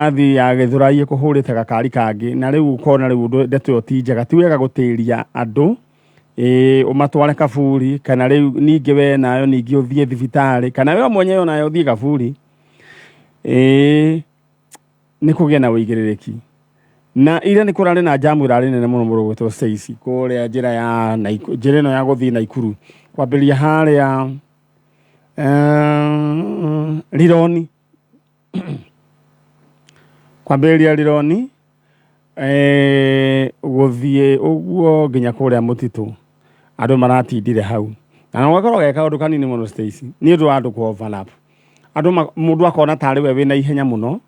Mbathi ya Gĩthũrai ĩkũhũrĩte gakari kangĩ na rĩu ũkona rĩu ũndũ ndeto ĩyo ti njega, ti wega gũtĩria andũ ĩĩ ũmatware kaburi kana rĩu ningĩ we nayo ningĩ ũthiĩ thibitarĩ kana we mwenyewe onawe ũthiĩ kaburi ĩĩ nĩ kũgĩe na ũigĩrĩrĩki. Na ira nĩ kũrarĩ na njamu ĩrarĩ nene mũno mũno gwĩtwo Stacy kũrĩa njĩra ya njĩra ĩno ya gũthiĩ Naikuru kwambĩrĩria harĩa Rironi kwambĩrĩria Rironi gũthiĩ ũguo nginya kũrĩa mũtitũ andũ maratindire hau na gakorwo ge kaũndũ kanini mũno Stacy nĩ ũndũ wa andũ kũ overlap. Andũ mũndũ akona tarĩ we wĩna ihenya mũno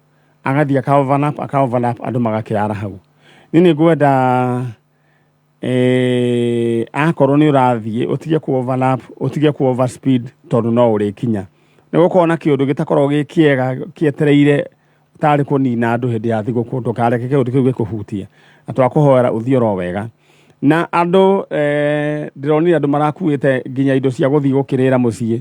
agathiĩ aka overlap aka overlap andũ magakĩara hau. Niĩ nĩ ngwenda akorwo nĩ ũrathiĩ ũtige kũ overlap ũtige kũ over speed tondũ no ũrĩkinya. Nĩ gũkorwo na kĩũndũ gĩtakoragwo gĩ kĩega kĩetereire tarĩ kũnina andũ hĩndĩ ya thigũkũ ndũkareke kĩũndũ kĩu gĩkũhutie. Na twakũhoera ũthiĩ oro wega. Na andũ ndĩronire andũ marakuĩte nginya indo cia gũthiĩ gũkĩrĩra mũciĩ.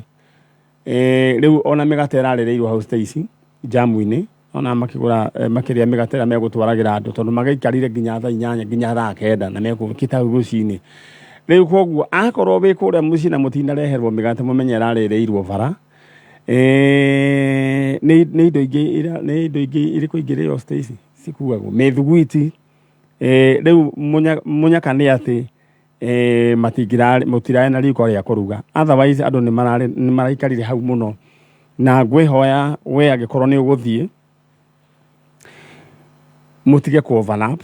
Rĩu ona mĩgate ĩrarĩrĩirwo hau Stacy njamu-inĩ ona makĩgũra makĩrĩa mĩgate ĩrĩa megũtwaragĩra andũ tondũ magĩikarire nginya thaa 8 nginya thaa 9 na megũkĩte hau rũcinĩ. Rĩu koguo akorwo wĩ kũrĩa mũciĩ na mũtinareherwo mĩgate mũmenye ĩrarĩrĩirwo bara. Nĩ indo ingĩ nĩ indo ingĩ irĩkũ ingĩrĩo Stacy cikuagwo? Mĩthuguiti. Rĩu mũnyaka nĩ atĩ matingĩrarĩ mũtirarĩ na riko rĩa kũruga otherwise andũ nĩ mararĩ nĩ maraikarire hau mũno na ngwĩhoya we angĩkorwo nĩ ũgũthiĩ mũtige kũ overlap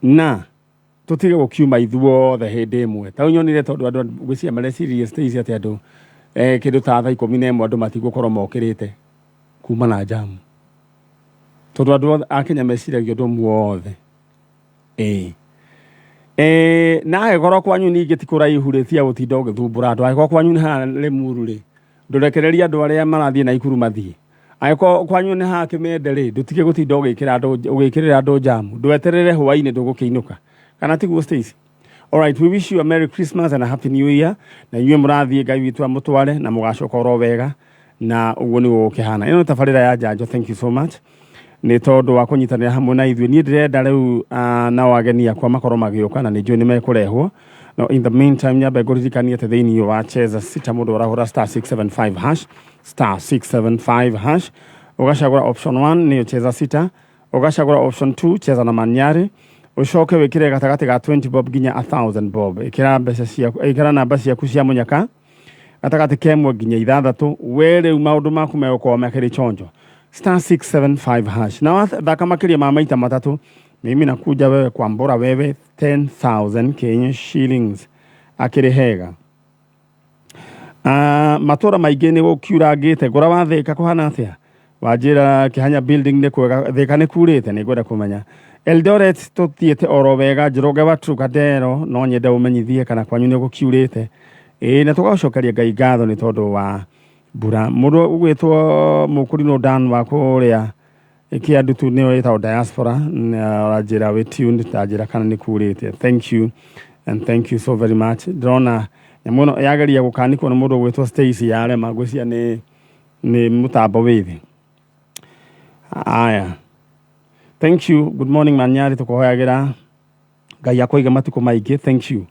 na tũtige gũkiuma ithuothe hĩndĩ ĩmwe ta nyonire tondũ andũ ngwĩciria mareciririe Stacy atĩ andũ kĩndũ ta thaa 11 andũ matigũkorwo mokĩrĩte kuma na njamu tondũ andũ othe a Kenya meciragia ũndũ ũmwe othe. Ĩĩ. Na angĩkorwo kwanyu ningĩ ti kũraihu rĩ, tiga gũtinda ũgĩthumbũra andũ. Angĩkorwo kwanyu nĩ haha Limuru rĩ, ndũrekererie andũ arĩa marathiĩ Naikuru mathiĩ. Angĩkorwo kwanyu nĩ haha Kĩmende rĩ, ndũtige gũtinda ũgĩkĩra andũ ũgĩkĩrĩra andũ njamu. Ndweterere hwainĩ ndũgũkĩinũka. Kana tiguo Stacy? Alright, we wish you a Merry Christmas and a Happy New Year. Na inyuĩ mũrathiĩ Ngai witũ amũtware na mũgacoka oro wega na ũguo nĩguo gũkĩhana. Ĩno nĩ tabarĩra ya njanjo. Thank you so much nĩ tondũ wa kũnyitanĩra hamwe na ithuĩ. Niĩ ndĩrenda rĩu nao ageni akwa makorwo magĩũka na nĩ njũĩ nĩ mekũrehwo. No in the meantime nyambe ngũririkanie atĩ thĩinĩ wa Cheza Sita mũndũ arahũra star 675 hash star 675 hash ũgacagũra option 1 nĩyo Cheza Sita, ũgacagũra option 2 Cheza na Manyari, ũcoke wĩkĩre gatagatĩ ga 20 bob nginya 1000 bob. Ĩkĩra mbeca ciaku, ĩkĩra namba ciaku cia mũnyaka gatagatĩ ka 1 nginya 6, we rĩu maũndũ maku megũkorwo makĩrĩ chonjo. Star 675 hash na wathaka makĩria ma maita matatũ, mimi nakuja wewe kwambora wewe 10,000 Kenya shillings akĩrĩ hega. Matũra maingĩ nĩ gũkiurangĩte ngũra wa Thĩka kũhana atĩa? Wanjĩra Kĩhanya building nĩ kwega, Thĩka nĩ kurĩte nĩ ngwenda kũmenya. Eldoret tũthiĩte oro wega, Njoroge wa Trukadero no nyende ũmenyithie kana kwanyu nĩ gũkiurĩte. Ĩĩ na tũgacokeria Ngai ngatho nĩ tondũ wa mbura. Mũndũ ũgwĩtwo Mũkũrinũ Dan wa kũrĩa Kĩandutu nĩyo ĩtagwo diaspora na ũranjĩra wĩ tuned, ndanjĩra kana nĩ kurĩte. Thank you and thank you so very much. Ndĩrona nyamũ ĩno yageria gũkanikwo nĩ mũndũ ũgwĩtwo Stacy yarema, ngwĩciria nĩ mũtambo wĩ thĩ. Aya, thank you, good morning Manyari, tũkũhoyagĩra Ngai akũige matukũ maingĩ. Thank you,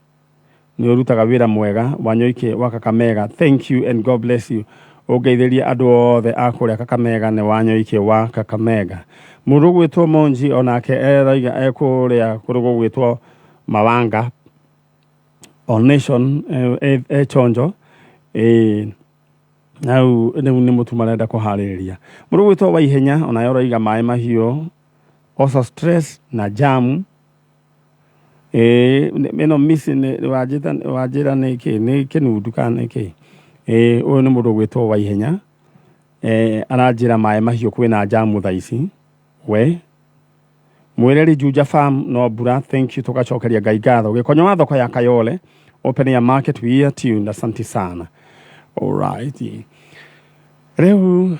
nĩ ũrutaga wĩra mwega. Wanyoike wa Kakamega, thank you and God bless you. Ũngeithĩrie andũ othe a kũrĩa Kakamega. Nĩ Wanyoike wa Kakamega. Mũndũ ũgwĩtwo Monji onake eroiga ekũrĩa kũrĩ gũgwĩtwo Mawanga on Nation e chonjo ĩĩ hau rĩu nĩ mũtu marenda kũharĩrĩria. Mũndũ ũgwĩtwo Waihenya onaye ũroiga maĩ mahiũ also stress na jamu. Ĩĩ ĩno miss nĩ wanjĩra nĩ kĩ, nĩ kĩnundu kana nĩ kĩ? Ĩĩ ũyũ nĩ mũndũ ũgwĩtwo Waihenya aranjĩra maĩ mahiũ kwĩna jamu thaa ici we. Mwĩreri Juja Farm no mbura, thank you, tũgacokeria Ngai ngatho. Gĩkonyo wa thoko ya Kayole open air market, we are tuned, asante sana. Alright, rĩu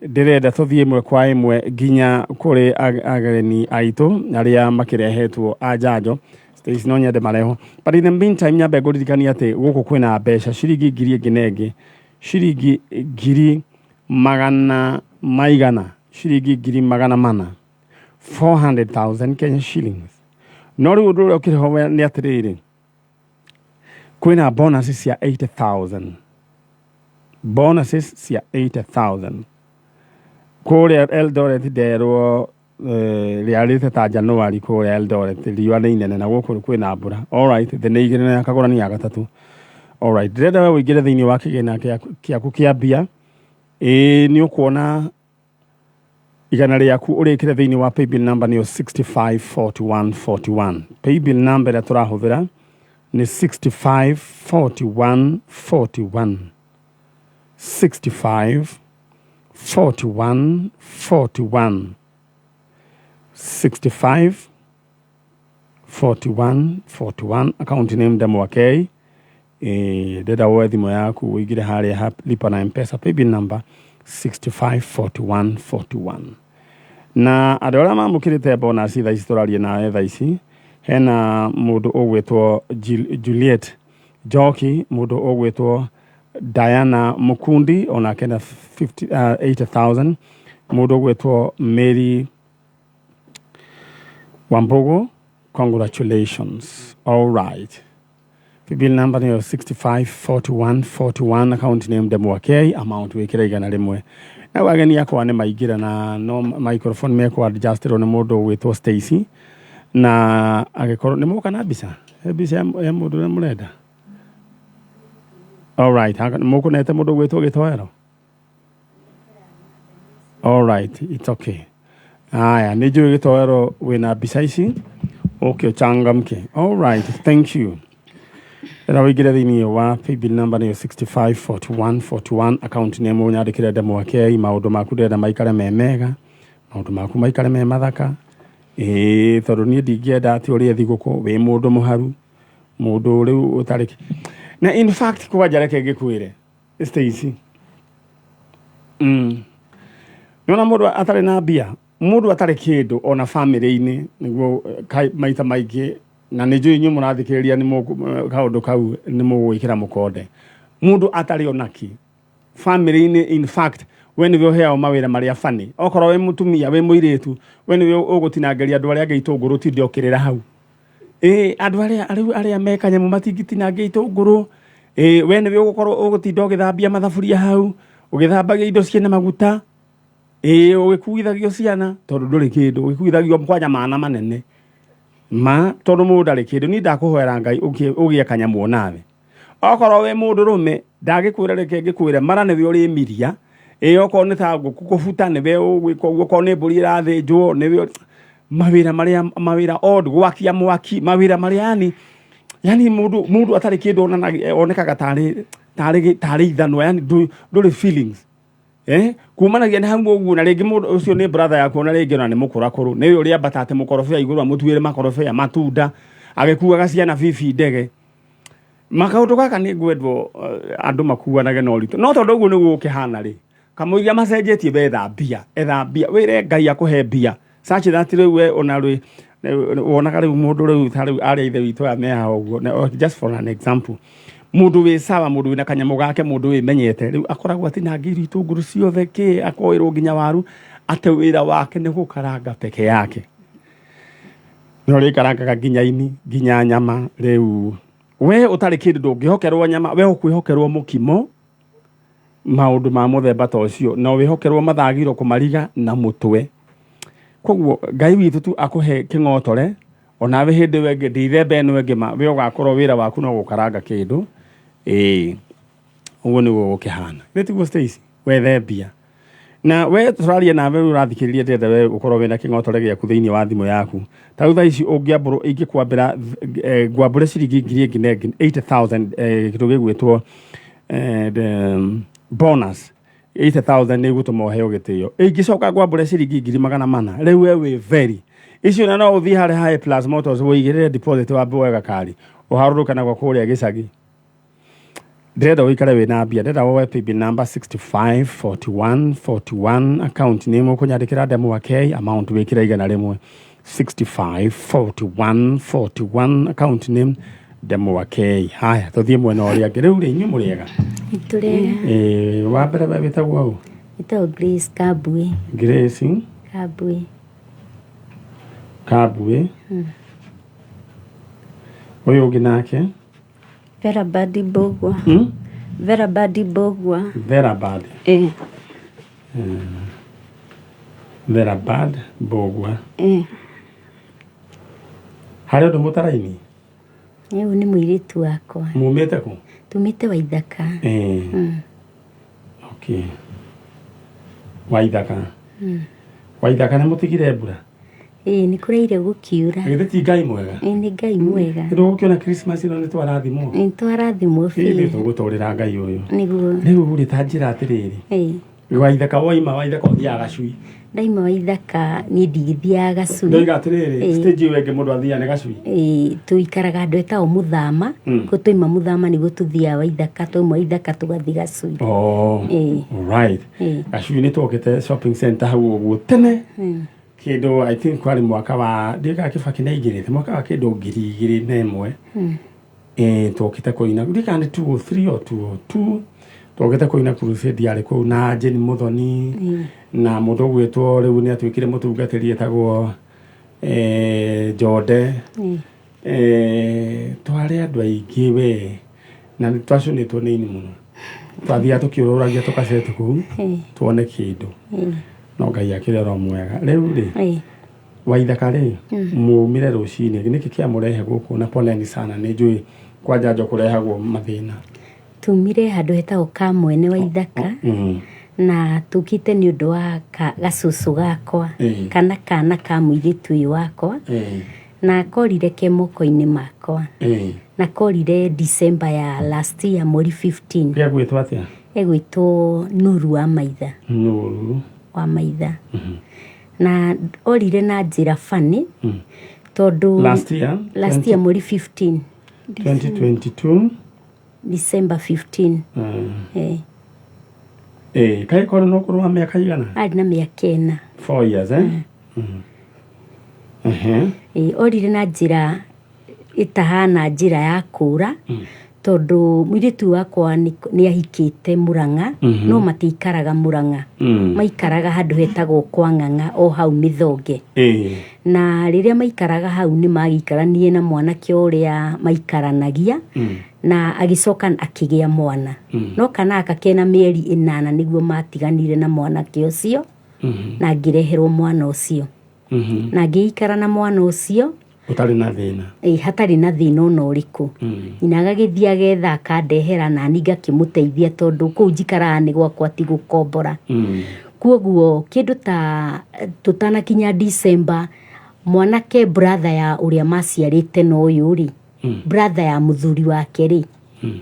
ndĩrenda tũthiĩ ĩmwe kwa ĩmwe nginya kũrĩ ageni aitũ arĩa makĩrehetwo a njanjo. Stacy no nyende marehwo, but in the meantime nyambe ngũririkanie atĩ gũkũ kwĩna mbeca ciringi ngiri ĩngĩ na ĩngĩ, ciringi ngiri magana maigana. Ciringi 400,000, 400,000 Kenya shillings. No rĩu ũndũ ũrĩa ũkĩrĩ ho nĩ atĩrĩrĩ, kwĩna bonuses cia 80,000, bonuses cia 80,000 kũrĩa Eldoret. Nderwo rĩarĩte ta January kũrĩa Eldoret, riũa nĩ inene na gũkũ kwĩna mbura. Alright, thĩ nĩ igĩrĩ na ya kagũra nĩ ya gatatũ. Alright, ndĩrenda we ũingĩre thĩinĩ wa kĩgĩna kĩaku kĩa mbia. Ĩĩ, nĩ ũkuona igana rĩaku ũrĩkĩre thĩinĩ wa paybill number nĩyo 654141. Paybill number ĩrĩa tũrahũthĩra nĩ 654141, 65 41 41, 65 41 41, account name Ndemwa K. Ndĩrenda woe thimũ yaku ũingĩre harĩa ha lipa na Mpesa, paybill number 654141. Na andũ arĩa mamũkĩrĩte bonus thaa ici tũraria nawe, thaa ici hena mũndũ ũgwĩtwo Juliet Njoki, mũndũ ũgwĩtwo Diana Mukundi onake na 50, 80,000, mũndũ ũgwĩtwo Mary Wambugu, congratulations. All right, paybill number nĩyo 654141, account name Ndemwa K, amount wĩkĩre 100. Na ageni akwa nĩ maingĩra na no microphone mekũ adjustirwo nĩ mũndũ ũgwĩtwo Stacy, na agĩkorwo nĩ moka na mbica. He mbica ya mũndũ ũrĩa mũrenda. All right, mũkũnete mũndũ ũgwĩtwo Gĩtoero. All right, it's okay. Haya, nĩ njũĩ Gĩtoero wĩna mbica ici, ũke ũchangamke. All right, thank you. Ĩra ũingĩre thĩinĩ wa paybill number nĩyo 654141, account name ũnyandĩkĩre Ndemwa K. Maũndũ maku ndĩrenda maikare me mega, maũndũ maku maikare me mathaka. Ĩĩ, tondũ niĩ ndingĩenda atĩ ũrĩe thigũkũ wĩ mũndũ mũharu, mũndũ rĩu ũtarĩ na. In fact, kwanja reke ngĩkwĩre, Stacy, nĩwona mũndũ atarĩ na mbia, mũndũ atarĩ kĩndũ ona famĩlĩ-inĩ, nĩguo maita maingĩ, na nĩ njũĩ inyuĩ mũrathikĩrĩria nĩ kaũndũ kau nĩ mũgwĩkĩra mũkonde. Mũndũ atarĩ onaki famĩlĩ-inĩ, in fact, we nĩwe ũheagwo mawĩra marĩa bani. Okorwo wĩ mũtumia, wĩ mũirĩtu, we nĩwe ũgũtinangĩria andũ arĩa angĩ itũngũrũ, tinde ũkĩrĩra hau. Ĩĩ, andũ arĩa rĩu arĩa me kanyamũ matingĩtinangia itũngũrũ. Ĩĩ, we nĩwe ũgũkorwo ũgũtinda ũgĩthambia mathaburia hau, ũgĩthambagia indo ciĩna maguta. Ĩĩ, ũgĩkuithagio ciana tondũ ndũrĩ kĩndũ, ũgĩkuithagio kwanja mana manene ma tondũ mũndũ ndarĩ kĩndũ. Niĩ ndakũhoera Ngai ũgĩe kanyamũ onawe. Okorwo wĩ mũndũ rũme, ndagĩkwĩra, reke ngĩkwĩre, mara nĩwe ũrĩmiria. Ĩĩ, okorwo nĩ ta ngũkũ kũbuta, nĩwe ũgwĩka ũguo. Okorwo nĩ mbũri ĩrathĩnjwo, nĩwe mawĩra marĩa, mawĩra odd, gwakia mwaki, mawĩra marĩa yani mũndũ atarĩ kĩndũ onekaga tarĩ ithanwa, yani ndũrĩ feelings. Kumanagia nĩ hau ũguo. Na rĩngĩ mũndũ ũcio nĩ brother yaku, ona rĩngĩ ona nĩ mũkũrakũrũ, nĩwe ũrĩa ambata atĩ mũkorobia igũrũ amũtuĩre makorobia, matunda, agĩkuaga ciana bibi ndege. Makaũndũ gaka nĩ ngwendwo andũ makuanage na ũritũ, no tondũ ũguo nĩguo gũkĩhana rĩ, kamũiria macenjetie, wetha mbia, etha mbia, wĩre Ngai akũhe mbia such that rĩu we ona rĩ wonaga rĩu mũndũ rĩu ta rĩu arĩa ithe witũ aya me haha ũguo. Just for an example, mũndũ wĩ sawa, mũndũ wĩna kanyamũ gake, mũndũ wĩmenyete, rĩu akoragwo atinangĩirio itũngũrũ ciothe kĩ, akoĩrwo nginya waru, atĩ wĩra wake nĩ gũkaranga peke yake, no rĩkarangaga nginya ini, nginya nyama. Rĩu we ũtarĩ kĩndũ ndũngĩhokerwo nyama, we ũkwĩhokerwo mũkimo, maũndũ ma mũthemba ta ũcio, na wĩhokerwo mathagiro kũmariga na mũtwe. Koguo Ngai witũ tu akũhe kĩng'otore onawe hĩndĩ ĩyo ĩngĩ ndithemba ĩno ĩngĩ ma we ũgakorwo wĩra waku no gũkaranga kĩndũ. Ĩĩ, ũguo nĩguo gũkĩhana. Nĩ tiguo, Stacy? Wethe mbia na we tũraria nawe rĩu ũrathikĩrĩria, ndĩrenda we ũkorwo wĩna kĩng'otore gĩaku thĩinĩ wa thimũ yaku. Ta rĩu thaa ici ũngĩambũrwo, ingĩkwambĩra ngwambũre ciringi ngiri ĩngĩ na ĩngĩ 80,000, kĩndũ gĩgwĩtwo bonus 80,000 nĩ igũtũma ũheo gĩtĩo. Ingĩcoka ngwambũre ciringi 400,000, rĩu we wĩ very icio, na no ũthiĩ harĩa ha Plus Motors ũigĩrĩre deposit, wambe woe gakari ũharũrũke nako kũrĩa gĩcagi. Ndĩrenda ũikare wĩna mbia. Ndĩrenda woe paybill number 654141, account name ũkũnyandĩkĩra Ndemwa K, amount wĩkĩre 100. 654141, account name Ndemwa K. Haya, tũthiĩ mwena ũrĩa ũngĩ rĩu rĩ. Inyuĩ mũrĩega? Tũrĩega. Ĩĩ, wa mbere we wĩtagwo ũ? Ĩtagwo Grace Kambui. Grace Kambui. Kambui. Ũyũ ũngĩ nake? Vera Badi Mbũgua. Hmm? Vera Badi Mbũgua. Vera Bad. Ĩĩ. Vera Bad Mbũgua. Ĩĩ. Harĩ ũndũ mũtaraini? Ũyũ nĩ mũirĩtu wakwa. Mumĩte kũ? Tumĩte Waithaka. Ĩĩ. Okay. Waithaka. Waithaka nĩ mũtigire mbura? Ĩĩ nĩ kũraire gũkiura. Githĩ ti Ngai mwega? Ĩĩ nĩ Ngai mwega. Nĩ tũgũkĩona Christmas ĩno nĩ twarathimwo? Ĩĩ twarathimwo Ithuĩ biũ. tũgũtũrĩra Ngai ũyũ. Nĩguo. Rĩu rĩ ta njĩra atĩrĩrĩ. Ĩĩ. Waithaka woima Waithaka ũthiaga Gacui. Ndaima Waithaka niĩ ndigĩthiaga Gacui. Ndoiga atĩrĩrĩ, Ĩĩ. stage ĩyo ĩngĩ mũndũ athiaga nĩ Gacui. Ĩĩ, tũikaraga andũ etagwo Mũthama. Kũ twaima Mũthama nĩguo tũthiaga Waithaka, twauma Waithaka tũgathiĩ Gacui. Oh. Ĩĩ. Right. Ĩĩ. Gacui nĩ twokĩte shopping center hau ũguo tene. Kĩndũ I think kwarĩ mwaka wa ndiũĩ kana Kĩbakĩ nĩ aingĩrĩte mwaka wa kĩndũ 2001. Ĩĩ twokĩte kũina ndiũĩ kana nĩ 203 or 202 twokĩte kũina crusade yarĩ kũu na Jane Muthoni na mũndũ ũgwĩtwo rĩu nĩ atuĩkire mũtungatĩri etagwo Jonde. Twarĩ andũ aingĩ we na nĩ twacũnĩtwo nĩ ini mũno. Twathiaga tũkĩũrũragia tũkaceti kũu tuone kĩndũ. No Ngai akĩrĩ oro mwega. Rĩu rĩ Waithaka rĩ mumire rũcinĩ nĩkĩ kĩamũrehe gũkũ na poleni sana nĩ njũĩ kwa njanjo kũrehagwo mathĩna. Tumire handũ hetagwo Kamwene Waithaka. Na tũkĩte nĩ ũndũ wa gacũcũ gakwa kana kana ka mũirĩtu ũyũ wakwa. Na korire ke moko-inĩ makwa. Na korire December ya last year mweri 15. Gĩagwĩtwo atĩa? Egwĩtwo Nuru wa Maitha. Nuru wa Maitha. Na orire na njĩra funny tondũ Last year? Last year mweri 15. 2022. December 15. Kaĩ korwo no ũkũrũ wa mĩaka igana? Arĩ na mĩaka ĩna. 4 years, eh? Orire na njĩra ĩtahana njĩra ya kũra tondũ mũirĩtu wakwa nĩ ahikĩte Mũrang'a, no matiikaraga Mũrang'a. Maikaraga handũ hetagwo kwa Ng'ang'a o hau Mĩthonge. Na rĩrĩa maikaraga hau nĩ magĩikaranie na mwanake ũrĩa maikaranagia, na agĩcoka akĩgĩa mwana. No kana gaka kena mĩeri 8 nĩguo matiganire na mwanake ũcio, na ngĩreherwo mwana ũcio. Na ngĩikara na mwana ũcio ũtarĩ na thĩna. Ĩĩ, hatarĩ na thĩna ona ũrĩkũ. Nyina agagĩthiĩ agetha akandehera na niĩ ngakĩmũteithia tondũ kũu njikaraga nĩ gwakwa ti gũkombora. Kwoguo kĩndũ ta tũtanakinya December, mwanake brother ya ũrĩa maciarĩte na ũyũ rĩ, brother ya mũthuri wake rĩ,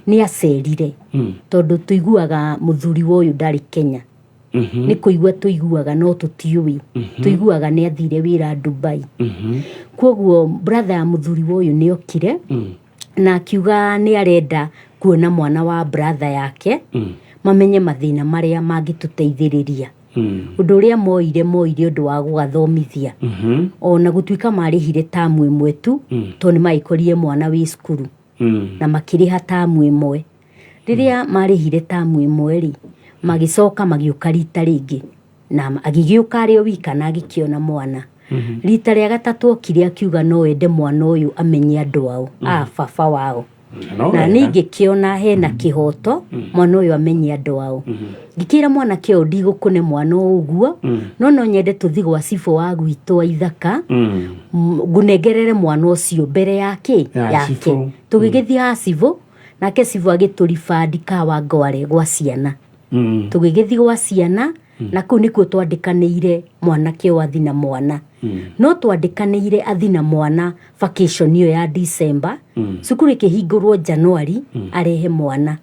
nĩ acerire. Tondũ tũiguaga mũthuri wa ũyũ ndarĩ Kenya. Nĩ kũigua tũiguaga no tũtiũĩ. Tũiguaga nĩ athire wĩra Dubai. Kwoguo brother ya mũthuri wa ũyũ nĩ okire, na akiuga nĩ arenda kuona mwana wa brother yake, mamenye mathĩna marĩa mangĩtũteithĩrĩria. Ũndũ ũrĩa moire, moire ũndũ wa gũgathomithia. Ona gũtuĩka marĩhire tamu ĩmwe tu, tondũ nĩ magĩkorire mwana wĩ cukuru. Na makĩrĩha tamu ĩmwe. Rĩrĩa marĩhire tamu ĩmwe rĩ, magĩcoka magĩũka rita rĩngĩ. Na agĩgĩũka arĩ o wika na agĩkĩona mwana. Rita rĩa gatatũ okire akiuga no ende mwana ũyũ amenye andũ ao, a baba wao. No Na wega. niĩ ngĩkĩona hena kĩhoto, mwana ũyũ amenye andũ ao. Ngĩkĩra mwanake ũyũ ndigũkũne mwana ũyũ ũguo, no no nyende tũthiĩ gwa cibũ wa gwitũ wa Ithaka, ngũnengerere mwana ũcio mbere ya kĩ? Ya Yake. cibũ. Tũgĩgĩthiĩ ha cibũ, nake cibũ agĩtũribandi Kawangware gwa ciana. Tũgĩgĩthiĩ gwa ciana, na kũu nĩkuo twandĩkanĩire mwanake ũyũ athi na mwana. No twandĩkanĩire athi na mwana vacation ĩyo ya December, cukuru ĩkĩhingũrwo January, arehe mwana.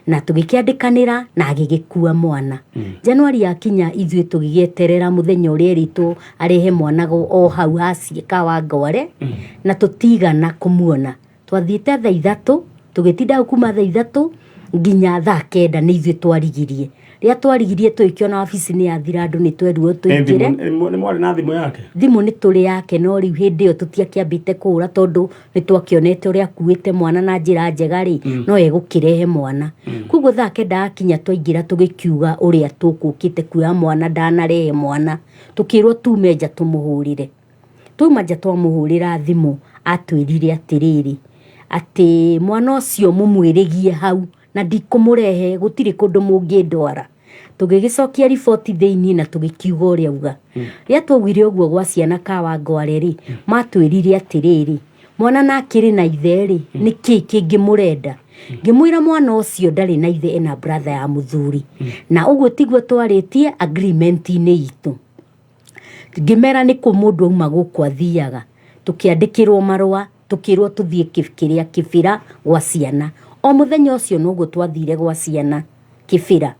Na tũgĩkĩandĩkanĩra na agĩgĩkua mwana. January yakinya ithuĩ tũgĩgĩeterera mũthenya ũrĩa erĩtwo arehe mwana o hau haciĩ Kawangware, na tũtigana kũmuona. Twathiĩte thaa 3, tũgĩtinda hau kuma thaa 3 nginya thaa 9 nĩ ithuĩ twarigirie. Rĩrĩa twarigirie tũgĩkĩona wabici nĩ yathira andũ nĩ twerirwo tũingĩre. Nĩ mwarĩ na thimũ yake? Thimũ nĩ tũrĩ yake no rĩu hĩndĩ ĩyo tũtiakĩambĩte kũhũra tondũ nĩ twakĩonete ũrĩa akuĩte mwana na njĩra njega rĩ, no egũkĩrehe mwana. Koguo thaa kenda yakinya twaingĩra tũgĩkiuga ũrĩa tũkũkĩte kuoya mwana ndanarehe mwana. Tũkĩrwo tume nja tũmũhũrĩre. Twauma nja twamũhũrĩra thimũ atwĩrire atĩrĩrĩ, atĩ mwana ũcio mũmwĩrĩgie hau na ndikũmũrehe gũtirĩ kũndũ mũngĩndwara. Tũgĩgĩcokia riboti thĩiniĩ na tũgĩkiuga ũrĩa auga. Rĩrĩa twaugire ũguo gwa ciana Kawangware rĩ, matwĩrire atĩrĩrĩ, mwana na akĩrĩ na ithe rĩ, nĩkĩ kĩngĩ mũrenda? Ngĩmwĩra mwana ũcio ndarĩ na ithe ena brother ya mũthuri. Na ũguo tiguo twarĩtie agreement-inĩ itũ. Ngĩmera nĩ kũ mũndũ auma gũkũ athiaga. Tũkĩandĩkĩrwo marũa, tũkĩrwo tũthiĩ kĩrĩa Kĩbĩra gwa ciana. O mũthenya ũcio noguo twathire gwa ciana Kĩbĩra.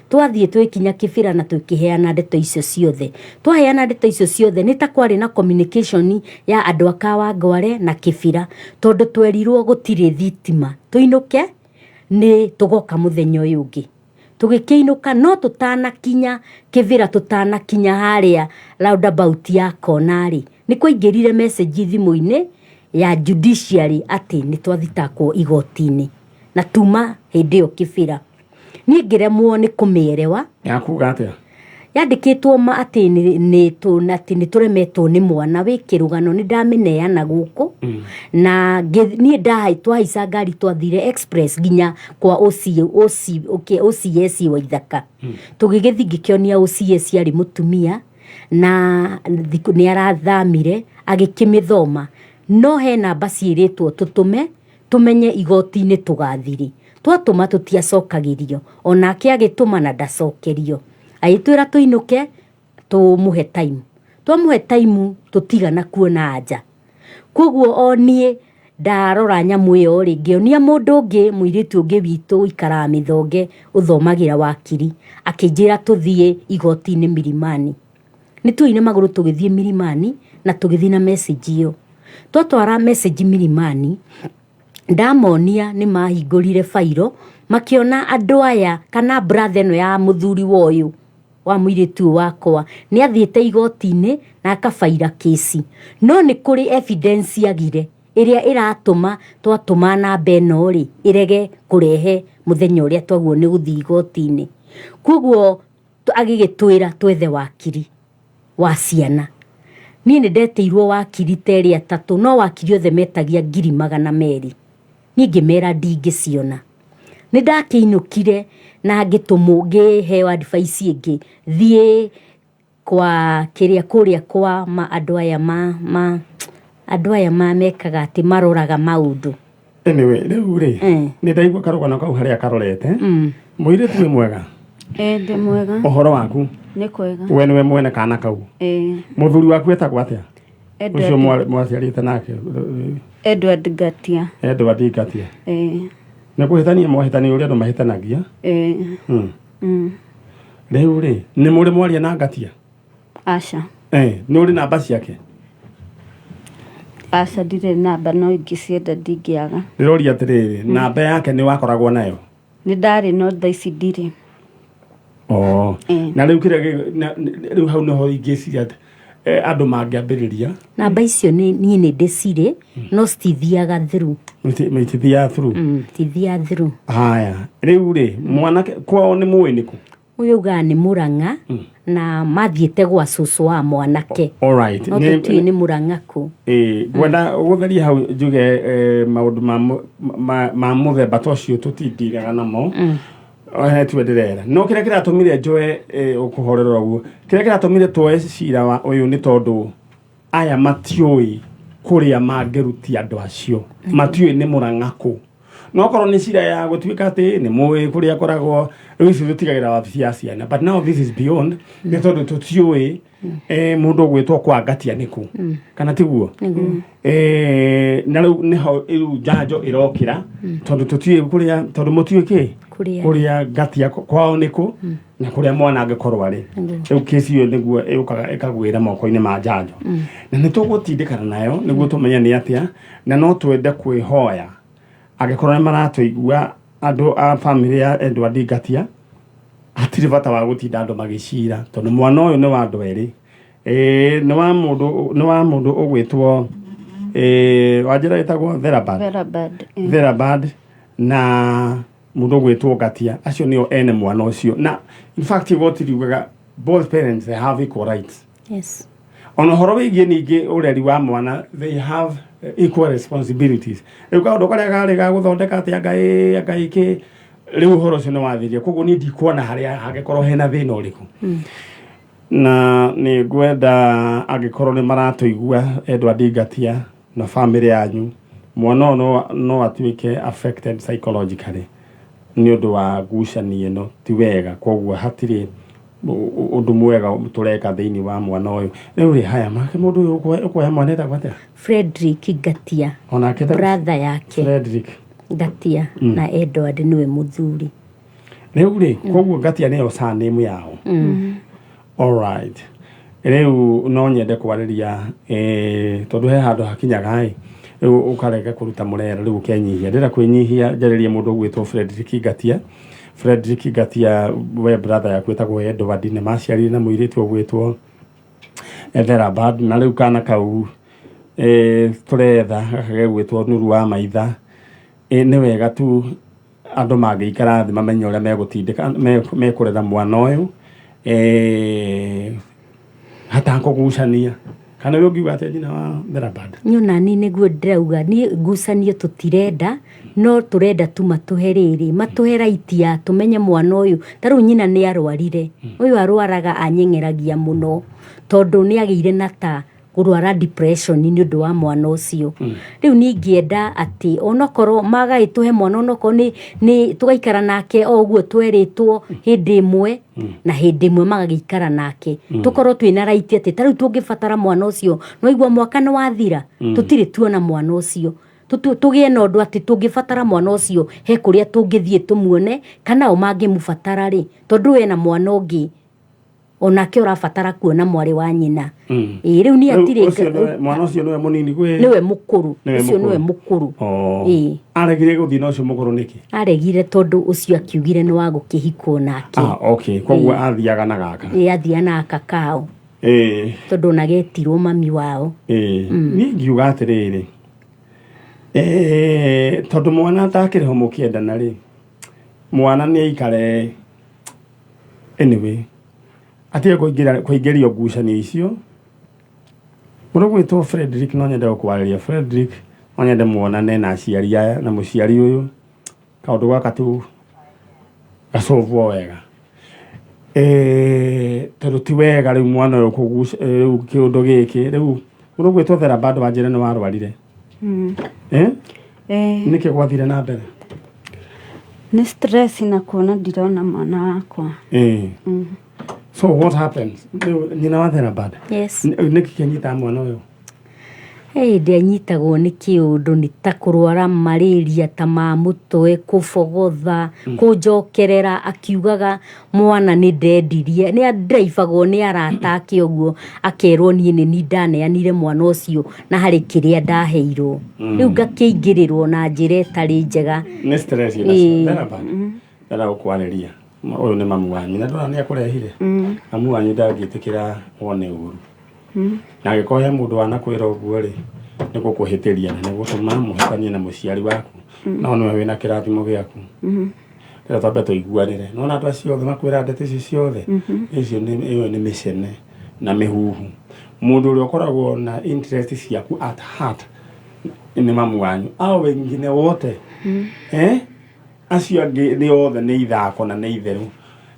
Twathiĩ twĩkinya Kĩbĩra na tũkĩheana ndeto icio ciothe. Twaheana ndeto icio ciothe nĩ ta kwarĩ na communication ya andũ a Kawangware na Kĩbĩra tondũ twerirwo gũtirĩ thitima. Tũinũke nĩ tũgoka mũthenya ũyũ ũngĩ. Tũgĩkĩinũka no tũtanakinya Kĩbĩra tũtanakinya harĩa roundabout ya kona rĩ, nĩ kwaingĩrire message thimũ-inĩ ya judiciary atĩ nĩ twathitakwo igoti-inĩ na tuma hĩndĩ ĩyo Kĩbĩra. Niĩ ngĩremwo nĩ kũmĩerewa. Ya kuga atĩa? Yandĩkĩtwo ma atĩ atĩ nĩ tũremetwo nĩ mwana wĩ kĩrũgano nĩ ndamĩneana gũkũ. Na niĩ twahaica ngari twathire express nginya kwa OCS wa Ithaka. Tũgĩgĩthiĩ ngĩkĩonia OCS arĩ mũtumia na nĩ arathamire agĩkĩmĩthoma. No he namba ciĩrĩtwo tũtũme tũmenye igoti-inĩ tũgathiri. Twatũma tũtiacokagĩrio. Onake agĩtũma na ndacokerio. Agĩtwĩra tũinũke tũmũhe time. Twamũhe time tũtigana kuona anja. Koguo o niĩ ndarora nyamũ ĩyo rĩ, ngĩonia mũndũ ũngĩ mũirĩtu ũngĩ witũ ũikaraga Mĩthonge ũthomagĩra wakiri, akĩnjĩra tũthiĩ igoti-inĩ Milimani. Nĩ tuoire magũrũ tũgĩthiĩ Milimani na tũgĩthiĩ na message ĩyo. Twatwara message Milimani, ndamonia nĩ mahingũrire bairo, makĩona andũ aya kana brother ĩno ya mũthuri wa ũyũ wa mũirĩtu ũyũ wakwa nĩ athiĩte igoti-inĩ na akabaira kĩci. No nĩ kũrĩ evidence agire ĩrĩa ĩratũma twatũma namba ĩno rĩ, ĩrege kũrehe mũthenya ũrĩa twaguo nĩ gũthiĩ igoti-inĩ. Koguo agĩgĩtwĩra twethe wakiri wa ciana. Niĩ nĩ ndetĩirwo wakiri ta erĩ atatũ, no wakiri othe metagia 200,000. Niĩ ngĩmera ndingĩciona. Nĩ ndakĩinũkire na ngĩtũmwo ngĩheo advice ĩngĩ, thiĩ kwa kĩrĩa kũrĩa kwa ma andũ aya ma, ma andũ aya ma mekaga atĩ maroraga maũndũ. Anyway, rĩu rĩ, nĩ ndaigua karũgano kau harĩa karorete. Mũirĩtu wĩ mwega? Ĩ ndĩ mwega. Ũhoro waku? Nĩ kwega. We nĩwe mwene kana kau? Ĩ. Mũthuri waku etagwo atĩa? Ũcio mwaciarĩte nake? Edward Ngatia. Edward Ngatia. Ĩ. Nĩ kũhĩtania mwahĩtania ũrĩa andũ mahĩtanagia? Ĩ. Rĩu rĩ, nĩ mũrĩ mwaria na Ngatia? Aca. Nĩ ũrĩ namba ciake? Aca ndirĩ namba no ingĩcienda ndingĩaga. Ndĩroria atĩrĩrĩ, namba yake nĩ wakoragwo nayo? Nĩ ndarĩ no thaa ici ndirĩ. Oh. Na rĩu kĩrĩa rĩu hau nĩho ingĩciria atĩ andũ mangĩambĩrĩria. Namba icio nĩ niĩ nĩ ndĩcirĩ no citithiaga through. Itithiaga through? Itithiaga through. Haya, rĩu rĩ, mwanake kwao nĩ mũĩ nĩkũ? Ũyũ augaga nĩ Mũrang'a na mathiĩte gwa cũcũ wa mwanake. Alright. No tũtiũĩ nĩ Mũrang'a kũ. Ngwenda gũtheria hau njuge maũndũ ma mũthemba ta ũcio tũtindiraga namo. Tuwe ndĩrera. No kĩrĩa kĩratũmire njoe ũkũhorera ũguo, kĩrĩa kĩratũmire tuoe cira wa ũyũ nĩ tondũ aya matiũĩ kũrĩa mangĩrutia andũ acio. Matiũĩ nĩ Mũrang'a kũ. No korwo nĩ cira ya gũtuĩka atĩ nĩ mũĩ kũrĩa akoragwo, rĩu icio tũtigagĩra wabici ya ciana. But now this is beyond, nĩ tondũ tũtiũĩ mũndũ ũgwĩtwo kwa Ngatia nĩkũ. Kana tiguo? Na rĩu nĩho rĩu njanjo ĩrokĩra, tondũ tũtiũĩ kũrĩa, tondũ mũtiũĩ kĩ? Kũrĩa Ngatia kwao nĩkũ, na kũrĩa mwana angĩkorwo arĩ. Rĩu kesi ĩyo nĩguo ĩũkaga ĩkagwĩra moko-inĩ ma njanjo. Na nĩ tũgũtindĩkana nayo nĩguo tũmenye nĩ atĩa, na no twende kwĩhoya angĩkorwo nĩ maratũigua andũ a bamĩrĩ ya Edward Ngatia, Hatirĩ bata wa gũtinda andũ magĩcira tondũ mwana ũyũ nĩ wa andũ erĩ. Nĩ wa mũndũ ũgwĩtwo wanjĩra ĩtagwo Therabad. Therabad. Therabad na mũndũ ũgwĩtwo Ngatia, acio nĩo ene mwana ũcio. Na in fact igoti riugaga both parents, they have equal rights. Ona ũhoro wĩgiĩ ningĩ ũreri wa mwana, they have equal responsibilities. Rĩu kaũndũ karĩa karĩ ga gũthondeka atĩ anga ĩ anga ĩkĩ, rĩu ũhoro ũcio nĩ wathirie. Koguo niĩ ndikuona harĩa hangĩkorwo hena thĩna ũrĩkũ, na nĩ ngwenda angĩkorwo nĩ maratũigua, Edward Ngatia na family yanyu, mwana ũyũ no atuĩke affected psychologically nĩ ũndũ wa ngucanio ĩno. Ti wega, koguo hatirĩ ũndũ mwega tũreka thĩinĩ wa mwana ũyũ. Rĩu rĩ, haya make mũndũ ũyũ ũkuoya mwana etagwo atĩa? Frederick Ngatia. Onake etagwo brother yake. Frederick Ngatia, na Edward nĩwe mũthuri. Rĩu rĩ, koguo Ngatia nĩyo surname yao. Alright, rĩu no nyende kwarĩria tondũ he handũ hakinyaga ĩ rĩu ũkarega kũruta mũrera, rĩu ũkenyihia. Ndĩrenda kwĩnyihia njarĩrie mũndũ ũgwĩtwo Frederick Ngatia. Frederick Ngatia, we brother yaku ĩtagwo Edward, nĩ maciarire na mũirĩtu ũgwĩtwo Therabad, na rĩu kana kau tũretha gaka gegwĩtwo Nuru wa Maitha. Nĩ wega tu andũ mangĩikara thĩ mamenye ũrĩa megũtindĩka mekũrera mwana ũyũ hatakũgucania. Kana we ũngiuga atĩa, nyina wa Therabad? Nyona ni nĩguo ndĩrauga, niĩ ngucanio tũtirenda, no tũrenda tu matũhe rĩrĩ, matũhe right ya tũmenye mwana ũyũ. Ta rĩu nyina nĩ arwarire, ũyũ arwaraga anyeng'eragia mũno tondũ nĩ agĩire na ta kũrwara depression nĩ ũndũ wa mwana ũcio. Rĩu niĩ ingĩenda atĩ onokorwo magagĩtũhe mwana, onokorwo nĩ tũgaikara nake o ũguo twerĩtwo hĩndĩ ĩmwe na hĩndĩ ĩmwe, magagĩikara nake, tũkorwo twĩna right atĩ ta rĩu tũngĩbatara mwana ũcio, no igua mwaka nĩ wathira tũtirĩ tuona mwana ũcio. Tũgĩe na ũndũ atĩ tũngĩbatara mwana ũcio he kũrĩa tũngĩthiĩ tũmuone, kana o mangĩmũbatara rĩ, tondũ ena mwana ũngĩ onake ũrabatara kuona mwarĩ wa nyina. Ĩĩ, rĩu niĩ Rĩu hatirĩ ũcio mwana ũcio nĩwe mũnini gwĩ nĩwe mũkũrũ. Nĩwe Ũcio nĩwe mũkũrũ. mũkũrũ. Oh. Ĩĩ. Aregire gũthiĩ na ũcio mũkũrũ nĩkĩ? Aregire tondũ ũcio akiugire nĩ wa gũkĩhikwo nake. Ah, okay, koguo athiaga na gaka. Ĩĩ, athia na aka kao tondũ ona getirwo mami wao. Ĩĩ, niĩ ngiuga atĩrĩrĩ, tondũ mwana ndakĩrĩ ho mũkĩendana rĩ, mwana nĩ aikare anyway, atige kũingĩrio ngucanio icio. Mũndũ gwĩtwo Frederick, no nyende gũkwarĩria Frederick, no nyende muonane na aciari aya na mũciari ũyũ, kaũndũ gaka tu gacovwo wega. Tondũ ti wega rĩu mwana ũyũ kũguca rĩu kĩũndũ gĩkĩ. Rĩu mũndũ gwĩtwo Therabad, wanjĩra nĩ warwarire? Eh? Eh, Nĩkĩ gwathire na mbere? Nĩ stress na kuona ndirona mwana wakwa. So what happens? Rĩu nyina wa Therabad, Yes. nĩkĩ kĩanyitaga mwana ũyũ? He hĩndĩ anyitagwo nĩ kĩũndũ, nĩ ta kũrwara malaria, ta ma mũtwe, kũbogotha, kũnjokerera akiugaga mwana nĩ ndendirie, nĩ andiraibagwo nĩ arata ake ũguo, akerwo niĩ nĩ ni ndaneanire mwana ũcio na harĩ kĩrĩa ndaheirwo. Rĩu ngakĩingĩrĩrwo na njĩra ĩtarĩ njega. Nĩ stress Ĩĩ. ĩnacio. Therabad, ndĩrenda gũkwarĩria. Ũyũ nĩ mamu wanyu na ndona nĩ akũrehire. Mamu wanyu ndangĩtĩkĩra wone ũru, na angĩkorwo he mũndũ wanakwĩra ũguo rĩ, nĩ gũkũhĩtĩria na nĩ gũtũma mũhĩtanie na mũciari waku, no nĩwe wĩna kĩrathimo gĩaku. Rĩrĩa twambe tũiguanĩre, nona andũ acio othe makwĩra ndeto icio ciothe, icio nĩ ĩyo nĩ mĩcene na mĩhuhu. Mũndũ ũrĩa ũkoragwo na interest ciaku at heart nĩ mamu wanyu. Ao wengine wote, acio angĩ nĩ othe nĩ ithako na nĩ itherũ.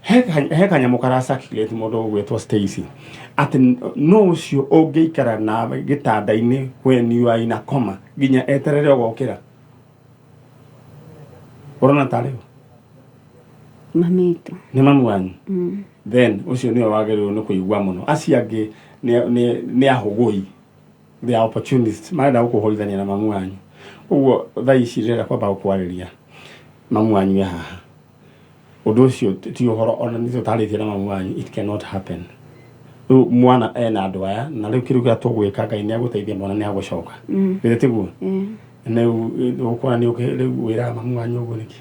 He kanyamũ kara circulate, mũndũ ũgwĩtwo Stacy, atĩ no ũcio ũngĩikara na gĩtanda-inĩ when you are in a coma nginya eterere ũgokĩra, ũrona tarĩ ũ? Mami witũ. Nĩ mamu wanyu. Then ũcio nĩwe wagĩrĩirwo nĩ kũigua mũno. Acio angĩ nĩ ahũgũi, they are opportunists, marenda gũkũhũrithania na mamu wanyu. Ũguo thaa ici ndĩrenda kwamba gũkwarĩria mamu wanyu e haha. Ũndũ ũcio ti ũhoro ona nĩ tũtarĩtie na mamu wanyu, it cannot happen. Rĩu mwana ena andũ aya, na rĩu kĩrĩa kĩrĩa tũgwĩka, Ngai nĩ agũteithia, mwana nĩ agũcoka. Githĩ tiguo? Rĩu ũkuona nĩ rĩu wĩraga mamu wanyu ũguo nĩkĩ?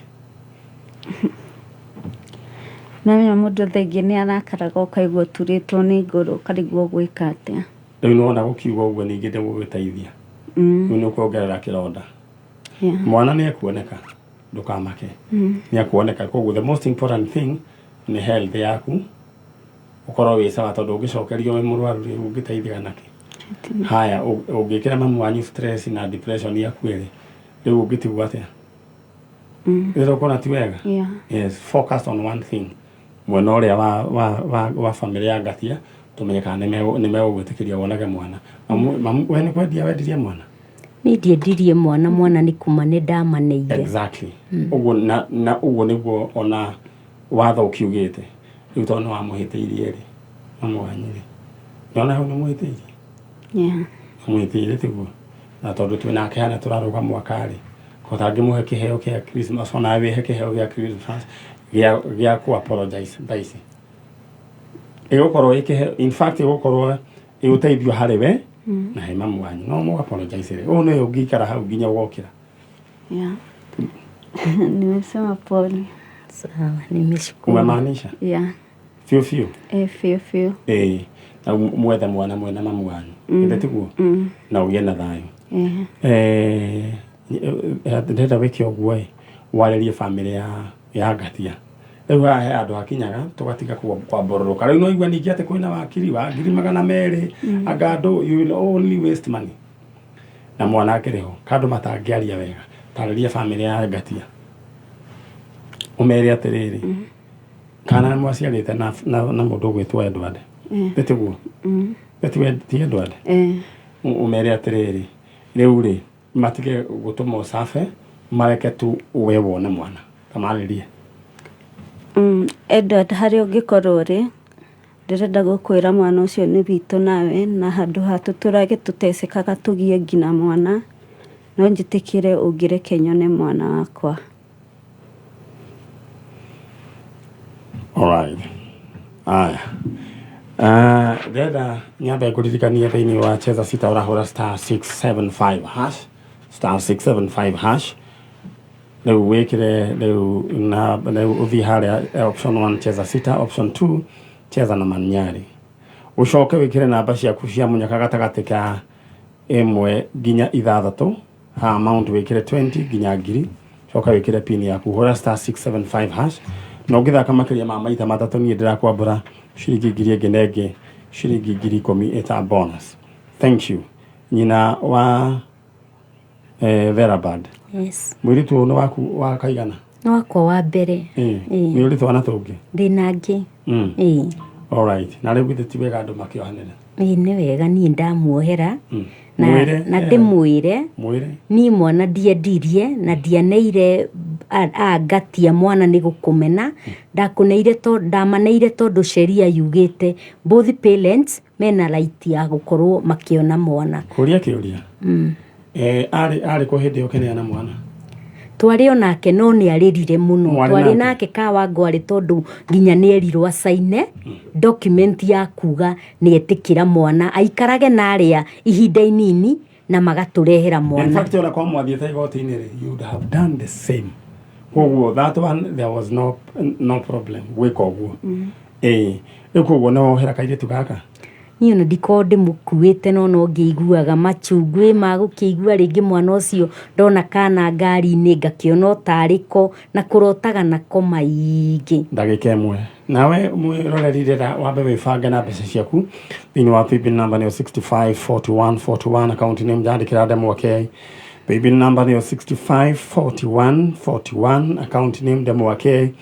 Namenya mũndũ thaa ingĩ nĩ arakaraga ũkaigua ũturĩtwo nĩ ngoro ũkarigwo ũgwĩka atĩa. Rĩu nĩwona gũkiuga ũguo ningĩ ndĩgũgũteithia. Rĩu nĩ ũkuongerera kĩronda. Mwana nĩ ekuoneka, ndũkamake. Nĩ ekuoneka. Koguo the most important thing nĩ health yaku ũkorwo wĩ sawa tondũ ũngĩcokerio wĩ mũrwaru rĩ ũngĩteithĩka nakĩ? Haya, ũngĩkĩra mamu wanyu stress na depression yaku ĩrĩ, rĩu ũngĩtigwo atĩa? Rĩrĩa ũkona ti wega? Yeah. Yes, focus on one thing. Mwena ũrĩa wa family ya Ngatia tũmenye kana nĩ megũgwĩtĩkĩria wonage mwana. Mamu, we nĩ kwendia wendirie mwana? Niĩ ndiendirie mwana, mwana nĩ kuma nĩ ndamaneire. Exactly. Ũguo na ũguo nĩguo ona watho ũkiugĩte. Rĩu tondũ nĩ wamũhĩtĩirie rĩ, mamu wanyu rĩ, nĩwona hau nĩ mũhĩtĩirie? Yeah. Mũhĩtĩirie tiguo? Na tondũ twĩ nake hana tũrarũga mwaka rĩ, ko tangĩmũhe kĩheo kĩa Christmas, ona wĩhe kĩheo gĩa Christmas gĩa kũ apologize thaa ici. Ĩgũkorwo ĩ kĩheo, in fact ĩgũkorwo ĩ ũteithio harĩ we na he mamu wanyu. No mũ apologize rĩ, ũũ nĩwe ũngĩikara hau nginya ũgokĩra. Yeah. Nimesema pole. Sawa, nimeshukuru. Umemaanisha? Yeah. Biũ biũ. Eh, biũ biũ. Ĩĩ, na mwethe mwana mwena mamu wanyu. Githĩ tiguo? Na ũgĩe na thayũ. Eh. Ndĩrenda wĩke ũguo ĩ, warĩrie family ya Ngatia. Rĩu haha he handũ hakinyaga tũgatiga kwambororoka. Rĩu no igua ningĩ atĩ kwĩna wakiri wa 200,000, anga andũ, you will only waste money. Na mwana akĩrĩ ho, kandũ matangĩaria wega. Tarĩria family ya Ngatia. Ũmere atĩrĩrĩ, kana nĩ mwaciarĩte na mũndũ ũgwĩtwo Edward. Nĩ tiguo? Nĩ ti Edward? Eh. Ũmere atĩrĩrĩ, rĩu rĩ, matige gũtũma ũcabe, mareke tu we wone mwana. Kamarĩrie. Edward, harĩa ũngĩkorwo ũrĩ, ndĩrenda gũkwĩra mwana ũcio nĩ witũ nawe, na handũ ha tũtũrage tũtecekaga tũgie nginya mwana, no njĩtĩkĩre ũngĩreke nyone mwana wakwa. Alright. Aya. Ndĩrenda nyambe ngũririkanie thĩinĩ wa Cheza Sita ũrahũra star 675 hash, star 675 hash. Rĩu wĩkĩre rĩu na rĩu ũthiĩ harĩa option 1 Cheza Sita, option 2 Cheza na Manyari. Ũcoke wĩkĩre namba ciaku cia mũnyaka gatagatĩ ka 1 nginya 6, ha amount wĩkĩre 20 nginya 1000, coka wĩkĩre pin yaku, hũra star 675 hash. Na ũngĩthaka makĩria ma maita matatũ niĩ ndĩrakwambũra ciringi 1000 ĩngĩ na ĩngĩ, ciringi 10,000 ĩta bonus. Thank you. Nyina wa Verabad. Yes. Mũirĩtu ũyũ nĩ waku wa kaigana? Nĩ wakwa wa mbere. Nĩ ũrĩ twana tũngĩ? Ndĩna angĩ. All right. Na rĩu githĩ ti wega andũ makĩohanĩra? Ĩĩ nĩ wega, niĩ ndamuohera. Na Mwĩre, na ndĩmwĩre. Mwĩre. Niĩ mwana ndiendirie na ndianeire angatia mwana nĩ gũkũmena. Ndakũneire ndamaneire tondũ sheria yugĩte both parents mena right ya gũkorwo makĩona mwana. Kũria kĩũria. Arĩ kũ hĩndĩ ĩyo ũkĩneana mwana? Twarĩ o nake no nĩ arĩrire mũno. Mwarĩ Twarĩ nake? nake Kawangware tondũ nginya nĩ erirwo acaine document ya kuga nĩ etĩkĩra mwana aikarage na arĩa ihinda inini na magatũrehera mwana. In fact, ona kwa mwathiĩte igoti-inĩ rĩ, you would have done the same. Koguo that one there was no problem gwĩka ũguo. Rĩu koguo nĩ wohera kairĩtu gaka? Niĩ ona ndikoragwo ndĩmũkuĩte no no ngĩiguaga machungwĩ ma gũkĩigua rĩngĩ mwana ũcio ndona kana ngari-inĩ ngakĩona o tarĩ ko na kũrotaga nako maingĩ. Ndagĩka ĩmwe. Nawe mwĩroreri rĩra wambe wĩbange na mbeca ciaku thĩinĩ wa paybill number nĩyo 654141, account name njandĩkĩra Ndemwa K. Paybill number nĩyo 654141, account name Ndemwa K.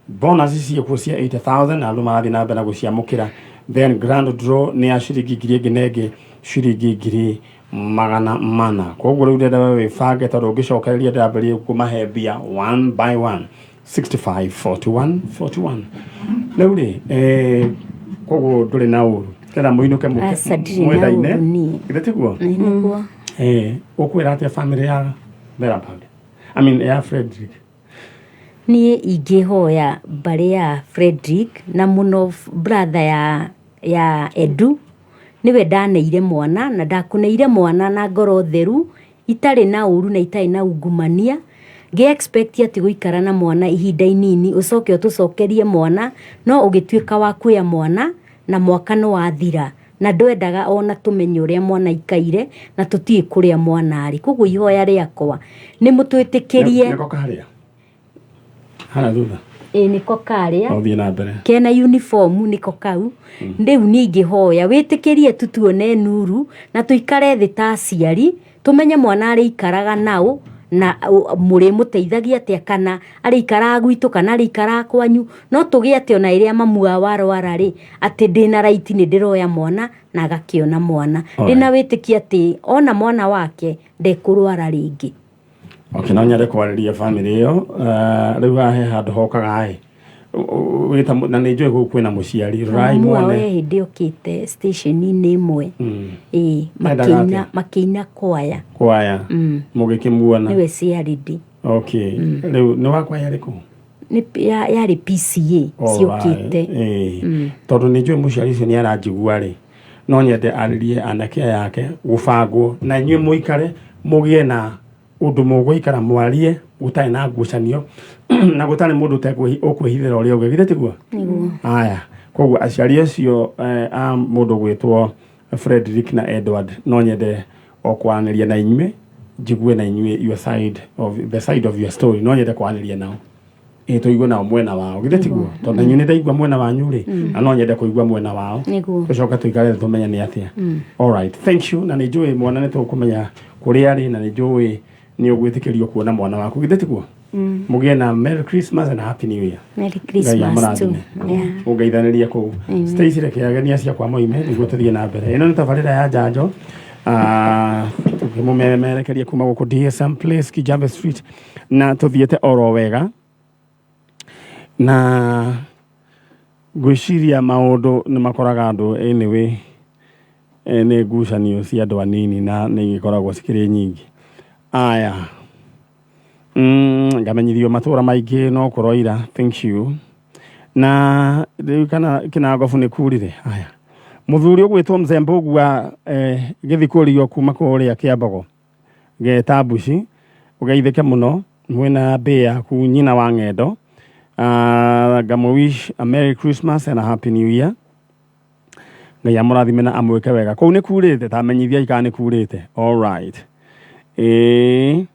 Bonus ciĩkuo cia 80,000 na andũ marathiĩ na mbere na gũciamũkĩra. Then grand draw nĩ ya ciringi 1000 ĩngĩ na ĩngĩ, ciringi 400,000. Koguo rĩu ndĩrenda we wĩbange tondũ ũngĩcokereria ndĩrambĩrĩria kũmahe mbia one by one. 654141. Rĩu rĩ, koguo ndũrĩ na ũru. Ndĩrenda mũinũke mũke Aca, ndirĩ na mwendaine. ũru niĩ. Githĩ tiguo? Ĩĩ, nĩguo. Ũkwĩra atĩa family ya Verabad? I mean ya Frederick. Niĩ ingĩhoya mbarĩ ya Frederick na mũno brother ya Edu, nĩwe ndaneire mwana na ndakũneire mwana na ngoro theru, itarĩ na ũru na itarĩ na ungumania. Ngĩ expect atĩ gũikara na mwana ihinda inini ũcoke ũtũcokerie mwana, no ũgĩtuĩka wa kuoya mwana na mwaka nĩ wathira na ndwendaga ona tũmenye ũrĩa mwana aikaire na tũtiĩ kũrĩa mwana arĩ. Koguo ihoya rĩakwa nĩ mũtwĩtĩkĩrie. Nĩko karĩa harĩa thutha? Ĩĩ, nĩko karĩa. Ũthiĩ na mbere. Kena uniform nĩko kau. Rĩu niĩ ingĩhoya wĩtĩkĩrie tu tuone Nuru na tũikare thĩ ta aciari, tũmenye mwana arĩikaraga naũ na mũrĩmũteithagia atĩa, kana arĩikaraga gwitũ kana arĩikaraga kwanyu, no tũgĩe atĩ ona rĩrĩa mamu wao arwara rĩ, atĩ ndĩna right nĩ ndĩroya mwana na agakĩona mwana. Ndĩna wĩtĩkio atĩ ona mwana wake ndekũrwara rĩngĩ. Okay, no nyende kwarĩria bamĩrĩ ĩyo. Rĩu haha he handũ hokaga ĩ wĩta na nĩ njũĩ gũkũ kwĩna mũciari, rorai Mamu wao muone. he hĩndĩ okĩte station-inĩ ĩmwe, ĩĩ. Mendaga makĩina atĩa? Makĩina kwaya. Kwaya mũgĩkĩmuona? Nĩwe CRD. Okay, rĩu nĩ wa kwaya ĩrĩkũ? Nĩ yarĩ PCA ciũkĩte. Ĩĩ, tondũ nĩ njũĩ mũciari ũcio nĩ aranjigua rĩ, no nyende arĩrie anake aya ake gũbangwo na inyuĩ mũikare mũgĩe na ũndũ mũgũikara mwarie gũtarĩ na ngucanio na gũtarĩ mũndũ ũkwĩhithĩra ũrĩa ũngĩ, githĩ tiguo? Nĩguo. Aya, koguo aciari acio a mũndũ gwĩtwo Frederick na Edward, no nyende o kwaranĩria na inyuĩ, njigue na inyuĩ your side of the side of your story. No nyende kwaranĩria nao, ĩ tũigue nao mwena wao, githĩ tiguo? Tondũ na inyuĩ nĩ ndaigua mwena wanyu rĩ, na no nyende kũigua mwena wao. Nĩguo. Tũcoke tũikare thĩ tũmenye nĩ atĩa. Alright, thank you. Na nĩ njũĩ mwana nĩ tũkũmenya kũrĩa arĩ na nĩ njũĩ nĩ ũgwĩtĩkĩrio kuona mwana waku, githĩ tiguo? Mũgĩe na Merry Christmas and Happy New Year. Merry Ngai Christmas too. amũrathime. Ũngeithanĩria kũu. Stacy, reke ageni acio akwa moime nĩguo tũthiĩ na mbere. Ĩno nĩ tabarĩra ya Njanjo. Tũkĩmũmerekeria kuma gũkũ DSM Place, Kijabe Street, na tũthiĩte oro wega na ngwĩciria maũndũ nĩ makoraga andũ. Anyway, nĩ ngucanio cia andũ anini na nĩ igĩkoragwo cikĩrĩ nyingĩ. Aya, ngamenyithio matũra maingĩ no kũroira. Thank you. Na rĩu kana kĩnangobu nĩ kurire. Aya, mũthuri ũgwĩtwo Mzee Mbũgua, gĩthikũrio kuma kũrĩa Kĩambogo geta mbuci, ũgeithĩke mũno mwĩna mbĩ yaku nyina wa ng'endo. Ngamũ wish a Merry Christmas and a Happy New Year. Ngai amũrathime na amwĩke wega. Kũu nĩ kurĩte? Ta menyithiai kana nĩ kurĩte. Alright, ĩĩ.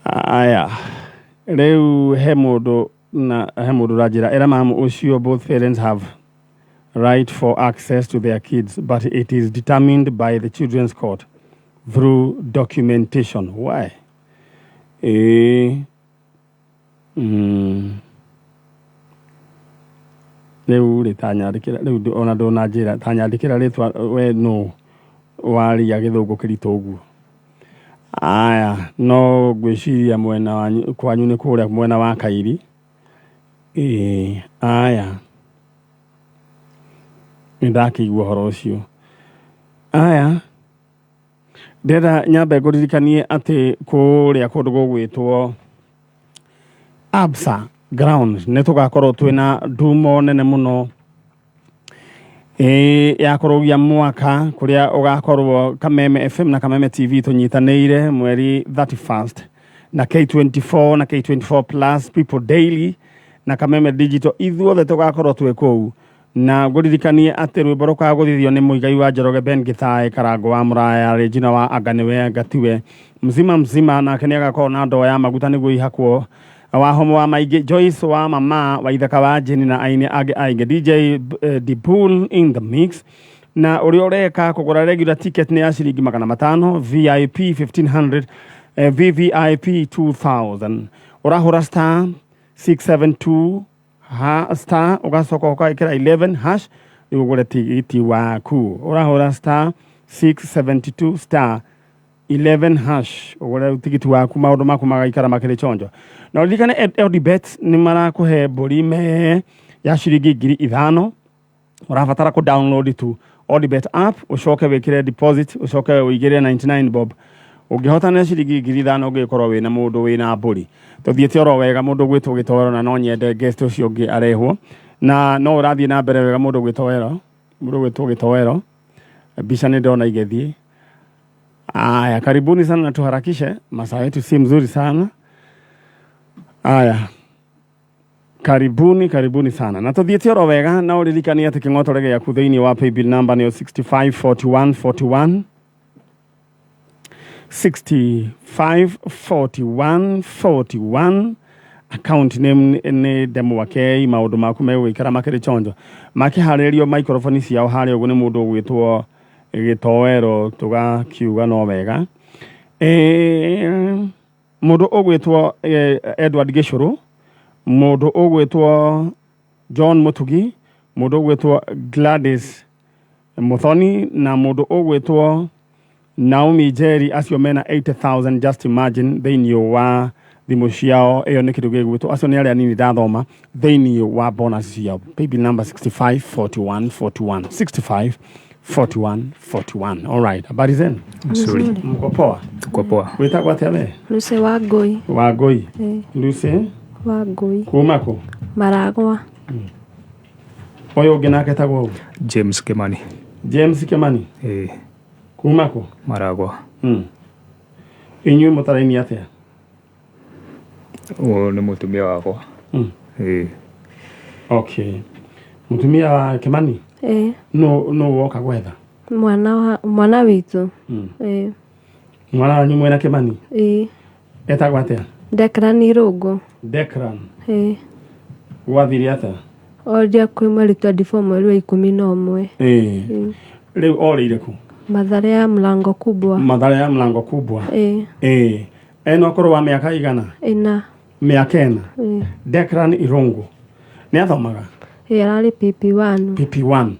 Aya, rĩu he mũndũ na he mũndũ ũranjĩra, ĩra mamu ũcio both parents have right for access to their kids, but it is determined by the children's court through documentation. Why? Ĩĩ. Rĩu rĩ, tanyandĩkĩra rĩu ona ndũnanjĩra, tanyandĩkĩra rĩtwa we nũ waria gĩthũngũ kĩritũ ũguo. Aya, no ngwĩciria mwena wanyu kwanyu nĩ kũrĩa mwena wa Kairi. Ĩĩ, aya, nĩ ndakĩigua ũhoro ũcio. Aya, ndĩrenda nyambe ngũririkanie atĩ kũrĩa kũndũ gũgwĩtwo Absa Ground nĩ tũgakorwo twĩna ndumo nene mũno, ĩĩ, ya kũrũgia mwaka, kũrĩa ũgakorwo Kameme FM na Kameme TV tũnyitanĩire mweri 31st na K24 na K24 Plus, People Daily na Kameme Digital, ithuothe tũgakorwo twĩ kũu. Na ngũririkanie atĩ rwĩmbo rũkagũthithio nĩ Mũigai wa Njoroge, Ben Githae, Karango wa Mũraya, Regina wa Anga nĩwe anga tiwe mzima mzima, nake nĩ agakorwo na ndoo ya maguta nĩguo ihakwo wa homo wa maingĩ, Joyce wa mama wa ithaka wa Jeni na aini angĩ aingĩ, DJ Dibul in the mix. Na ũrĩa ũreka kũgũra regular ticket nĩ ya ciringi 500, VIP 1500, VVIP 2000. Ũrahũra star 672 ha star, ũgacoka ũgekĩra 11 hash nĩguo ũgũre tigiti waku. Ũrahũra star 672 star 11 hash ũgũre tigiti waku, maũndũ maku magaikara makĩrĩ chonjo. Na ũririkane Odibet nĩ marakũhe mbũri me ya ciringi 5,000. Ũrabatara kũ download tu Odibet app, ũcoke wĩkĩre deposit, ũcoke ũigĩrĩre 99 bob. Ũngĩhotana ciringi 5,000, ũngĩkorwo wĩna mũndũ wĩna mbũri. Tũthiĩte oro wega, mũndũ gwĩtwo Gĩtoero, na no nyende guest ũcio ũngĩ arehwo, na no ũrathiĩ na mbere wega, mũndũ gwĩtwo Ero, mũndũ gwĩtwo Gĩtoero. Mbica nĩ ndona igĩthiĩ. Aya, karibuni sana na tuharakishe, masaa yetu si mzuri sana. Aya, karibuni karibuni sana na tuthiĩte oro wega na ũririkanie atĩ kĩng'otore gĩaku thĩinĩ wa paybill number nĩyo 654141, 654141, account name nĩ Ndemwa K. Maũndũ maku megũgĩikara makĩrĩ chonjo makĩharĩrĩrio microphone ciao harĩa ũguo nĩ mũndũ ũgwĩtwo Gĩtoero, tũgakiuga no wega. Mũndũ ũgwĩtwo Edward Gĩcũrũ, mũndũ ũgwĩtwo John Mũtugi, mũndũ ũgwĩtwo Gladys Muthoni na mũndũ ũgwĩtwo Naomi Njeri, acio mena 80,000, just imagine, thĩinĩ wa thimũ ciao. Ĩyo nĩ kĩndũ gĩgwĩtwo, acio nĩ arĩa nini ndathoma thĩinĩ wa bonus ciao. Paybill number 654141, 654141. All right, habari zenu? Nzuri. Mko poa? Tuko poa. Wĩtagwo atĩa we? Lucy Wangui. Wangũi? Eh. Lucy Wangui. Kuma kũ? Maragwa. Ũyũ ũngĩ nake etagwo ũ? James Kimani. James Kimani? Eh. Kuma kũ? Maragwa. Inyuĩ mũtaraini atĩa? Ũyũ nĩ mũtumia wakwa. Eh. Okay, mũtumia wa Kimani? Eh. No woka gwetha? Mwana wa mwana witũ. Eh. Mwana wanyu mwena Kimani? Eh. Etagwo atĩa? Declan Irũngũ. Declan? Eh. Gwathire atĩa? Oria kwĩ mweri 24 mweri wa 11. Rĩu orĩire kũ? Mathare ya Mlango Kubwa. Mathare ya Mlango Kubwa? Eh. Ena ũkũrũ wa mĩaka igana? 4. Mĩaka 4? Eh. Declan Irũngũ nĩ athomaga? Eh, ararĩ PP1. PP1.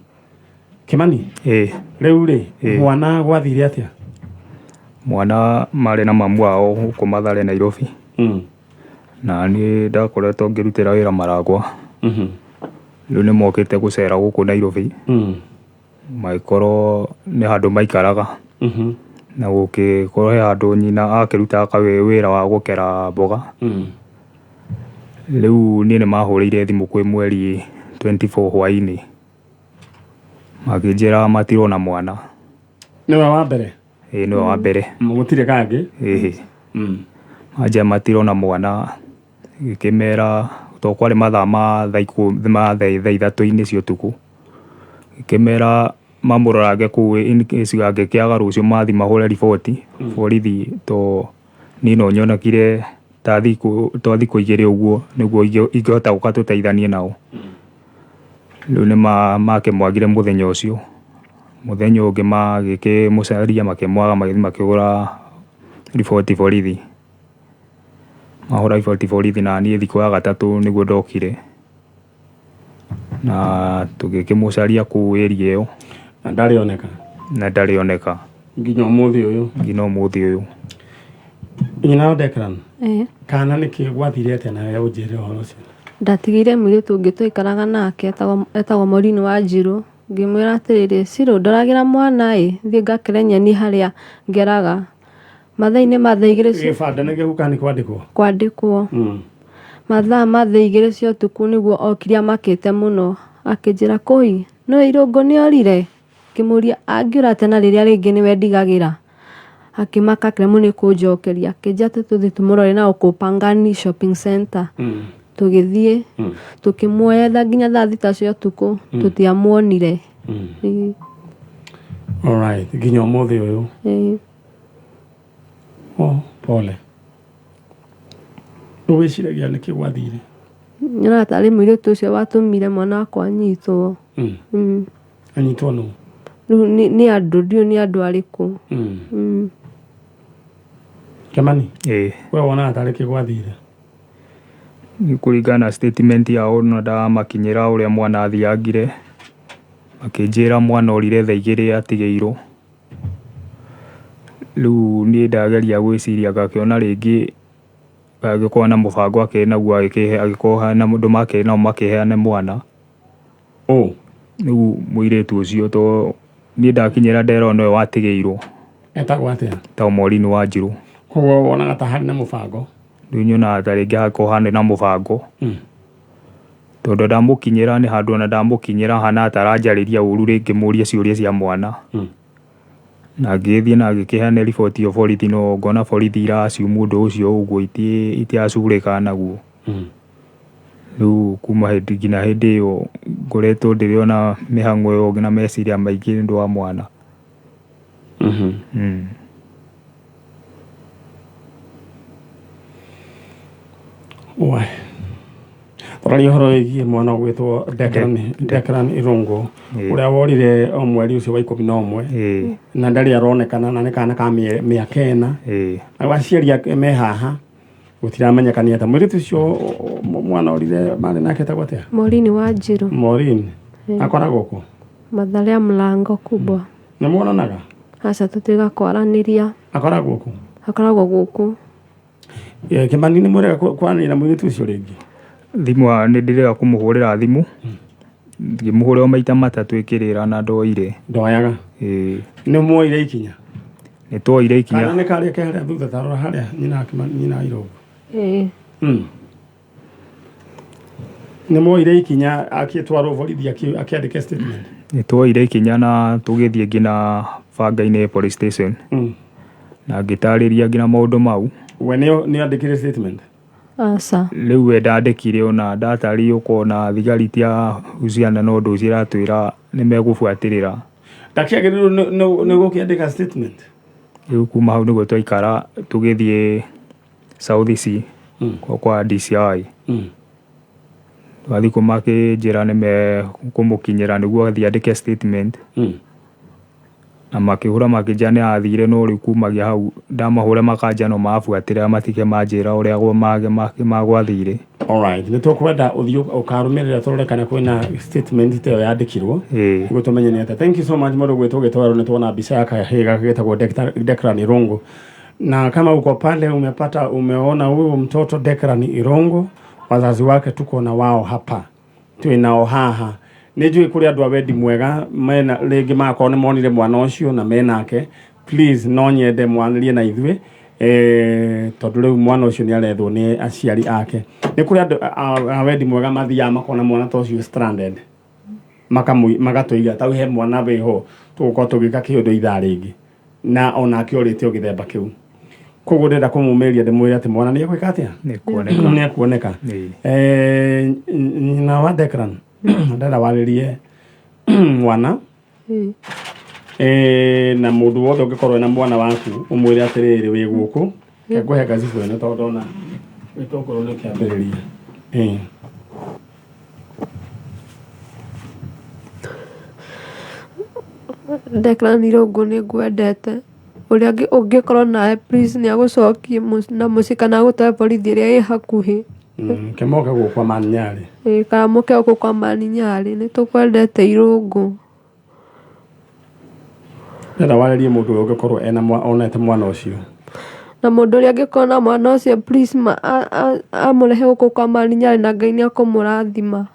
Kimani? Eh. Rĩu rĩ, Eh. mwana gwathire atĩa? Mwana marĩ na mamu wao gũkũ Mathare, Nairobi. Na niĩ ndakoretwo ngĩrutĩra wĩra Maragwa. Rĩu nĩ mokĩte gũcera gũkũ Nairobi. Magĩkorwo nĩ handũ maikaraga. Na gũgĩkorwo he handũ nyina akĩrutaga wĩra wa gũkera mboga. Rĩu niĩ nĩ mahũrĩire thimũ kwĩ mweri 24 hwainĩ. Makĩnjĩra matirona mwana. Nĩwe wa mbere? Ĩĩ, nĩwe wa mbere. Gũtirĩ kangĩ? Ĩĩ. Manjĩra matirona mwana, ngĩkĩmera to kwarĩ mathaa ma ma thaa 3-inĩ cia ũtukũ. Ngĩkĩmera mamũrorange kũu in case angĩkĩaga rũciũ mathiĩ mahũre riboti borithi, to niĩ no nyonekire ta thikũ 2 ũguo nĩguo ingĩhota gũka tũteithanie nao. Rĩu nĩ makĩmwagire mũthenya ũcio. Mũthenya ũngĩ magĩkĩmũcaria makĩmwaga, magĩthiĩ makĩhũra riboti borithi. Mahũra riboti borithi, na niĩ thikũ ya gatatũ nĩguo ndokire. Na tũgĩkĩmũcaria kũu area ĩyo. Na ndarĩ oneka? Na ndarĩ oneka. Nginya ũmũthĩ ũyũ? Nginya ũmũthĩ ũyũ. Nyina wa Declan? Eh. Kana nĩkĩ gwathire atĩa nawe ũnjĩre ũhoro ũcio? Ndatigĩire mũirĩtu ũngĩ twaikaraga nake etagwo Maureen Wanjirũ. Ngĩmwĩra atĩrĩrĩ, Cirũ, ndoragĩra mwana ĩ, thiĩ ngakere nyeni harĩa ngeraga. Mathaa-inĩ ma thaa 2 cia Gĩbanda nĩ gĩgũka nĩ kwandĩkwo? Kwandĩkwo. Mathaa ma thaa 2 cia ũtukũ nĩguo okire amakĩte mũno. Akĩnjĩra, "Kũi, nĩũĩ Irũngũ nĩorire?" Ngĩmũria, "Angĩũra atĩa na rĩrĩa rĩngĩ nĩwe ndigagĩra?" Akĩmaka akĩremwo nĩ kũnjokeria. Akĩnjĩra atĩ tũthiĩ tũmũrore na gũkũ Pangani Shopping Center. Tũgĩthiĩ, tũkĩmwetha nginya thaa 6 cia ũtukũ, tũtiamuonire. Ĩĩ. Alright, nginya ũmũthĩ ũyũ? Ĩĩ. Oh, pole. Wĩciragia nĩkĩ gwathire? Nyonaga tarĩ mũirĩtu ũcio watũmire mwana wakwa anyitwo. Anyitwo nũ? Rĩu nĩ andũ, ndiũĩ nĩ andũ arĩkũ. Kimani? Ĩĩ. We wonaga tarĩ kĩ gwathire? Nĩ kũringana na statement yao na ndamakinyĩra ũrĩa mwana athiangire, makĩnjĩra mwana orire thaa 2 atigĩirwo. Rĩu niĩ ndageria gwĩciria ngakĩona rĩngĩ angĩkorwo na mũbango akĩrĩ naguo, angĩkorwo hena mũndũ makĩrĩ nao makĩheane mwana. Ũ? Rĩu mũirĩtu ũcio, to niĩ ndakinyĩra nderwo nĩwe watigĩirwo. Etagwo atĩa? Etagwo Maureen Wanjirũ. Koguo wonaga ta harĩ na mũbango? Rĩu nyonaga ta rĩngĩ hangĩkorwo harĩ na mũbango. Tondũ ndamũkinyĩra nĩ handũ ona ndamũkinyĩra hana ta aranjarĩria ũru rĩngĩ mũrie ciũria cia mwana. Na ngĩgĩthiĩ na ngĩkĩheana riboti ĩyo borithi no ngona borithi ira assume ũndũ ũcio ũguo itiracugurĩka naguo. Rĩu kuma hĩndĩ nginya hĩndĩ ĩyo ngoretwo ndĩrĩ ona mĩhang'o ĩyo na meciria maingĩ nĩ ũndũ wa mwana. We. Tũraria ũhoro wĩgiĩ mwana ũgwĩtwo Declan Irũngũ ũrĩa worire o mweri ũcio wa 11 na ndarĩ aronekana na nĩ kana ka mĩaka 4. Na aciari ake me haha gũtiramenyeka nĩ atĩa mũirĩtu ũcio mwana orire marĩ nake etagwo atĩa? Maureen Wanjiru. Maureen akoragwo kũ? Mathare ya mlango kubwa. Nĩ muonanaga? Aca tũtiga kwaranĩria. Akoragwo kũ? Akoragwo gũkũ. Kĩmani nĩ mũrega kwaranĩria na mũirĩtu ũcio rĩngĩ? Thimũ nĩ ndĩrega kũmũhũrĩra thimũ ngĩmũhũrĩra o maita matatũ ĩkĩrĩra na ndoire. Ndoyaga. Ĩĩ. Nĩ muoire ikinya? Nĩ tuoire ikinya. Kana nĩ karĩa ke harĩa thutha tarora harĩa nyina Kĩmani nyina Irũngũ. Ĩĩ. Nĩ muoire ikinya akĩtwarwo borithi akĩandĩke statement? Nĩ tuoire ikinya na tũgĩthiĩ nginya Banga-inĩ police station na ngĩtarĩria nginya maũndũ mau. We nĩ andĩkire statement? Aca. Rĩu we ndandĩkire ona ndatarĩria ũkona thigari itiahuciana na ũndũ ũcio iratwĩra nĩ megũbuatĩrĩra. Ndakĩagĩrĩirwo nĩ gũkĩandĩka statement? Rĩu kuma hau nĩguo twaikara tũgĩthiĩ South C kwa DCI. Twathiĩ kũu makĩnjĩra nĩ mekũmũkinyĩra nĩguo athiĩ andĩke statement. Na makĩhũra makĩnjĩra nĩ athire no rĩu kumagia hau ndamahũra makanjĩra no marabuatĩrĩra matige manjĩra ũrĩa magwathire. Alright, nĩ tũkwenda ũthiĩ ũkarũmĩrĩra tũrore kana kwĩna statement ta ĩyo yandĩkirwo nĩguo tũmenye nĩ atĩa. Thank you so much mũndũ ũgwĩtwo Gĩtoero, nĩ tuona mbica ya kahĩĩ gaka getagwo Declan Irũngũ. Na kama uko pale umepata umeona huyu mtoto Declan Irũngũ, wazazi wake tuko na wao hapa, twĩ nao haha. Nĩ njũĩ kũrĩ andũ a wendi mwega mena rĩngĩ magakorwo nĩ monire mwana ũcio na menake. Please no nyende mwanĩrie na ithuĩ tondũ rĩu mwana ũcio nĩ arethwo nĩ aciari ake. Nĩ kũrĩ andũ a wendi mwega mathiaga makona mwana ta ũcio stranded magatũiga tau he mwana wĩho tũgũkorwo tũgĩka kĩũndũ ithaa rĩngĩ na onake orĩte o gĩthemba kĩu. Koguo ndĩrenda kũmũmĩria ndĩmwĩre atĩ mwana nĩ egwĩka atĩa? Nĩ kuoneka. Nĩ ekuoneka. Nyina wa Declan ndĩrenda warĩrie mwana na mũndũ wothe ũngĩkorwo ena mwana waku ũmwĩre atĩrĩrĩ wĩ gũkũ ngũhe ngacibũ ĩno tondũ ndona gĩtũngũrũ nĩ kĩambĩrĩria. Declan Irũngũ nĩ ngwendete ũrĩa ũngĩkorwo nawe please nĩ agũcokie na mũciĩ kana agũtware borithi ĩrĩa ĩ hakuhĩ. Kĩmoke gũkũ kwa Maninyarĩ. Kana mũke gũkũ kwa Maninyarĩ, nĩ tũkwendete Irũngũ. Ndĩrenda warĩrie mũndũ ũrĩa ũngĩkorwo ena onete mwana ũcio. Na mũndũ ũrĩa angĩkorwo na mwana ũcio please amũrehe gũkũ kwa Maninyarĩ na Ngai nĩ ekũmũrathima.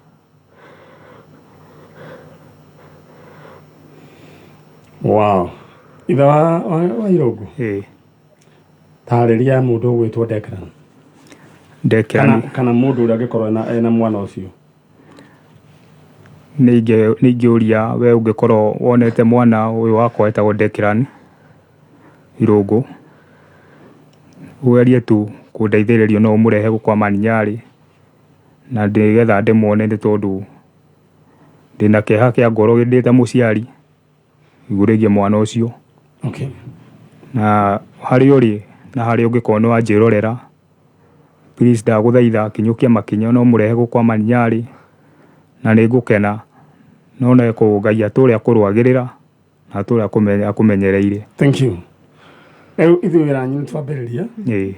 Wow. Ithe wa Irũngũ? Ĩĩ. Tarĩria mũndũ ũgwĩtwo Declan. Declan. Kana mũndũ ũrĩa angĩkorwo ena mwana ũcio. Nĩ ingĩũria we ũngĩkorwo wonete mwana ũyũ wakwa wetagwo Declan Irũngũ, ũgerie tu kũndeithĩrĩria no ũmũrehe gũkũ kwa Maninyarĩ na nĩgetha ndĩmuone nĩ tondũ ndĩna kĩeha kĩa ngoro ndĩ ta mũciari igũrũ rĩgiĩ mwana ũcio. Okay. Na harĩa ũrĩ na harĩa ũngĩkorwo nĩ wanjĩrorera, please ndagũthaitha kinyũkia makinya no ũmũrehe gũkũ kwa Maninyarĩ na nĩ ngũkena no Ngai atũre akũrũagĩrĩra na atũre akũmenyereire. Thank you. Rĩu ithuĩ wĩra wanyu nĩ twambĩrĩria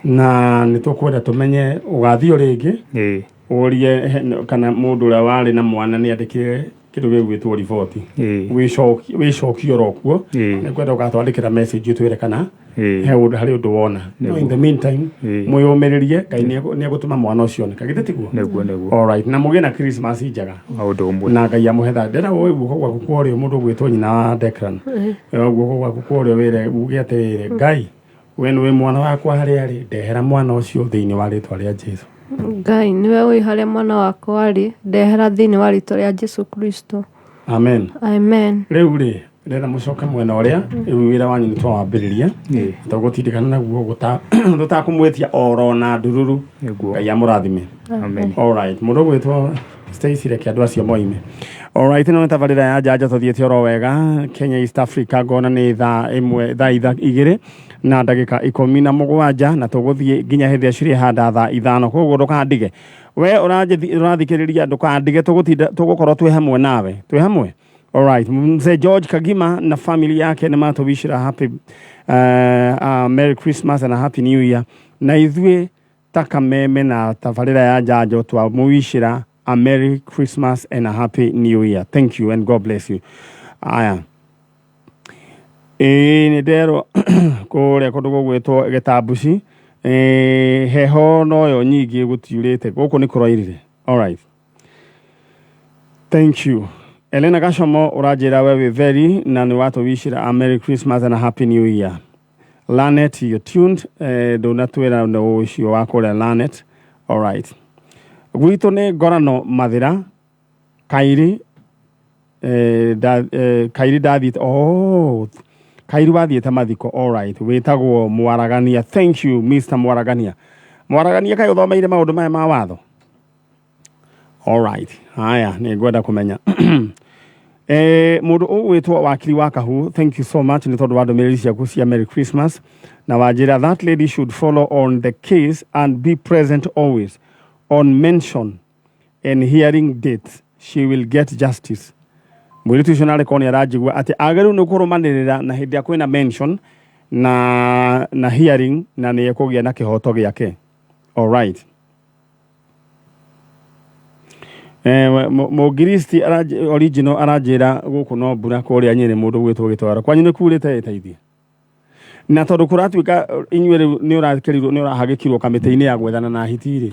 na nĩ tũkwenda tũmenye ũgathiĩ o rĩngĩ ũrie kana mũndũ ũrĩa warĩ na mwana nĩ andĩkire kĩndũ gĩgwĩtwo riboti. Wĩcokie oro kuo. Nĩ ngwenda ũgatwandĩkĩra message ũtwĩre kana he ũndũ harĩ ũndũ wona. No in the meantime mwĩyũmĩrĩrie Ngai nĩ egũtũma mwana ũcio oneke. Githĩ tiguo? Nĩguo nĩguo. Alright, na mũgĩe na Christmas njega. Maũndũ ũmwe. Na Ngai amũhe thayũ. Ndĩrenda woe guoko gwaku kwa ũrĩo mũndũ ũgwĩtwo nyina wa Declan. Guoko gwaku kwa ũrĩo wĩre uge atĩrĩrĩ Ngai we nĩwe mwana wakwa harĩa arĩ ndehera mwana ũcio thĩinĩ wa rĩtwa rĩa Jesu. Ngai nĩwe ũĩ harĩa mwana wakwa arĩ ndehera thĩinĩ wa rĩtwa rĩa Jesu Kristo. Amen. Amen. Rĩu rĩ Ndĩrenda mũcoke mwena ũrĩa rĩu wĩra wanyu nĩ twawambĩrĩria. Tũgũtindĩkana naguo tũtakũmwĩtia oro na ndururu. Nĩguo. Ngai amũrathime. Amen. Alright, mũndũ ũgwĩtwo Stacy, reke andũ acio moime. Alright, ĩno nĩ tabarĩra ya Njanjo, tũthiĩte oro wega Kenya, East Africa. Ngona nĩ thaa 1, thaa 2:17, na tũgũthiĩ nginya hĩndĩ ĩrĩa cirĩhanda thaa 5. Koguo ndũkandige, we ũrathikĩrĩria, ndũkandige, tũgũtinda tũgũkorwo twĩ hamwe nawe, twĩ hamwe. Alright, Mzee George Kagima na family yake nĩ matũwishĩra happy Merry Christmas and a Happy New Year, na ithuĩ ta Kameme na tabarĩra ya Njanjo twamũwishĩra a Merry Christmas and a Happy New Year. Thank you and God bless you. Aya, ĩĩ, nĩ nderwo kũrĩa kũndũ gũgwĩtwo Gĩtambuci, heho noyo nyingĩ, gũtiurĩte, gũkũ nĩ kũrairire. Alright, thank you. Elena Gashomo ũranjĩra we wĩ very na nĩ watũwishĩra a Merry Christmas and a Happy New Year. Lanet, you tuned, ndũnatwĩra nĩ ũcio wa kũrĩa Lanet. Alright, gwitũ nĩ Ngorano Mathĩra Kairi, Kairi ndathiĩte, oh, Kairi wathiĩte mathiko. Alright, wĩtagwo Mwaragania. Thank you, Mr Mwaragania. Mwaragania, kaĩ ũthomeire maũndũ maya ma watho? Alright, haya, nĩ ngwenda kũmenya. Mũndũ ũgwĩtwo Wakiri wa Kahu, thank you so much nĩ tondũ wa ndũmĩrĩri ciaku cia Merry Christmas, na wanjĩra that lady should follow on the case and be present always on mention and hearing dates, she will get justice. Mũirĩtu ũcio narĩ korwo nĩ aranjigua atĩ agĩrĩirwo nĩ kũrũmanĩrĩra na hĩndĩ ĩrĩa kwĩna mention na hearing, na nĩ ekũgĩa na kĩhoto gĩake. Alright. Mũngiristi original aranjĩra gũkũ no mbura kũrĩa Nyĩrĩ. Mũndũ gwĩtwo Gĩtwaro, kwanyu nĩ kurĩte? Ĩteithie na tondũ kũratuĩka inyuĩ rĩu nĩ ũrakĩrirwo, nĩ ũrahagĩkirwo kamĩtĩ-inĩ ya gwethana na hiti rĩ,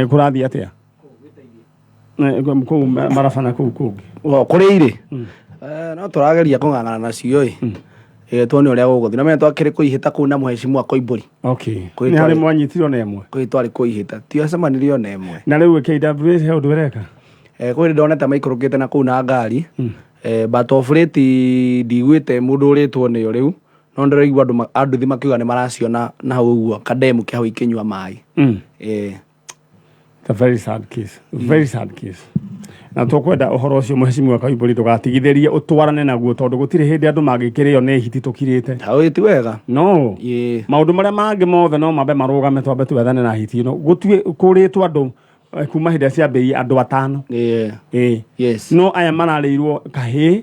kũrathiĩ atĩa kũu marabana kũu kũngĩ? O, kũrĩ irĩ. No tũrageria kũng'ang'ana nacio ĩ, tuone ũrĩa gũgũthiĩ. No menya twakĩrĩ kũihĩta kũu na mũhecimua Koimbũri. Kwĩ nĩ harĩ mwanyitirwo na ĩmwe? Kwĩ twarĩ kũihĩta, tiacemanirie ona ĩmwe. Na rĩu KWS he ũndũ ĩreka? Kwĩ ndonete maikũrũkĩte na kũu na ngari. But of late ndiguĩte mũndũ ũrĩtwo nĩyo rĩu, no ndĩraigua andũ a nduthi makiuga nĩ maraciona na hau ũguo kademu ke hau ikĩnyua maĩ. It's a very sad case. Very sad case. Na tũkwenda ũhoro ũcio, mũhecimiwa Koimbũri, ndũgatigithĩrie, ũtwarane naguo, tondũ gũtirĩ hĩndĩ andũ mangĩkĩrĩo nĩ hiti tũkirĩte. Hau ti wega. No maũndũ marĩa mangĩ mothe no mambe marũgame, twambe twethane na hiti ĩno. Gũtuĩ kũrĩtwo andũ kuma hĩndĩ ĩrĩa ciambĩrĩirie andũ atano. Ĩĩ. No aya mararĩirwo kahĩĩ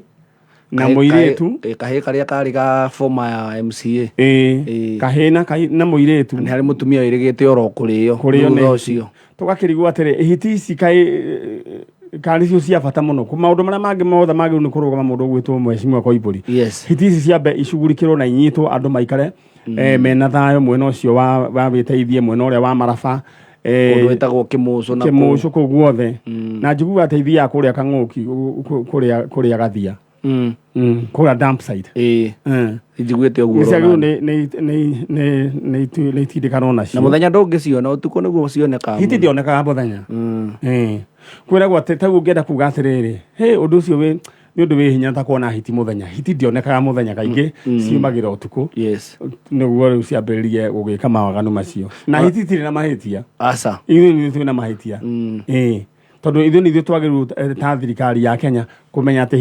na mũirĩtu. Kahĩĩ karĩa karĩ ga former ya MCA. Ĩĩ. Kahĩĩ na mũirĩtu. Nĩ harĩ mũtumia wĩrĩgĩte oro kũrĩo kũrĩo thutha nĩ ũcio. Tũgakĩrigwo atĩrĩ, hiti ici kaĩ karĩ cio cia bata mũno? Maũndũ marĩa mangĩ mothe magĩrĩirwo nĩ kũrũgama, mũndũ ũgwĩtwo mheshimiwa Koimbũri, hiti ici ciambe icugurikĩrwo na inyitwo, andũ maikare mena thayũ mwena ũcio wa wĩteithie, mwena ũrĩa wa Maraba, Kũndũ wĩtagwo Kĩmũcũ na kũu. Kĩmũcũ kũu guothe. Na njiguaga atĩ ithiaga kũrĩa Kang'ũki, kũrĩa Gathia, kũrĩa dump site. Ĩĩ. Njiguĩte ũguo. Nĩ ciagĩrĩirwo oro nĩ itindikanwo na nacio. Mũthenya ndũngĩciona, ũtukũ nĩguo cionekaga Hiti mũno. ndĩonekaga mũthenya. Ĩĩ. Kwĩragwo atĩ ta ũngĩenda kuga atĩrĩrĩ, hĩ, ũndũ ũcio wĩ nĩ ũndũ wĩ hinya ta kuona hiti mũthenya. Hiti ndĩonekaga mũthenya kaingĩ, ciumagĩra ũtukũ. Nĩguo rĩu ciambĩrĩrie gũgĩka mawaganu macio. Na hiti itirĩ na mahĩtia. Aca. Ithuĩ nĩ twĩ na mahĩtia. Ĩĩ, tondũ ithuĩ nĩ ithuĩ twagĩrĩirwo ta thirikari ya Kenya kũmenya atĩ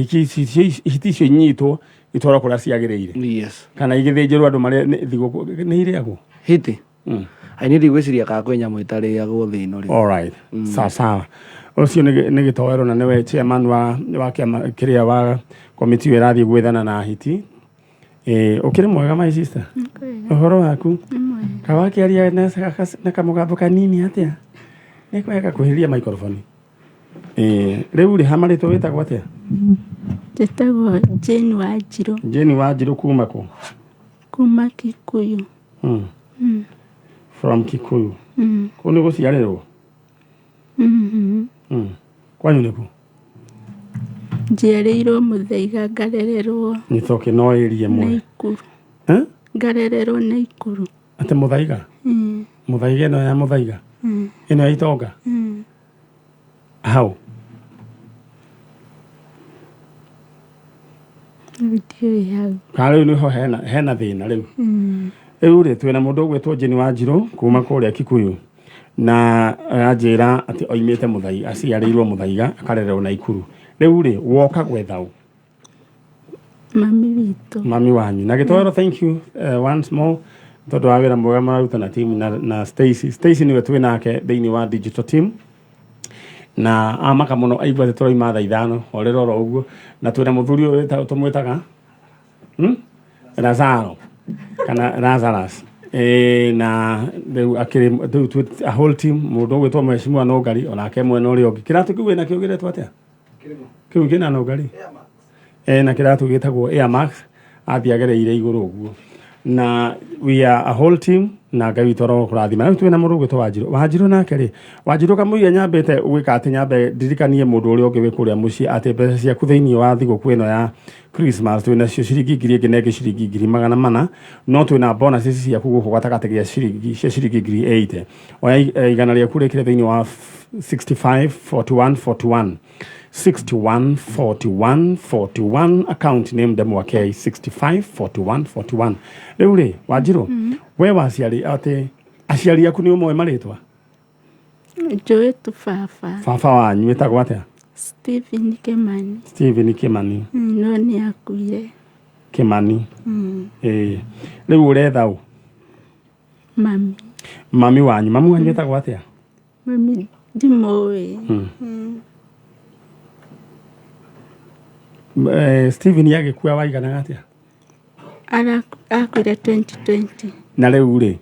hiti icio inyitwo itwarwo kũrĩa ciagĩrĩire. Kana igĩthĩnjĩrwo andũ marĩa thigũkũ nĩ irĩagwo. Hiti. Ai, niĩ ndigwĩciria kana kwĩ nyamũ ĩtarĩagwo thĩ ĩno rĩ. Alright. Sawa sawa. Ũcio nĩ Gĩtoero na nĩwe chairman wa kĩama kĩrĩa wa komiti ĩyo ĩrathiĩ gwethana na hiti. Ũkĩrĩ mwega, my sister? Ũhoro waku? Kawakĩaria na kamũgambo kanini atĩa? Nĩ kwega kuhĩrĩria microphone. Rĩu rĩ, hamarĩtwo wĩtagwo atĩa? Njĩtagwo Jane Wanjirũ. Jane Wanjirũ kuma kũ? Kuma Kikuyu. From Kikuyu. Kũu nĩ gũciarĩrwo? Mhm. Kwanyu nĩ kũ? Njiarĩirwo Mũthaiga, ngarererwo Nĩtoke no ĩrie ĩmwe. Naikuru. Eh? Ngarererwo Naikuru. Atĩ Mũthaiga? Mũthaiga ĩno ya Mũthaiga? Ĩno ya Itonga? Hau? Ndiũĩ hau. Kana rĩu nĩho hena thĩna rĩu. Rĩu rĩ twĩna mũndũ ũgwĩtwo Jane Wanjirũ kuma kũrĩa Kikuyu na anjĩra atĩ oimĩte Mũthaiga, aciarĩirwo Mũthaiga akarererwo Naikuru. Rĩu rĩ woka gwetha ũ? Mami witũ. Mami wanyu. Na gĩtwaro thank you once more tondũ wa wĩra mwega mararuta na team na Stacy. Stacy nĩwe twĩ nake thĩinĩ wa digital team na amaka mũno aigua atĩ tũrauma thaa 5 orĩra oro ũguo, na twĩna mũthuri ũyũ tũmwĩtaga Lazaro kana Lazarus. Na rĩu akĩrĩ rĩu twĩ a whole team, mũndũ ũgwĩtwo Mheshimiwa Nũngari onake mwena ũrĩa ũngĩ. Kĩratũ kĩu wĩnakĩo gĩretwo atĩa? Kĩu kĩna Nũngari? Na kĩratũ gĩtagwo Air Max, athiĩ agereire igũrũ ũguo. Na we are a whole team na Ngai witũ arokũrathima. Rĩu twĩna mũndũ ũgwĩtwo Wanjirũ. Wanjirũ nake rĩ, Wanjirũ kamũira nyambĩte gwĩka atĩ nyambe ndirikanie mũndũ ũrĩa ũngĩ wĩ kũrĩa mũciĩ atĩ mbeca ciaku thĩinĩ wa thigũkũ ĩno ya Christmas twĩna cio ciringi 1000 ĩngĩ na ĩngĩ ciringi 400,000, no twĩna bonuses ciaku gũkũ gatagatĩ gĩa ciringi cia ciringi 80,000. Oya 100 rĩaku rĩkĩre thĩinĩ wa 65 41 41 61 41 41 account name Ndemwa K 65 41 41. Rĩu rĩ Wanjirũ, we waciari atĩ aciari aku nĩ ũmoĩ marĩtwa? Njũĩ tu baba. Baba wanyu wĩtagwo atĩa? Stephen Kimani. Stephen Kimani. No nĩ akuire. Kimani. Rĩu ũretha ũ? Mami. Mami wanyu. Mami wanyu wĩtagwo atĩa? Mami ndimũĩ. Stephen agĩkua waiganaga atĩa? Akuire 2020. Na rĩu rĩ,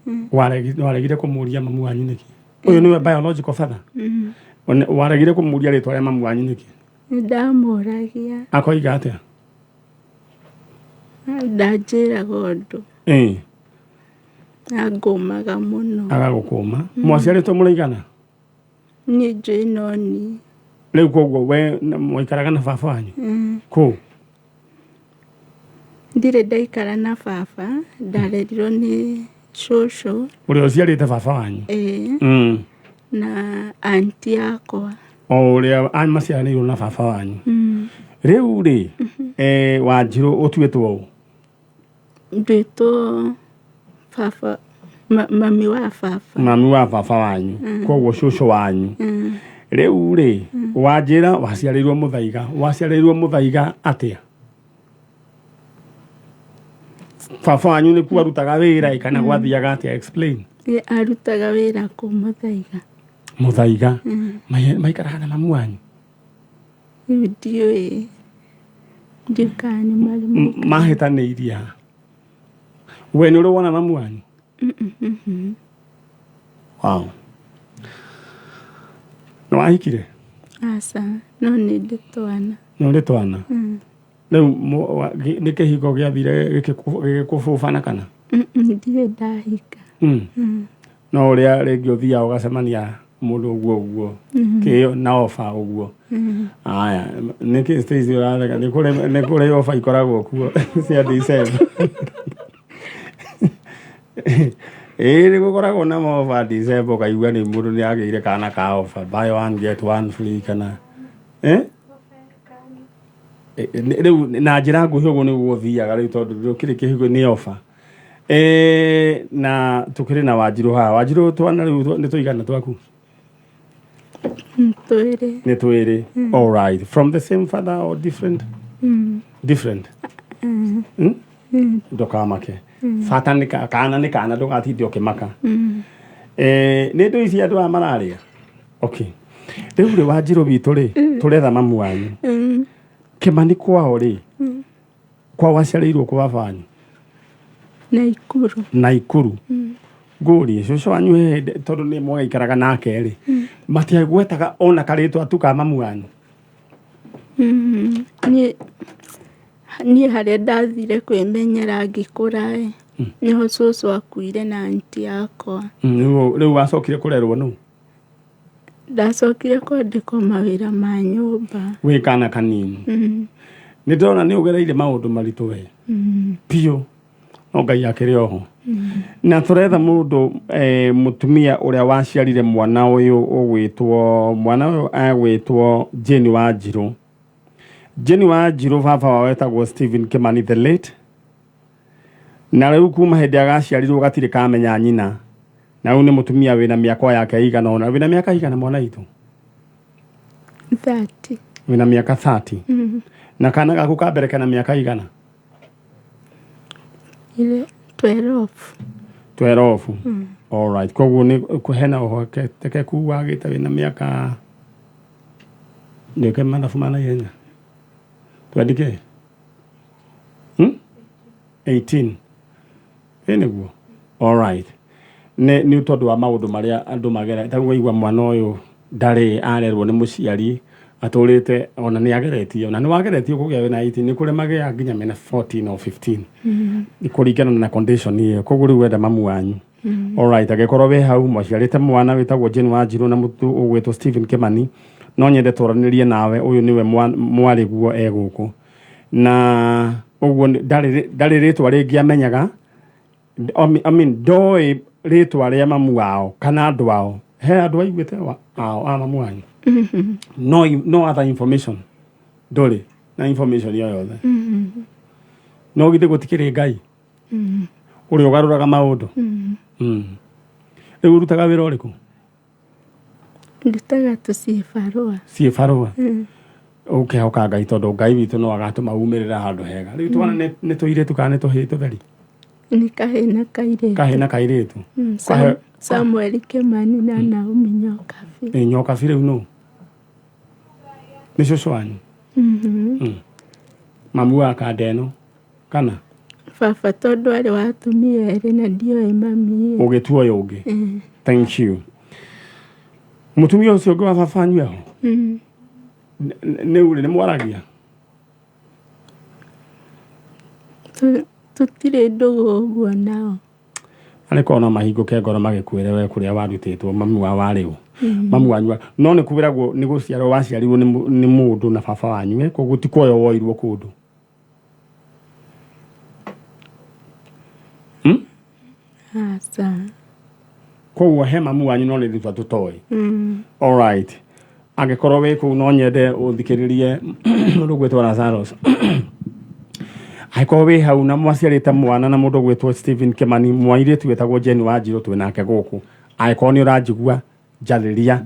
waregire kũmũria mamu wanyu nĩkĩ? Ũyũ nĩwe biological father? Waregire kũmũria rĩtwa rĩa mamu wanyu nĩkĩ? Nĩndamũragia. Akoiga atĩa? Ndanjĩraga ũndũ. Angũmaga mũno. Agagũkũma. Mwaciarĩtwo mũrĩigana? Niĩ njũĩ no niĩ. Rĩu koguo we mwaikaraga na baba wanyu? Kũ? Ndirĩ ndaikara na baba, ndarerirwo nĩ cũcũ. Ũrĩa ũciarĩte baba wanyu? Na auntie yakwa. O ũrĩa maciaranĩirwo na baba wanyu. Rĩu rĩ, Wanjirũ ũtuĩtwo ũ? Nduĩtwo baba, mami wa baba. Mami wa baba wanyu. Koguo cũcũ wanyu. Rĩu rĩ, wanjĩra waciarĩirwo Mũthaiga. Waciarĩirwo Mũthaiga atĩa? Baba wanyu nĩkuo arutaga wĩra kana gwathiaga atĩa? Explain. Arutaga wĩra kũ Mũthaiga. Mũthaiga. Maikaraga na mamu wanyu? Rĩu ndiũĩ. Ndiũĩ kana nĩ marĩ Mahĩtanĩirie ha? We nĩ ũrĩ wona mamu wanyu? Wow. Nĩ wahikire? Aca, no nĩ ndĩ twana. Nĩ ũrĩ twana? Rĩu nĩ kĩhiko gĩathire gĩgĩkũbũbana kana? Ndirĩ ndahika. No ũrĩa rĩngĩ ũthiaga ũgacemania mũndũ ũguo ũguo kĩo na ofa ũguo. Aya, nĩkĩ Stacy ũratheka? Nĩ kũrĩ ofa ikoragwo kuo cia December. Ĩĩ nĩ gũkoragwo na maofa December ũkaigua nĩ mũndũ nĩ agĩire kana ka ofa buy one get one free kana Rĩu na njĩra nguhĩ ũguo nĩguo gũthiaga rĩu tondũ ndũkĩrĩ kĩhiko nĩ ofa. Na tũkĩrĩ na Wanjirũ haha. Wanjirũ twana rĩu nĩ tũigana twaku? Twĩrĩ. Nĩ twĩrĩ. All right. From the same father or different? Different. Ndũkamake. Bata nĩ kana nĩ kana ndũgatinde ũkĩmaka. Nĩ ndũ ici andũ aya mararĩa? Okay. Rĩu rĩ Wanjirũ witũ rĩ, tũretha mamu wanyu. Kĩmani kwao rĩ, kwao aciarĩirwo kwa baba wanyu? Naikuru. Naikuru. Ngũrie cũcũ wanyu he hĩndĩ tondũ nĩ mwaikaraga nake rĩ, matiagwetaga ona karĩtwa tu ka mamu wanyu? Niĩ harĩa ndathire kwĩmenyera ngĩkũra ĩ, nĩho cũcũ akuire na auntie yakwa. Rĩu wacokire kũrerwo nũ? Ndacokire kwandĩkwo mawĩra ma nyũmba. Wĩ kana kanini. Nĩ ndĩrona nĩ ũgereire maũndũ maritũ we. Biũ. No Ngai akĩrĩ oho. Na tũretha mũndũ mũtumia ũrĩa waciarire mwana ũyũ ũgwĩtwo, mwana ũyũ agwĩtwo Jane Wanjirũ. Jane Wanjiru baba wao etagwo Stephen Kimani the late na rĩu kuma hĩndĩ agaciarirwo gatirĩ kamenya nyina na rĩu nĩ mũtumia wĩna mĩaka yake ĩigana ũna. Wĩna mĩaka igana mwana witũ? 30. Wĩna mĩaka 30. Na kana gaku ka mbere kena mĩaka igana? Ile 12. 12. Alright, koguo nĩ hena ũhotekeku wagĩte wĩna mĩaka nĩke mathabu ma naihenya twandĩke 18 ĩ nĩguo. Alright, nĩ tondũ wa maũndũ marĩa andũ magera ta rĩu waigua mwana ũyũ ndarĩ arerwo nĩ mũciari atũrĩte ona nĩ ageretie ona nĩ wageretie kũgĩa wĩna 18 nĩ kũrĩ magĩa nginya mena 14 or 15 nĩ kũringana na condition ĩyo. Koguo rĩu wenda mamu wanyu. Alright, angĩkorwo wĩ hau mwaciarĩte mwana wĩtagwo Jane Wanjiru na mũtu ũgwĩtwo Stephen Kimani, no nyende twaranĩrie nawe. Ũyũ nĩwe mwarĩguo e gũkũ na ũguo ndarĩ rĩtwa rĩngĩ amenyaga. I mean, ndoĩ rĩtwa rĩa mamu wao kana andũ ao. He andũ aiguĩte ao a mamu wanyu? No, no other information, ndũrĩ na information yo yothe. No githĩ gũtikĩrĩ Ngai ũrĩa ũgarũraga maũndũ? Rĩu ũrutaga wĩra ũrĩkũ? Ndutaga tũcibarũa. Ciĩ barũa. Ũkehoka Ngai tondũ Ngai witũ no agatũma umĩrĩra handũ hega. Rĩu twana nĩ tũirĩtu kana nĩ tũhĩĩ tũtheri? Nĩ kahĩĩ na kairĩtu. Kahĩĩ na kairĩtu. Samuel Kimani na Naomi Nyokabi. Ĩ Nyokabi rĩu nũ nĩ cũcũ wanyu? Mamu wa kanda ĩno kana? Baba tondũ arĩ wa atumia erĩ na ndioĩ mami ĩ. Ũgĩtua ũyũ ũngĩ. Thank you. Mũtumia ũcio ũngĩ wa baba wanyu eho? Nĩ urĩ nĩ mwaragia? Tũtirĩ ndũgũ ũguo nao. Arĩ korwo no mahingũke ngoro magĩkwĩre we kũrĩa warutĩtwo mami wa warĩ ũ mamu wanyu no nĩ kwĩragwo nĩ gũciarwo waciarirwo nĩ mũndũ na baba wanyu eh, koguo ti kuoyo woirwo kũndũ. Aca. Koguo he mamu wanyu no nĩ rĩtwa tũtoĩ. Alright, angĩkorwo wĩ kũu no nyende ũthikĩrĩrie mũndũ ũgwĩtwo Lazarus. Angĩkorwo wĩ hau na mwaciarĩte mwana na mũndũ ũgwĩtwo Stephen Kimani, mwairĩtu wĩtagwo Jane Wanjiru, twĩ nake gũkũ. Angĩkorwo nĩ ũranjigua, njarĩria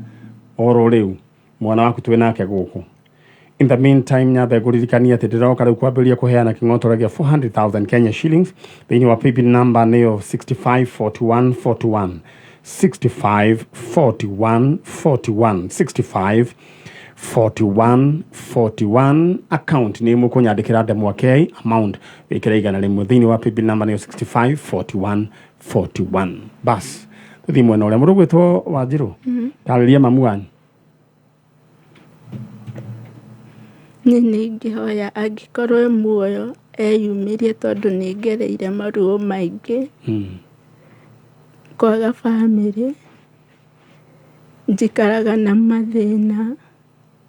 oro rĩu, mwana waku twĩ nake gũkũ. In the meantime, nyambe ngũririkanie atĩ ndĩroka rĩu kwambĩrĩria kũheana kĩng'otore gĩa 400,000 Kenya shillings thĩinĩ wa paybill number nĩyo 654141, 654141, 654141. Account nĩ mũkũnyandĩkĩra ndemwa K, amount wĩkĩre 100 thĩinĩ wa paybill number nĩyo 654141. Bas, tũthiĩ mwena ũrĩa mũndũ gwĩtwo Wanjirũ tarĩria mamu wanyu. Niĩ nĩ ingĩhoya angĩkorwo e muoyo eyumĩrie tondũ nĩ ngereire maruo maingĩ kwaga bamĩrĩ, njikaraga na mathĩna,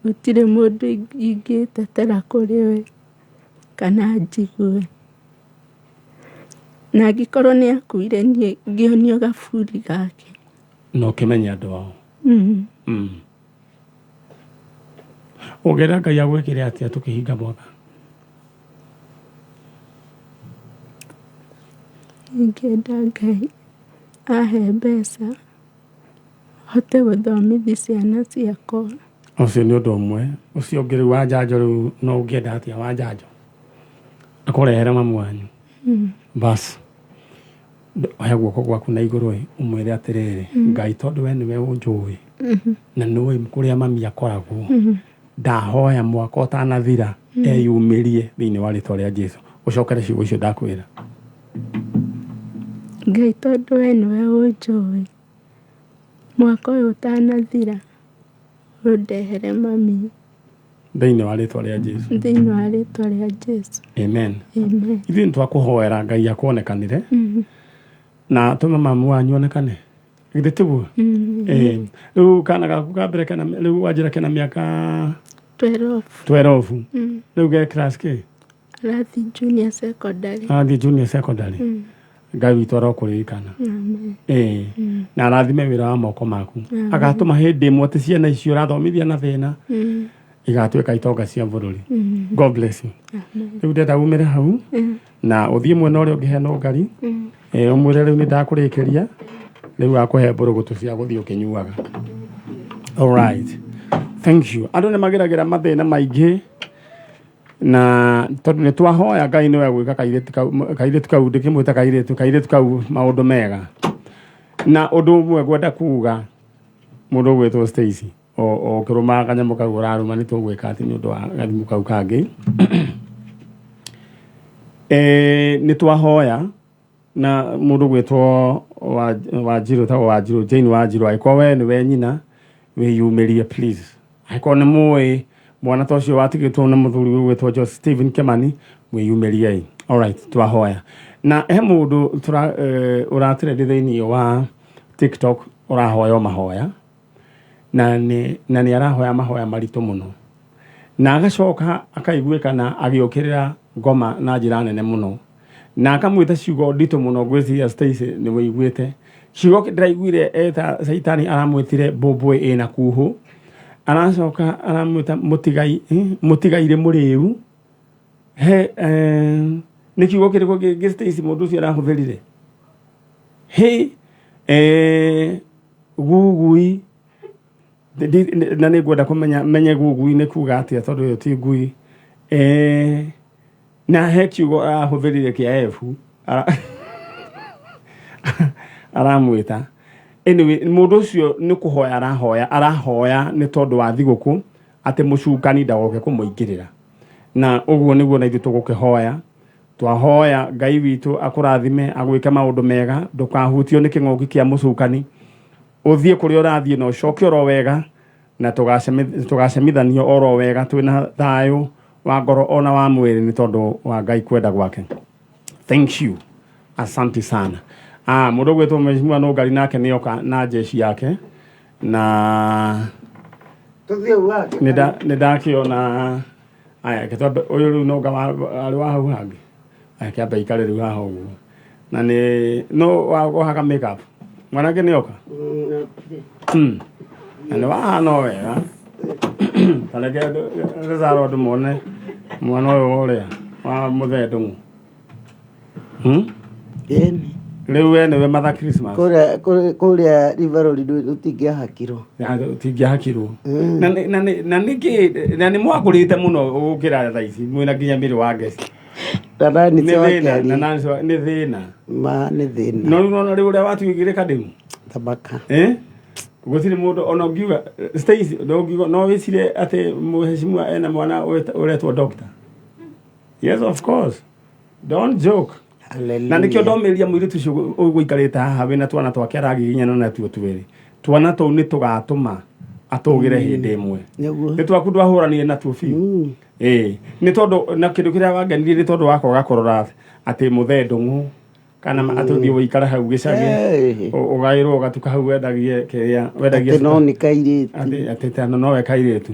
gũtirĩ mũndũ ingĩtetera kũrĩ we kana njigue. Na angĩkorwo nĩ akuire niĩ ngĩonio gaburi gake. Na ũkĩmenya andũ ao. Ũngĩenda Ngai agwĩkĩre atĩa tũkĩhinga mwaka? Ingĩenda Ngai ahe mbeca hote gũthomithia ciana ciakwa. Ũcio nĩ ũndũ ũmwe. Ũcio ũngĩ rĩu wa njanjo, rĩu no ũngĩenda atĩa wa njanjo akũrehere mamu wanyu? Bas, oya guoko gwaku na igũrũ ĩ, ũmwĩre atĩrĩrĩ, Ngai, tondũ we nĩwe ũnjũĩ na nĩũĩ kũrĩa mami akoragwo, ndahoya mwaka ũtanathira eyumĩrie thĩinĩ wa rĩtwa rĩa Jesu. Ũcokere ciugo icio ndakwĩra. Ngai, tondũ we nĩwe ũnjũĩ, mwaka ũyũ ũtanathira ũndehere mami. Thĩinĩ wa rĩtwa rĩa Jesu. Thĩinĩ wa rĩtwa rĩa Jesu. Amen. Amen. Ithuĩ nĩ twakũhoera Ngai akuonekanĩre na tũme mamu wanyu onekane, githĩ tiguo? Ĩĩ. Rĩu kana gaku ka mbere kena, rĩu wanjĩra kena mĩaka 12. 12. Rĩu ge class kĩ? Arathiĩ junior secondary. Arathiĩ junior secondary. Ngai witũ arokũririkana. Amen. Ĩĩ, na arathime wĩra wa moko maku, agatũma hĩndĩ ĩmwe atĩ ciana icio ũrathomithia na thĩna. Igatuĩka itonga cia bũrũri. God bless you. Rĩu ndenda umĩre hau na ũthiĩ mwena ũrĩa ũngĩ hena ũngari. Ũmwĩre rĩu nĩ ndakũrĩkĩria, rĩu akũhe mbũrũgũtũ cia gũthiĩ ũkĩnyuaga. Alright, thank you. Andũ nĩ mageragĩra mathĩna maingĩ, na tondũ nĩ twahoya Ngai nĩwe gwĩka kairĩtu kau, kairĩtu kau ndĩkĩmwĩta kairĩtu, kairĩtu kau maũndũ mega. Na ũndũ ũmwe ngwenda kuga, mũndũ ũgwĩtwo Stacy o ũkĩrũmaga kanyamũ kau ũrarũma, nĩ tũgwĩka atĩ nĩ ũndũ wa gathimũ kau kangĩ. Nĩ twahoya na mũndũ gwĩtwo Wanjirũ, tagwo Wanjirũ, Jane Wanjirũ, angĩkorwo we nĩwe nyina, wĩyumĩrie please. Angĩkorwo nĩ mũĩ mwana ta ũcio watigĩtwo na mũthuri ũgwĩtwo Joseph Stephen Kimani, mwĩyumĩriei. Alright, twahoya. Na he mũndũ ũratrendi thĩinĩ wa TikTok ũrahoya mahoya, na nĩ arahoya mahoya maritũ mũno, na agacoka akaiguĩka na agĩũkĩrĩra ngoma na njĩra nene mũno, na akamwĩta ciugo nditũ mũno. Ngwĩciria Stacy nĩ wĩiguĩte ciugo ndĩraiguire eta Caitani aramwĩtire mbũmbũĩ ĩna kuhũ, aracoka aramwĩta mũtigai, mũtigairĩ mũrĩu. He nĩ kiugo kĩrĩkũ kĩngĩ Stacy mũndũ ũcio arahũthĩrire? He gugui. Na nĩ ngwenda kũmenya menye gugui nĩ kuga atĩa, tondũ ĩyo ti ngui. Na he kiugo arahũthĩrire kĩa F aramwĩta. Anyway, mũndũ ũcio nĩ kũhoya arahoya, arahoya nĩ tondũ wa thigũkũ atĩ mũcukani ndagoke kũmũingĩrĩra, na ũguo nĩguo na ithuĩ tũgũkĩhoya. Twahoya Ngai witũ akũrathime, agwĩke maũndũ mega, ndũkahutio nĩ kĩng'ũki kĩa mũcukani, ũthiĩ kũrĩa ũrathiĩ na ũcoke oro wega, na tũgacemithanio oro wega twĩna thayũ wa ngoro ona wa mwĩrĩ, nĩ tondũ wa Ngai kwenda gwake. Thank you, asante sana. Mũndũ ũgwĩtwo Mheshimiwa Nũngari nake nĩoka na jeshi yake na Tũthiĩ wake. Nĩ ndakĩona. Aya, reke twambe ũyũ rĩu nonga arĩ wa hau hangĩ. Aya, kĩambe ikare rĩu haha ũguo, na nĩ no wahaka makeup, mwanake nĩoka. Na nĩ wahana o wega. Ta reke Lazaro andũ mone mwana ũyũ ũrĩa wa mũthee Ndũng'ũ. Ĩni. Rĩu we nĩwe Mother Christmas. Kũrĩa River Road rũtingĩahakirwo. Tingĩahakirwo. Na nĩkĩ na nĩ mwakũrĩte mũno gũkĩra thaa ici mwĩna nginya mĩrĩ wa ngeci? Na nani Nĩ thĩna na wakĩaria. Nancy nĩ thĩna. Ma nĩ thĩna. No rĩu nona rĩu ũrĩa watuĩkire kademu. Thamaka. Gũtirĩ mũndũ ona ũngiuga, Stacy, ndũngiuga no wĩcire atĩ mheshimiwa ena mwana ũretwo doctor. Yes, of course, don't joke. Na nĩkĩo ndomĩria mũirĩtu ũcio ũgũikarĩte haha wĩna twana twake aragiginyana natuo twĩrĩ. Twana tũu nĩ tũgatũma atũgĩre hĩndĩ ĩmwe. Nĩguo. Nĩ twaku ndwahũranire natuo biũ. Ĩĩ, nĩ tondũ na kĩndũ kĩrĩa wangenirie nĩ tondũ wa kwaga kũrora atĩ mũthee Ndũng'ũ kana atĩ ũthiĩ ũikare hau gĩcagi, ũgaĩrwo ũgatuka hau wendagie kĩrĩa wendagie. Atĩ no nĩ kairĩtu. Atĩ tano nowe kairĩtu.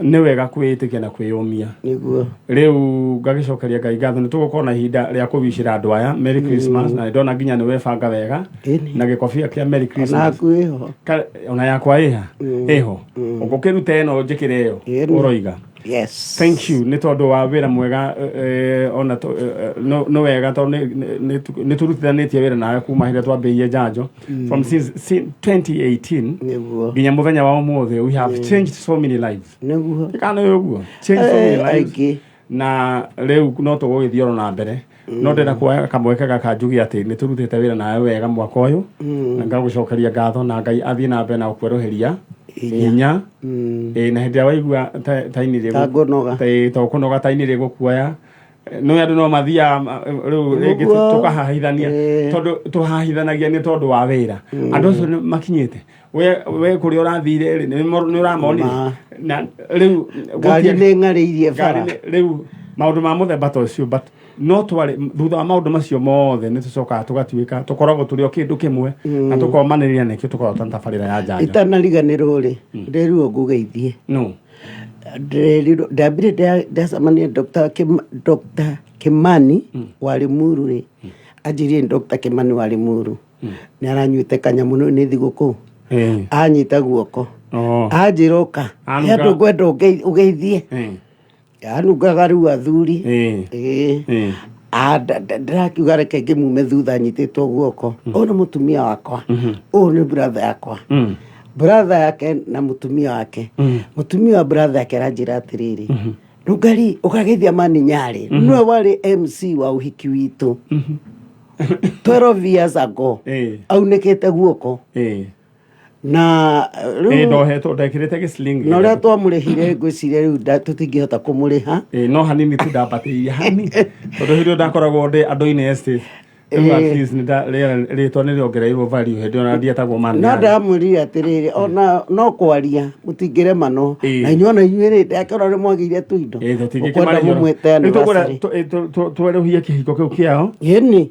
Nĩ wega kwĩĩtĩkia na kwĩyũmia. Nĩguo. Rĩu ngagĩcokeria Ngai ngatho, nĩ tũgũkorwo na ihinda rĩa kũwicĩra andũ aya Merry Christmas, na nĩndona nginya nĩ webanga wega na gĩkobia kĩa Merry Christmas. Onaku ĩho. Ona yakwa ĩha ĩho, ũgũkĩruta ĩno njĩkĩre ĩyo. Ũroiga. Yes. Thank you nĩ tondũ wa wĩra mwega. Ona no wega tondũ nĩ tũrutithanĩtie wĩra nawe kuma hĩrĩa twambĩrĩirie njanjo from since 2018 Nĩguo. nginya mũthenya wa ũmũthĩ. We have changed so many lives. Nĩguo. Kana nĩ ũguo, change so many lives. Aingĩ. Na rĩu no tũgũgĩthiĩ oro na mbere, no ndĩrenda kuoya kamweke gaka njuge atĩ nĩ tũrutĩte wĩra nawe wega mwaka ũyũ, na ngagũcokeria ngatho, na Ngai athiĩ na mbere na gũkwerũhĩria hinya. Ĩĩ, na hĩndĩ ĩrĩa waigua ta ini Ta ngũnoga. Ta ũkũnoga, ta ini rĩgũkuoya, no andũ no mathiaga rĩu rĩngĩ tũkahahithania, tondũ tũhahithanagia nĩ tondũ wa wĩra. Andũ acio nĩ makinyĩte we kũrĩa ũrathire rĩ, nĩ ũramonire. Na rĩu Ngari nĩ ng'arĩirie ngari bara. Rĩu maũndũ ma mũthemba ta ũcio, but no twarĩ thutha wa maũndũ macio mothe nĩ tũcokaga tũgatuĩka tũkoragwo tũrĩ o kĩndũ kĩmwe na tũkomanĩrĩria, nĩkĩo tũkoragwo ta tabarĩra ya njanjo. Itanariganĩrwo rĩ, ndĩrirwo ngũgeithie. No. Ndĩrerirwo ndambire ndacemania Dr. Kimani wa Limuru rĩ, anjĩrire nĩ Dr. Kimani wa Limuru nĩ aranyuĩte kanyamũ, nĩ thigũkũ, anyita guoko. Oh. Anjĩra ũka Anunga- he andũ ngwenda ũgeithie. Anungaga rĩu athuri. Ĩĩ. Ah, ndĩrakiuga reke ngĩmume thutha nyitĩtwo guoko. Ũyũ nĩ mũtumia wakwa, ũyũ nĩ brother yakwa, brother yake na mũtumia wake. Mũtumia wa brother yake aranjĩra atĩrĩrĩ, Rũngari ũkageithia Mani Nyarĩ, nĩwe warĩ MC wa ũhiki witũ 12 years ago. Aunĩkĩte guoko na rĩu Ndohetwo ndekĩrĩte gĩcilingi. Na ũrĩa twamũrĩhire, ngwĩciria rĩu tũtingĩhota kũmũrĩha. Ĩĩ, no hanini tu ndambatĩirie hani tondũ hĩndĩ ĩyo ndakoragwo ndĩ andũ-inĩ estate. Rĩu at least rĩtwa nĩ rĩongereirwo value hĩndĩ ĩyo na ndietagwo Man No Nyarĩ. ndamwĩrire atĩrĩrĩ, ona no kwaria mũtingĩrema no na inyuĩ, ona inyuĩ rĩ, ndakĩona nĩ mwagĩire tũindo. Ũkwenda mũmwĩte anniversary. Twerũhie kĩhiko kĩu kĩao. Ĩni.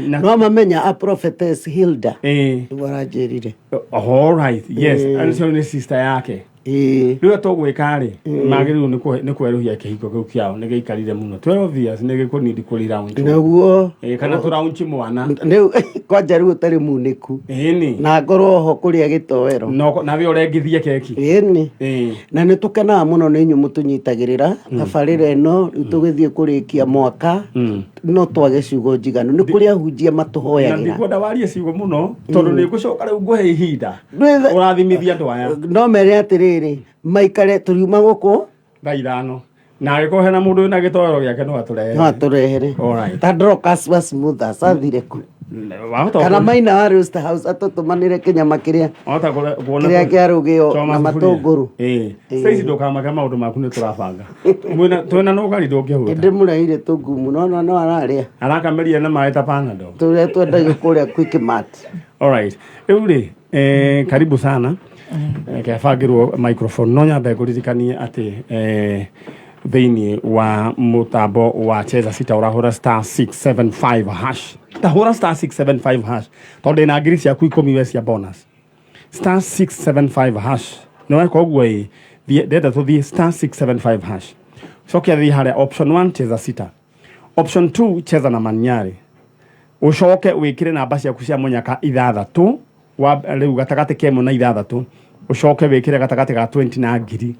Na No mamenya a Prophetess Hilda nĩguo aranjĩrire. All right, yes. Acio nĩ sister yake. Rĩu tũgwĩka rĩ, magĩrĩirwo nĩ kwerũhia kĩhiko kĩu kĩao, nĩ gĩikarire mũno 12 years, nĩ gĩkũnindi kũri launch. Naguo. Kana tũ launch mwana. Rĩu kwanja rĩu ũtarĩ munĩku. Ĩni. Na ngorwo ho kũrĩa gĩtoero. No nawe ũrengithie keki. Ĩni. Na nĩ tũkenaga mũno nĩ inyuĩ mũtũnyitagĩrĩra tabarĩra ĩno. Rĩu tũgĩthiĩ kũrĩkia mwaka, no twage ciugo njiganu, nĩ kũrĩ ahunjia Na matũhoyagĩra. Ndikwenda warie ciugo mũno tondũ nĩ ngũcoka rĩu ngũhe ihinda ũrathimithia andũ aya. No mere atĩrĩrĩ, maikare tũriuma gũkũ thaa 5, na angĩkorwo hena mũndũ wĩna gĩtoero gĩake no atũrehere. No atũrehere. Alright. Ta Dorcas wa Smoother athire kũ? Wahota Kana Maina wa Roast House atũtũmanĩre kĩnyama kĩrĩa Wahota kuona kĩrĩa kĩarugĩo Choma na sufuria. matũngũrũ. Ĩĩ. Saici ndũkamake, maũndũ maku nĩ tũrabanga. Twĩna nũgari ndũngĩhũta. Ndĩmũreheire tũngumu no no ararĩa. Arakameria na maĩ ta Panadol. Tũrĩa twendagio kũrĩa Quickmart. Alright. Rĩu rĩ, karibu sana. Kebangĩrwo microphone, no nyambe ngũririkanie atĩ thĩinĩ wa mũtambo wa Cheza Sita ũrahũra *675#. Tahũra *675# tondũ ndĩna ngiri ciaku 10 we cia bonus. *675#. Nĩ weka ũguo ĩ, ndĩrenda tũthiĩ *675#. Coke thiĩ harĩa option 1 Cheza Sita. Option 2 Cheza na Manyarĩ. Ũcoke wĩkĩre namba ciaku cia mũnyaka ithathatũ wa rĩu gatagatĩ ka 1 na 6, ũcoke wĩkĩre gatagatĩ ga 20 na ngiri,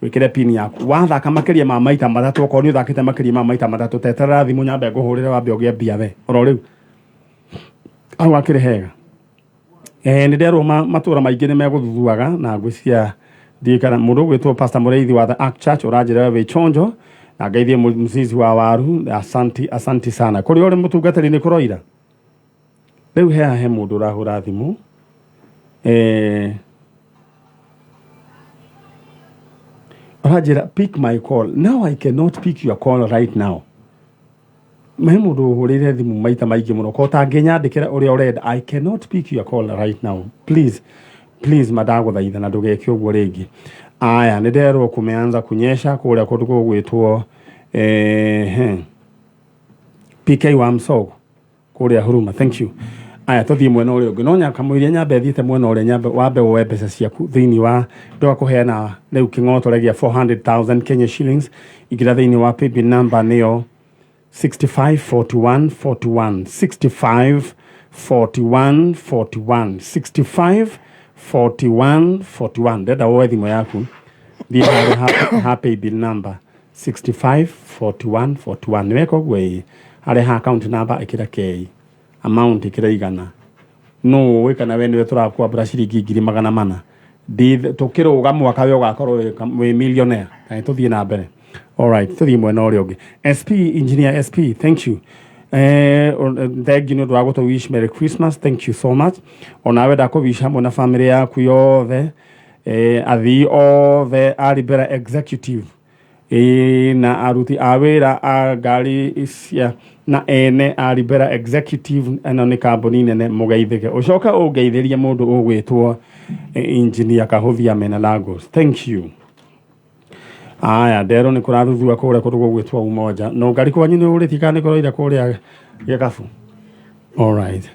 wĩkĩre pin yaku. Wathaka makĩria ma maita matatũ, okorwo nĩ ũthakĩte makĩria ma maita matatũ, teterera thimũ nyambe ngũhũrĩre wambe ũgĩe mbia we oro rĩu hau akĩrĩ hega. Nĩ nderwo matũra maingĩ nĩ megũthuthuaga na ngwĩciria ndiũĩ kana mũndũ ũgwĩtwo Pastor Mũrĩithi wa The Ark Church ũranjĩra we wĩ chonjo na ngeithie mũcici wa waru. Asanti, asanti sana. Kũrĩa ũrĩ mũtungatĩri nĩ kũroira rĩu he mũndũ ũrahũra thimũ. Ũranjĩra pick my call now. I cannot pick your call right now. He mũndũ ũhũrĩire thimũ maita maingĩ mũno, ko ũtangĩnyandĩkĩra ũrĩa ũrenda. I cannot pick your call right now, please, please, madagũthaitha na ndũgeke ũguo rĩngĩ. Aya, nĩ nderwo kumeanza kunyesha kũrĩa kũndũ gũgwĩtwo PK wa Msogo kũrĩa Huruma. Thank you. Aya, tũthiĩ mwena ũrĩa ũngĩ, no kamũiria nyambe thiĩte mwena ũrĩa nyambe wambe woe mbeca ciaku thĩinĩ wa ndoga kũheana rĩu kĩng'otore gĩa 400,000 Kenya shillings. Ingĩra thĩinĩ wa paybill number nĩyo 65 41 41, 65 41 41, 65 41 41. Ndenda woe thimũ yaku, thiĩ harĩa ha paybill number 65 41 41. Nĩ weka ũguo ĩĩ, harĩa ha account number ĩkĩra K, amount ĩkĩra 100. No ũĩ kana we nĩwe tũrakwambũra ciringi 400,000. Tũkĩrũga mwaka we ũgakorwo wĩ millionaire. Na tũthiĩ na mbere. Alright, tũthiĩ mwena ũrĩa ũngĩ. SP Engineer SP, thank you. Thank you nĩ ũndũ wa gũtũ wish Merry Christmas. Thank you so much. Onawe ndakũwish hamwe na family yaku yothe, athii othe a Libera Executive na aruti a wĩra a ngari cia na ene a Libera Executive. Ĩno nĩ kambuni nene, mũgeithĩke. Ũcoke ũngeithĩrie mũndũ ũgwĩtwo Engineer Kahũthia mena Lagos. Thank you. Aya, nderwo nĩ kũrathuthua kũrĩa kũndũ gũgwĩtwo Umoja. No ngari kwanyu nĩ ũrĩtie kana nĩ kũroira kũrĩa gĩkabu? Alright,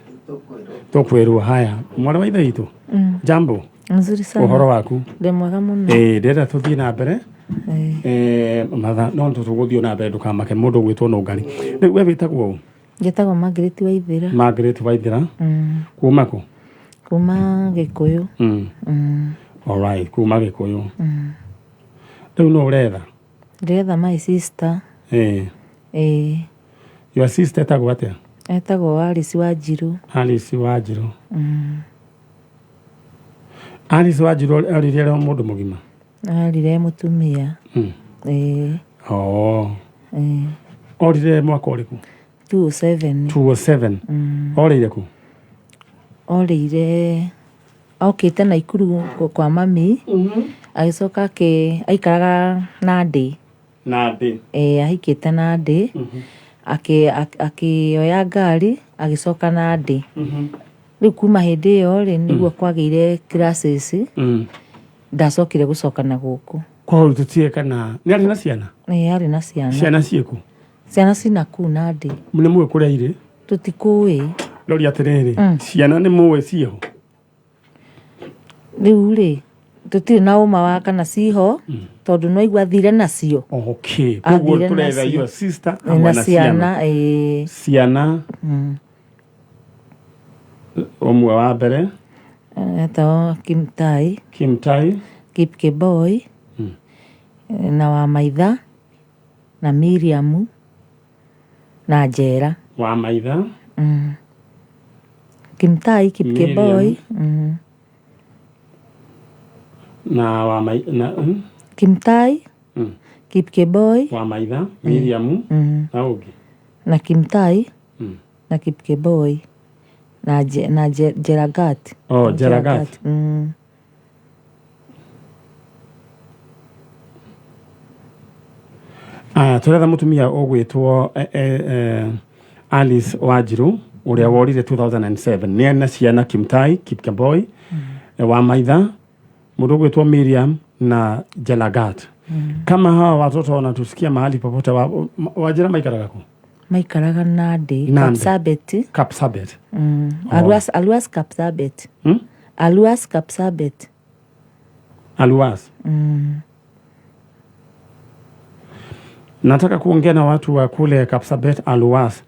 tũkwĩrwo. Haya, mwarĩ wa ithe witũ, jambo. Mzuri sana. Ũhoro waku? Ndĩ mwega mũno. Ĩĩ, ndĩrenda tũthiĩ na mbere. Matha no tũgũthiĩ na mbere, ndũkamake. Mũndũ ũgwĩtwo Nũngari, rĩu we wĩtagwo ũ? Njĩtagwo Margaret Waithĩra. Margaret Waithĩra. Kuma kũ? Kuma Gĩkũyũ. Alright, kuma Gĩkũyũ. Rĩu nũ ũretha? Ndĩretha my sister. Ĩĩ. Ĩĩ. Your sister etagwo atĩa? Etagwo Alice Wanjirũ. Alice Wanjirũ. Alice Wanjirũ orire arĩ o mũndũ mũgima? Arire e mũtumia. Ĩĩ. Oh. Ĩĩ. Orire mwaka ũrĩkũ? 207. 207. Orĩire kũ? Orĩire okĩte Naikuru kwa mami. Agĩcoka akĩ aikaraga Nandĩ. Nandĩ. Ĩĩ ahikĩte Nandĩ. Akĩoya ngari agĩcoka Nandĩ. Rĩu kuma hĩndĩ ĩyo rĩ nĩguo kwagĩire classes. Ndacokire gũcoka na gũkũ. Koguo tũtiũĩ kana nĩ arĩ na ciana? Ĩĩ arĩ na ciana. Ciana ciĩkũ? Ciana cina kũu Nandĩ. Nĩ mũĩ kũrĩa irĩ? Tũtikũĩ. Ndoria atĩrĩrĩ, ciana nĩ mũĩ ciĩho? Rĩu rĩ tũtirĩ na ũma wa kana ciho tondũ no igua athire nacio. Okay, koguo Athire tũretha nacio. your sister hamwe Na na ciana. ciana ĩĩ. Ciana ũmwe wa mbere Etagwo Kimtai, Kimtai, Kipkemboi na Wamaitha na Miriam na Njera. Wamaitha, Kimtai, Kipkemboi, na Wamai na Kimtai, Kipkemboi Wamaitha, Miriam na ũngĩ na Kimtai na Kipkemboi na na Jeragat. Oh, Jeragat. Aya, tũretha mũtumia ũgwĩtwo Alice Wanjirũ ũrĩa worire 2007. Nĩ arĩ na ciana Kimtai, Kipkemboi, Wamaitha, mũndũ ũgwĩtwo Miriam na Jelagat. Kama hawa watoto wanatusikia mahali popote Wanjira maikaraga kũ? Maikaraga Nandĩ, Nandĩ. Kapsabet. Kapsabet. Aluas, Aluas Kapsabet. Aluas Kapsabet. Aluas. Nataka kuongea na watu wa kule Kapsabet Aluas.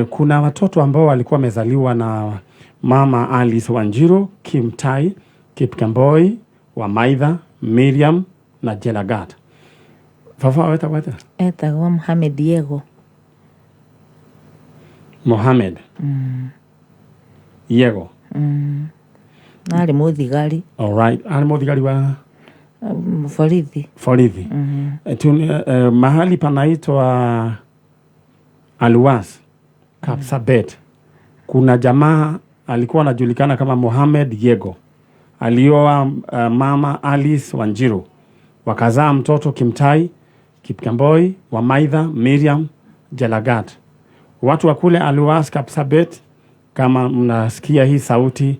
Kuna watoto ambao walikuwa wamezaliwa na mama Alice Wanjiru, Kimtai, Kipkemboi, Wamaitha, Miriam na Jelagat. Baba wetagwo atĩa? Etagwo Mohamed Diego. Mohamed. Yego. Na arĩ mũthigari. All right. Arĩ mũthigari wa Borithi. Borithi. Mahali panaitwa Aluas Kapsabet. Kuna jamaa alikuwa anajulikana kama Mohamed Yego. Alioa mama Alice Wanjiru. Wakazaa mtoto Kimtai, Kipkemboi, Wamaitha, Miriam, Jelagat. Watu wa kule Aluas Kapsabet, kama mnasikia hii sauti,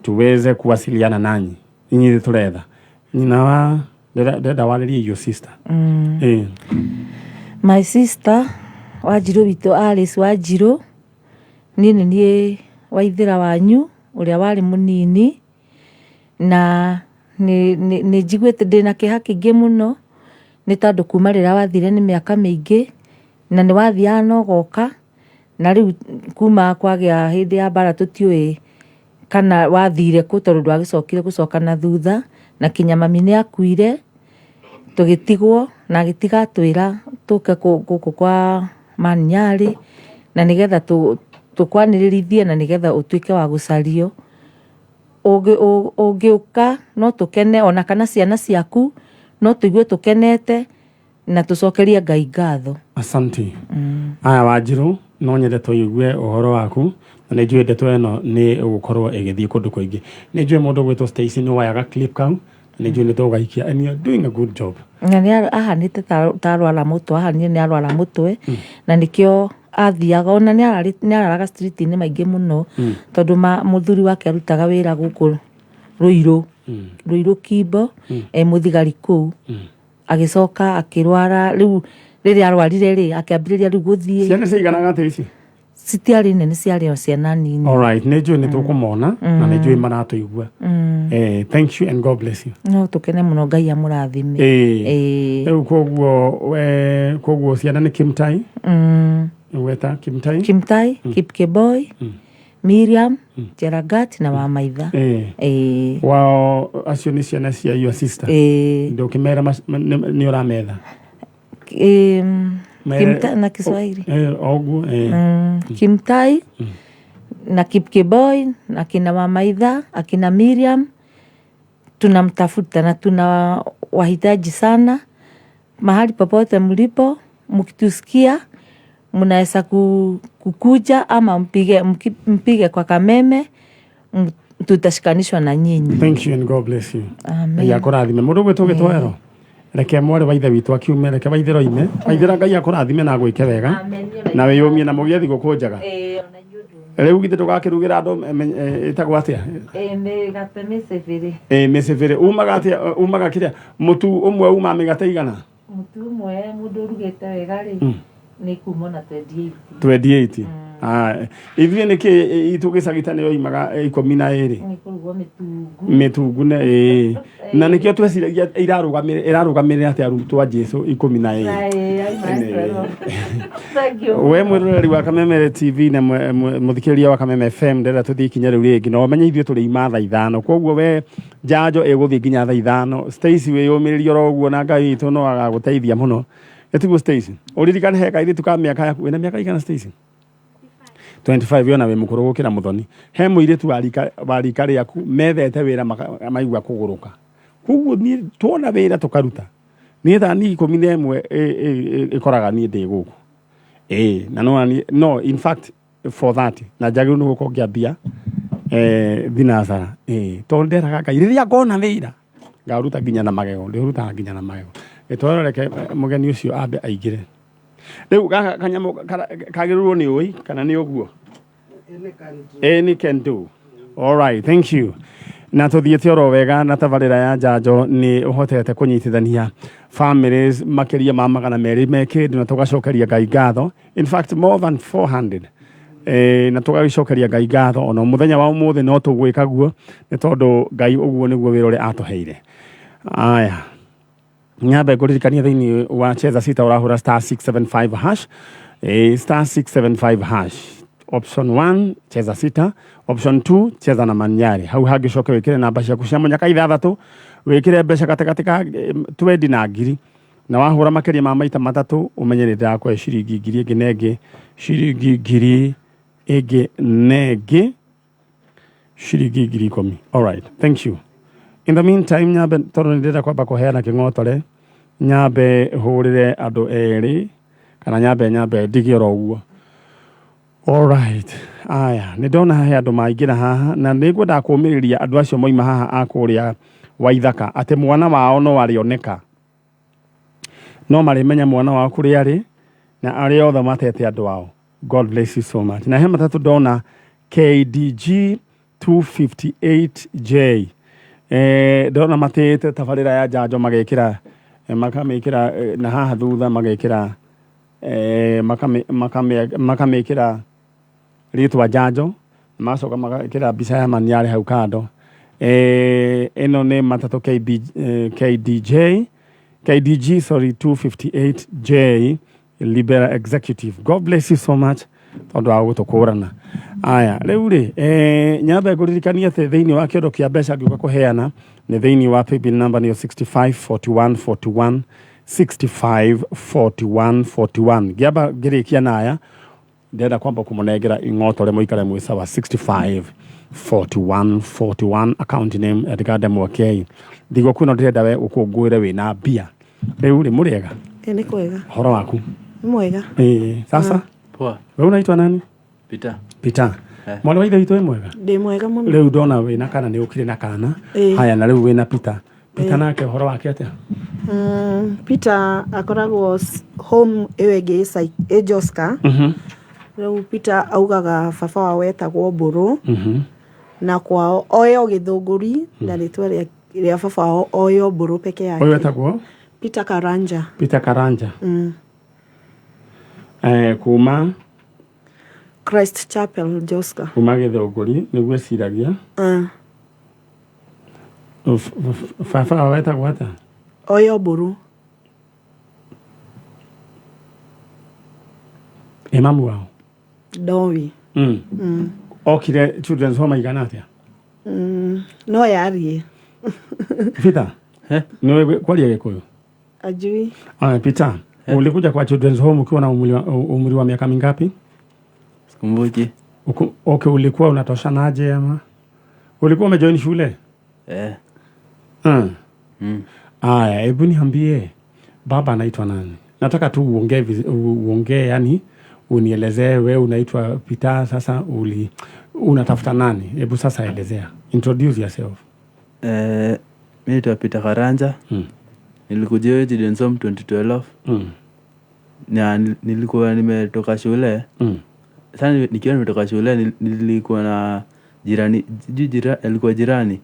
tuweze kuwasiliana nanyi. Inyuĩ tũretha nyina wa ndĩrenda warĩrie your sister. My sister Wanjirũ witũ Alice Wanjirũ, niĩ nĩ niĩ Waithĩra wanyu ũrĩa warĩ mũnini, na nĩ njiguĩte ndĩna kĩeha kĩingĩ mũno nĩ tondũ kuma rĩrĩa wathire nĩ mĩaka mĩingĩ na nĩ wathiaga na ũgoka, na rĩu kuma kwagĩa hĩndĩ ya mbara tũtiũĩ kana wathire kũ tondũ ndwagĩcokire gũcoka na thutha, na kinya mami nĩ akuire tũgĩtigwo na agĩtiga atwĩra tũke gũkũ kwa Manyarĩ na nĩgetha tũkwanĩrĩrithie na nĩgetha ũtuĩke wa gũcario. Ũngĩũka no tũkene, ona kana ciana ciaku no tũigue tũkenete na tũcokerie Ngai ngatho. Asante. Aya Wanjirũ, no nyende tũigue ũhoro waku na nĩ njũĩ ndeto ĩno nĩ ĩgũkorwo ĩgĩthiĩ kũndũ kũingĩ. Nĩ njũĩ mũndũ ũgwĩtwo Stacy nĩ woyaga clip kau na nĩ njũĩ nĩ tũgaikia and you are doing a good job. Na nĩ ahanĩte ta arwara mũtwe, ahanire nĩ arwara mũtwe na nĩkĩo athiaga, ona nĩ araraga street-inĩ maingĩ mũno tondũ mũthuri wake arutaga wĩra gũkũ Ruiru, Ruiru Kimbo, e mũthigari kũu. Agĩcoka akĩrwara, rĩu rĩrĩa arwarire rĩ akĩambĩrĩria rĩu gũthiĩ. Ciana ciganaga atĩa ici? Citiarĩ nene, ciarĩ o ciana nini. All right, nĩ njũĩ nĩ tũkũmona na nĩ njũĩ maratũigua. Thank you and God bless you. No tũkene mũno, Ngai amũrathime. Rĩu koguo ciana nĩ Kimtai? Weta Kimtai? Kimtai, Kipkemboi, Miriam Jeragat na Wamaitha. Ĩĩ. Wao acio nĩ ciana cia your sister? Ĩĩ. Ndũkĩmera nĩ ũrametha? Kimta, na Kiswahili. Oguo. Kimtai na Kipkeboi na kina Wamaitha akina Miriam tunamtafuta na tuna wahitaji sana. Mahali popote mlipo, mkitusikia mnaweza kukuja ama mpige kwa Kameme, tutashikanishwa na nyinyi. Thank you and God bless you. Amen. Ngai akũrathime. Mũndũ ũgwĩtwo Gĩtoero, reke mwarĩ wa ithe witũ akiume, reke Waithĩra oime. Waithĩra, Ngai akũrathime na agwĩke wega na wĩyũmie na mũgĩe thigũkũ njega. Rĩu githĩ ndũgakĩrugĩra andũ ĩtagwo atĩa? Mĩgate mĩcĩbĩrĩ. Ĩ, mĩcĩbĩrĩ. Umaga atĩa? Umaga kĩrĩa mũtu ũmwe uma mĩgate igana? Mũtu ũmwe mũndũ ũrugĩte wega rĩ, nĩ kuma na 28. 28. Ah, ithuĩ nĩkĩ itũ gĩcagi nĩyo imaga 12. Nĩ kũrugwo mĩtungu. Mĩtungu ne ĩĩ, na nĩkĩo tweciragia ĩrarũgamĩrĩra atĩ arutwo a Jesu 12. Thank you. We mwĩroreri wa Kameme TV na mũthikĩrĩria wa Kameme FM, ndĩrenda tũthiĩ ikinya rĩu rĩngĩ na ũmenye ithuĩ tũrĩ ima thaa 5, koguo we njanjo ĩgũthiĩ nginya thaa 5. Stacy, wĩyũmĩrĩrie oro ũguo na Ngai witũ no agagũteithia mũno. Ĩtiguo Stacy, ũririkane he kairĩtu ka mĩaka yaku. Wĩna mĩaka igana, Stacy? 25. Yona wĩ mũkũrũ gũkĩra mũthoni. He mũirĩtu wa rika rĩaku methete wĩra maigua kũgũrũka, koguo niĩ tuona wĩra tũkaruta niĩ thani 11 ĩkoraga niĩ ndĩ gũkũ ĩĩ na no no in fact 4:30 na njagĩrĩirwo nĩ gũkorwo ngĩambia thinacara ĩĩ, tondũ nderaga Ngai rĩrĩa ngona wĩra ngaruta nginya na magego, ndĩrutaga nginya na magego. Gĩtwaro, reke mũgeni ũcio ambe aingĩre. Rĩu gaka kanyamũ kagĩrĩirwo nĩ ũĩ kana nĩ ũguo? Any can do. All right, thank you. Na tuthiĩte oro wega na tabarĩra ya njanjo nĩ ũhotete kũnyitithania families makĩria ma 200 me kĩndũ, na tũgacokeria Ngai ngatho, in fact more than 400, na tũgagĩcokeria Ngai ngatho ona mũthenya wa ũmũthĩ no tũgwĩka guo, nĩ tondũ Ngai ũguo nĩguo wĩra ũrĩa atũheire. Aya, nyambe ngũririkania thĩinĩ wa cheza sita ũrahũra star 675 hash, star 675 hash, option 1 cheza sita, option 2 cheza na Manyari. Hau hangĩcoke wĩkĩre namba ciaku cia mũnyaka ithathatũ, wĩkĩre mbeca gatagatĩ ka twendi na ngiri, na wahũra makĩria ma maita matatũ ũmenye nĩ ndĩrakũhe ciringi 1,000 ĩngĩ na ĩngĩ, ciringi 1,000 ĩngĩ na ĩngĩ, ciringi 10,000. Alright, thank you. In the meantime, nyambe tondũ nĩ ndĩrenda kwamba kũheana kĩng'otore, nyambe hũrĩre andũ erĩ kana nyambe ndige oro ũguo. Alright, aya nĩ ndona he andũ maingĩra haha, na nĩ ngwendaga kũũmĩrĩria andũ acio moima haha a kũrĩa Waithaka atĩ mwana wao no arĩoneka, no marĩmenya mwana wao kũrĩa arĩ, na arĩa othe matete andũ ao, God bless you so much. Na he matatũ ndona KDG 258J, ndona matĩĩte tabarĩra ya njanjo magekĩra, makamĩkĩra na haha thutha magekĩra, makamĩkĩra rĩtwa njanjo, magacoka magekĩra mbica ya Maniarĩ hau kando. Ĩno nĩ matatũ KB, KDJ, KDG sorry, 258J Libera Executive. God bless you so much tondũ wa gũtũkũrana. Aya, rĩu rĩ, nyambe ngũririkanie atĩ thĩinĩ wa kĩondo kĩa mbeca ngĩũka kũheana nĩ thĩinĩ wa paybill number nĩyo 65 41 41, 65 41 41. Ngĩamba ngĩrĩkia na aya ndĩrenda kwamba kũmũnengera ing'otore mũikare mwĩ sawa. 65 41 41, account name Edgar Ndemwakei. Thigũkũ ĩno ndĩrenda we ũkũngũĩre wĩna mbia. Rĩu rĩ, mũrĩega? Ĩ, nĩ kwega. Ũhoro waku? Nĩ mwega. Ĩĩ, sasa Poa. we unaitwa nani? Peter. Peter. Mwana wa ithe witũ, wĩ mwega? Ndĩ mwega mũno. Rĩu ndona wĩna kana nĩ ũkire na kana. Ĩĩ. Haya, na rĩu wĩna Peter. Peter Ĩĩ. nake ũhoro wake atĩa? Peter akoragwo home ĩyo ĩngĩ ĩ Joska. Rĩu Peter augaga baba wao etagwo Mbũrũ na kwao oyo Gĩthũngũri, na rĩtwa rĩa baba wao oyo Mbũrũ peke yake. Ũyũ etagwo? Peter Karanja. Peter Karanja. Kuma Christ Chapel Joska. Kuma Gĩthũngũri nĩguo eciragia. Baba wao etagwo atĩa? Oyo Mbũrũ. Ĩ mamu wao? Ndowi. Okire children's home aigana atĩa? No yarie. Peter, nĩ kwaria Gĩkũyũ? Ajui. Aya, Peter, ulikuja kwa children's home ukiwa na umri wa miaka mingapi? Sikumbuki. Okay, ulikuwa unatoshanaje ama ulikuwa umejoin shule? Eh. Aya, hebu niambie baba anaitwa nani? Nataka tu uongee uongee, yani unielezee we unaitwa Peter, sasa unatafuta nani? Hebu sasa elezea. Introduce yourself. Mi naitwa Peter Karanja. Nilikuja hiyo Children's Home 2012. Na nilikuwa nimetoka shule. Sasa nikiwa nimetoka shule nilikuwa na jirani, sijui alikuwa jirani.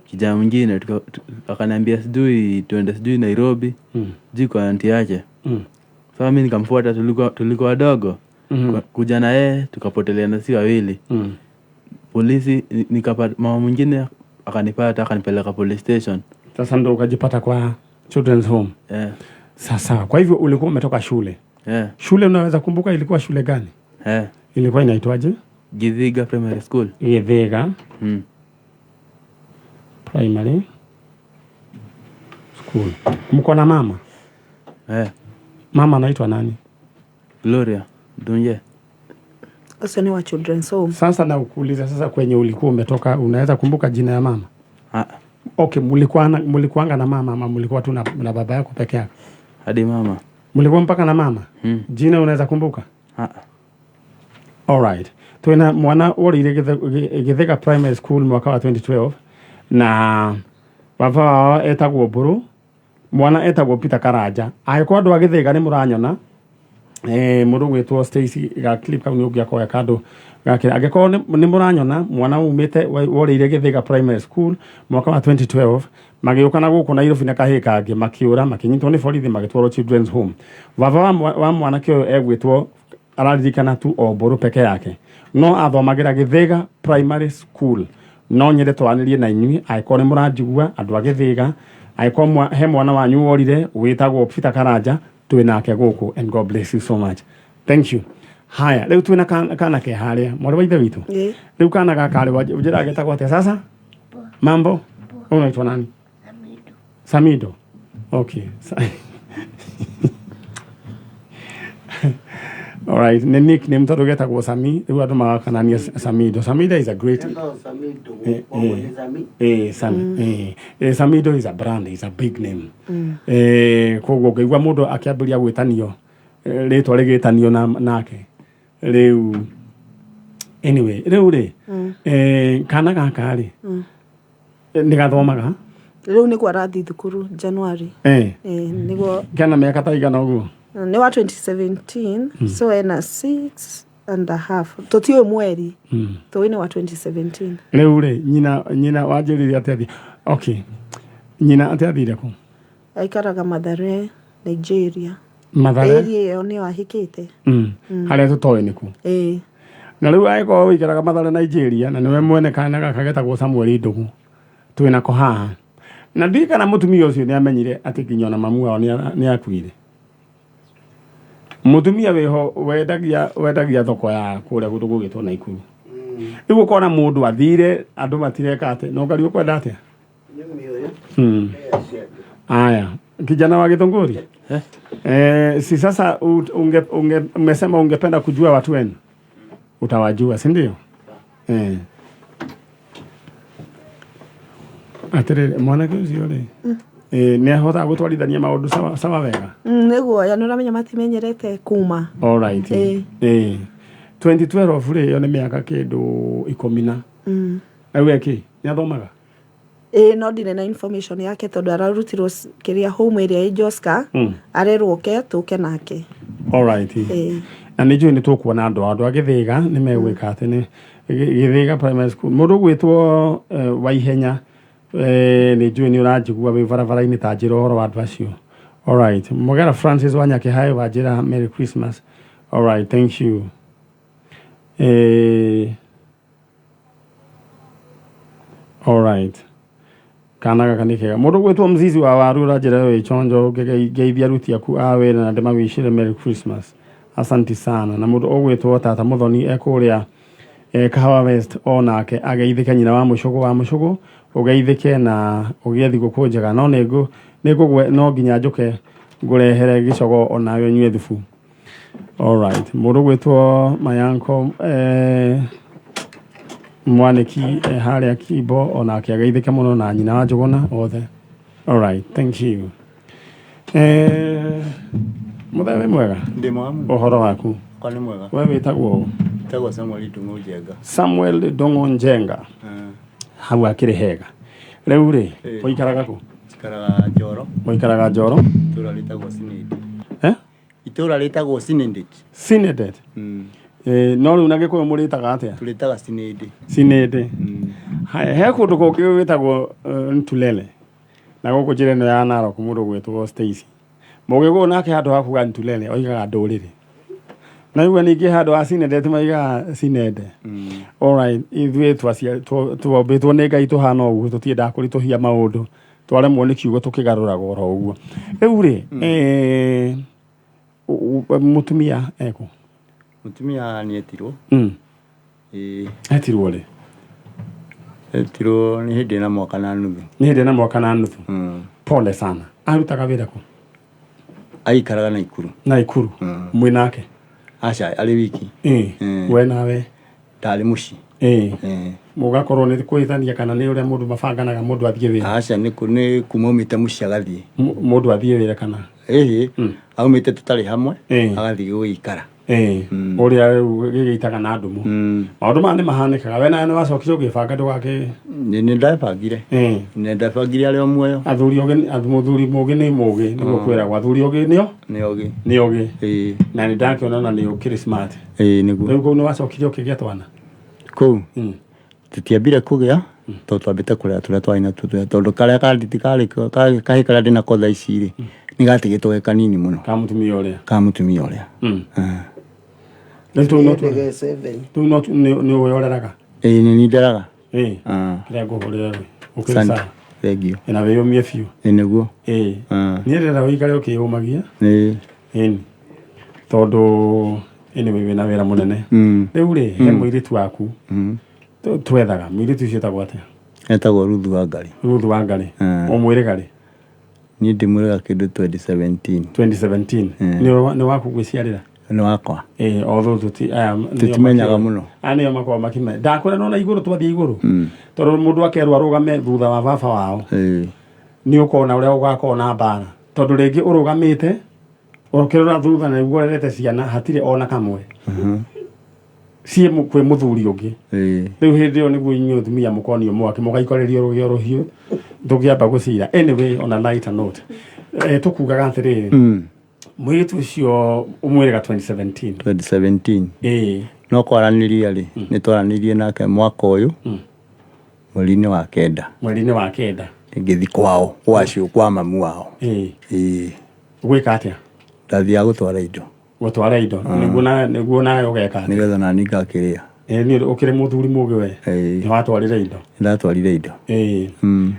Kijana mwingine akaniambia sijui tuende sijui Nairobi, sijui kwa auntie yake. Sasa mimi nikamfuata, tulikuwa wadogo. Kuja na yeye tukapoteleana si wawili. Polisi nikapata mama mwingine akanipata akanipeleka police station. Sasa ndo ukajipata kwa children's home. Eh. Sasa kwa hivyo ulikuwa umetoka shule. Eh. Shule unaweza kumbuka ilikuwa shule gani? Eh. Ilikuwa inaitwaje? Githiga Primary School. Githiga Primary School. Mko na mama? Eh. Mama anaitwa nani? Gloria Dunye. Ũcio nĩ wa children's home. Sasa na ukuuliza sasa, kwenye ulikuwa umetoka unaweza kumbuka jina ya mama? Ah. Okay, mulikuanga na mama ama mulikuwa tu na baba yako peke yako? Hadi mama. Mulikuwa mpaka na mama? Jina unaweza kumbuka? Ah. Alright. Twina mwana orire Githiga Primary School mwaka wa 2012 na baba wao etagwo Mburu, mwana etagwo Peter Karanja. Angĩkorwo andũ a Githiga nĩ mũranyona, mũndũ gwĩtwo Stacy ga clip kau nĩ ũngĩakoya kandũ gake. Angĩkorwo nĩ mũranyona mwana umĩte worĩire Githiga Primary School mwaka wa 2012, magĩũka na gũkũ Nairobi na kahĩĩ kangĩ, makĩũra, makĩnyitwo nĩ borithi, magĩtwarwo children's home. Baba wa mwanake ũyũ egwĩtwo, araririkana tu o Mburu peke yake, no athomagĩra Githiga Primary School. No nyende twaranĩrie na inyuĩ angĩkorwo nĩ mũranjigua, andũ a Githiga, angĩkorwo he mwana wanyu worire wĩtagwo Peter Karanja, twĩ nake gũkũ, and God bless you so much. Thank you. Haya, rĩu twĩna kana ke harĩa, mwarĩ wa ithe witũ. Rĩu kana gaka rĩ, njĩra getagwo atĩa sasa? Mambo, wewe unaitwa nani? Samido. Okay. Alright, nĩ nickname tondũ getagwo Sami, rĩu andũ magakanania Samido. Samido is a great Sami. Samido is a brand, is a big name. Koguo ngĩigua mũndũ akĩambĩrĩria gwĩtanio, rĩtwa rĩgĩtanio na nake. Rĩu anyway, rĩu rĩ, kana gaka rĩ, nĩ gathomaga? Rĩu nĩguo arathiĩ thukuru January. Nĩguo. Kena mĩaka ta igana ũguo? Nĩ wa 2017, so ena 6.5, tũtiũĩ mweri. Tũĩ nĩ wa 2017. Rĩu rĩ, nyina wanjĩrire atĩ athiĩ. Okay. Nyina atĩ athire kũ? Aikaraga Mathare, Nigeria. Mathare? Area ĩyo nĩyo ahikĩte. Harĩa tũtoĩ nĩ kũ? Ĩĩ. Na rĩu angĩkorwo ũikaraga Mathare, Nigeria, na nĩwe mwene kana gaka getagwo Samuel Ndugu twĩnako haha, na ndiũĩ kana mũtumia ũcio nĩ amenyire atĩ nginya ona mamu wao nĩ akuire. Mũtumia wĩho wendagia thoko ya kũrĩa kũndũ gũgĩtwo Naikuru. Rĩu ũkona mũndũ athire, andũ matireka atĩ no ngari ũkwenda atĩa. Aya, kijana wa Githunguri, si sasa umesema ungependa kujua watu wenu, utawajua, si ndio? Atĩrĩrĩ, mwanake ũcio rĩ, nĩ ahotaga gũtwarithania maũndũ sawa sawa wega? Nĩguo ya nĩ ũramenya matimenyerete kuma. Alright. 2012 rĩ, ĩyo nĩ mĩaka kĩndũ 10 na rĩu ekĩ nĩ athomaga? Ĩĩ, no ndirĩ na information yake tondũ ararutirwo kĩrĩa home ĩrĩa ĩ Joska. Arerwo oke tũke nake. Alright. Ĩĩ. Na nĩ njũĩ nĩ tũkuona andũ a Gĩthĩga nĩ megwĩka atĩ nĩ Gĩthĩga Primary School, mũndũ ũgwĩtwo Waihenya, nĩ njũĩ nĩ ũranjigua wĩ barabara-inĩ, ta njĩra ũhoro wa andũ acio. Alright. Mogera Francis Wanyake, hi, wanjĩra Merry Christmas. Alright, thank you. Alright, kana gaka nĩ kega. Mũndũ ũgwĩtwo Mzizi wa Waru ũranjĩra wĩ chonjo, ngeithia aruti aku a wĩra na ndĩmawicĩre Merry Christmas. Asanti sana. Na mũndũ ũgwĩtwo Tata Mũthoni ekũrĩa Kahawa West onake ageithĩke, nyina wa mũcũgũ wa mũcũgũ ũgeithĩke na ũgĩe thigũkũ njega. No nĩngũgwe no nginya njũke ngũrehere gĩcogo onawe ũnyue thubu. Alright, mũndũ gwĩtwo Mayanko Mwaniki harĩa Kimbo onake ageithĩke mũno na nyina wa Njũgũna othe. Alright, thank you. Mũthee wĩ mwega? Ndĩ mwega mũno. Ũhoro waku? Kwa nĩ mwega. We wĩtagwo ũ? Njĩtagwo Samuel Ndung'u Njenga. Samuel Ndung'u Njenga. Hau akĩrĩ hega. Rĩu rĩ, ũikaraga kũ? Njikaraga Njoro. Ũikaraga Njoro? Itũra rĩtagwo Sinidi. Eh? Itũra rĩtagwo Sinindit. Sinidet. No rĩu na Gĩkũyũ mũrĩtaga atĩa? Tũrĩtaga Sinindi. Sinindi. Haya, he kũndũ kũngĩ gwĩtagwo Ntulele. Na gũkũ njĩra ĩno ya Narok mũndũ gwĩtwo Stacy. Mũgĩkũyũ nake handũ ha kuga Ntulele oigaga ndũrĩrĩ. Na igua ningĩ handũ ha Sinendet maigaga Sinende. Alright, ithuĩ twombĩtwo nĩ Ngai tũhana ũguo, tũtiendaga kũritũhia maũndũ. Twaremwo nĩ kiugo tũkĩgarũraga oro ũguo. Rĩu rĩ, mũtumia ekũ? Mũtumia nĩ etirwo. Ĩĩ. Etirwo rĩ? Etirwo nĩ hĩndĩ na mwaka na nuthu. Nĩ hĩndĩ na mwaka na nuthu. Pole sana. Arutaga wĩra kũ? Aikaraga Naikuru. Naikuru. Mwĩ nake? Aca, arĩ wiki. We nawe? Ndarĩ mũciĩ. Mũgakorwo nĩ kwĩthania kana nĩ ũrĩa mũndũ mabanganaga mũndũ athiĩ wĩra? Aca, nĩ kuma aumĩte mũciĩ agathiĩ. Mũndũ athiĩ wĩra kana? Ĩhĩ, aumĩte tũtarĩ hamwe, agathiĩ gũgĩikara. Ũrĩa rĩu gĩgĩitaga na ndumu. Maũndũ maya nĩ mahanĩkaga. We nawe nĩ wacokire ũgĩbanga ndũgakĩ? Nĩ ndabangire. Nĩ ndabangire arĩ o muoyo. Athuri ogĩ, mũthuri mũgĩ nĩ mũgĩ, nĩguo kwĩragwo. Athuri ogĩ nĩo? Nĩ ogĩ. Nĩ ogĩ. Na nĩ ndakĩona ona nĩ ũkĩrĩ smart. Ĩĩ, nĩguo. Rĩu kũu nĩ wacokire ũkĩgĩa twana? Kũu? Tũtiambire kũgĩa, tondũ twambĩte kũrera tũrĩa twarĩ natuo tũrĩa, tondũ karĩa kanditi karĩ kahĩ karĩa ndĩ nako thaa ici rĩ, nĩ gatigĩtwo ge kanini mũno. Ka mũtumia ũrĩa? Ka mũtumia ũrĩa. Rĩu tũu no tũu no nĩ ũĩ ũreraga? Ĩĩ, nĩ niĩ nderaga. Ĩĩ. Kĩrĩa ngũhũrĩra rĩ, ũkĩrĩ Asante. sawa? Thengiũ. Na wĩyũmie biũ. Ĩĩ, nĩguo. Ĩĩ. Niĩ ndĩrenda ũikare ũkĩyũmagia. Ĩĩ. Ĩni. Tondũ anyway wĩna wĩra mũnene. Rĩu rĩ, he mũirĩtu waku twethaga. Mũirĩtu ũcio etagwo atĩa? Etagwo Ruthu Wangari. Ruthu Wangari. Ũmwĩrĩga rĩ? Niĩ ndĩmwĩrĩga kĩndũ 2017. 2017. Nĩ waku gwĩciarĩra? Nĩ wakwa. Ĩĩ, although aya nĩo Tũtimenyaga mũno. Aya nĩo makoragwo makĩmenya. Ndakwĩra nona igũrũ twathiĩ igũrũ. Tondũ mũndũ akerwo arũgame thutha wa baba wao. Nĩ ũkona ũrĩa ũgakorwo na mbara. Tondũ rĩngĩ ũrũgamĩte ũkĩrora thutha na nĩguo ũrerete ciana hatirĩ ona kamwe. Ciĩ kwĩ mũthuri ũngĩ. Rĩu hĩndĩ ĩyo nĩguo inyuĩ atumia mũkonio mwaki mũgaikorerio rũgĩo rũhiũ tũngĩamba gũcira. Anyway, on a lighter note. Tũkugaga atĩrĩrĩ. Mũirĩtu ũcio ũmwĩrĩga 2017. 2017. Ĩĩ. No kwaranĩria rĩ, nĩ twaranĩirie nake mwaka ũyũ mweri-inĩ wa kenda. Mweri-inĩ wa kenda. Ngĩthiĩ kwao, kwa acio, kwa mamu wao. Ĩĩ. Ĩĩ. Gwĩka atĩa? Ndathiaga gũtwara indo. Gũtwara indo. Nĩguo nawe ũgeka atĩa? Nĩgetha nani ngakĩrĩa. Ĩĩ, nĩ ũkĩrĩ mũthuri mũgĩ we. Nĩ watwarire indo. Nĩ ndatwarire indo. Ĩĩ.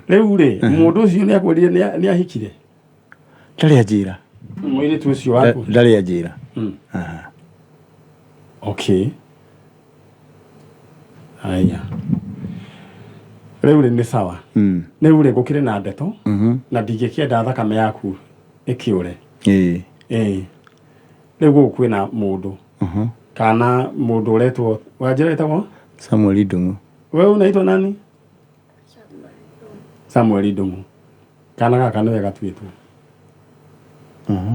Rĩu rĩ, mũndũ ũcio nĩ akwĩrire nĩ ahikire? Ndarĩ anjĩra. Mũirĩtu ũcio waku? Ndarĩ anjĩra. Okay. Aya. Rĩu rĩ nĩ sawa. Rĩu rĩ gũkĩrĩ na ndeto na ndingĩkĩenda thakame yaku ĩkĩũre. Ĩĩ. Ĩĩ. Rĩu gũkũ kwĩna mũndũ kana mũndũ ũretwo wanjĩra wĩtagwo? Samuel Ndung'u. Wewe unaitwa nani? Samuel Ndung'u. Kana gaka nĩwe gatuĩtwo.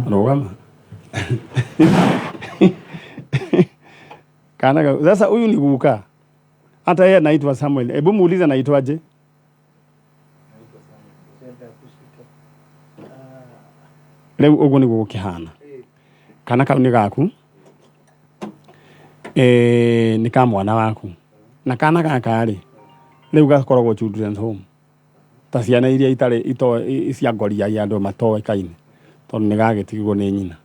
Rũgama. Kana sasa huyu ni guka. Hata yeye anaitwa Samuel. Hebu muulize anaitwaje? Rĩu ũguo nĩguo gũkĩhana. Kana kau nĩ gaku. Nĩ ka mwana waku. Na kana gaka rĩ, rĩu gakoragwo children's home. Ta ciana iria itarĩ cia ngoria ya andũ matoĩkaine. Tondũ nĩ gagĩtigirwo nĩ nyina.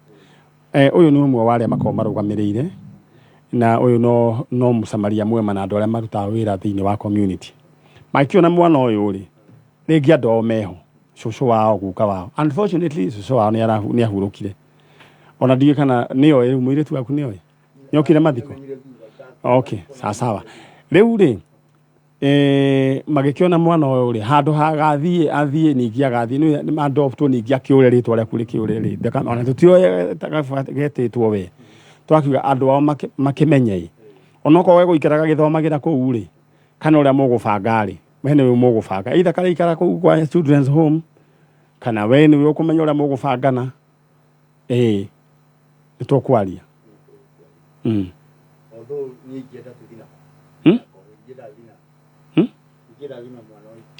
Ũyũ nĩ ũmwe wa arĩa makoragwo marũgamĩrĩire na ũyũ no mũsamaria mwema na andũ arĩa marutaga wĩra thĩinĩ wa community. Makĩona mwana ũyũ rĩ, rĩngĩ andũ ao meho, cũcũ wao, guka wao. Unfortunately, cũcũ wao nĩ ahurũkire. Ona ndiũĩ kana nĩoĩ rĩu mũirĩtu waku nĩoĩ? Nĩokire mathiko? Okay, sawa sawa. Rĩu rĩ, magĩkĩona mwana ũyũ rĩ, handũ hagathiĩ athiĩ ningĩ agathiĩ nĩ adoptwo ningĩ akĩũre rĩtwa rĩaku rĩkĩũre rĩ, ona tũtiũĩ getĩtwo we. Twakiuga andũ ao makĩmenye ĩ. Onokorwo gegũikara gagĩthomagĩra kũu rĩ, kana ũrĩa mũgũbanga rĩ, we nĩwe mũgũbanga. Either karaikara kũu kwa children's home, kana we nĩwe ũkũmenya ũrĩa mũgũbangana. Ĩĩ, nĩ tũkwaria.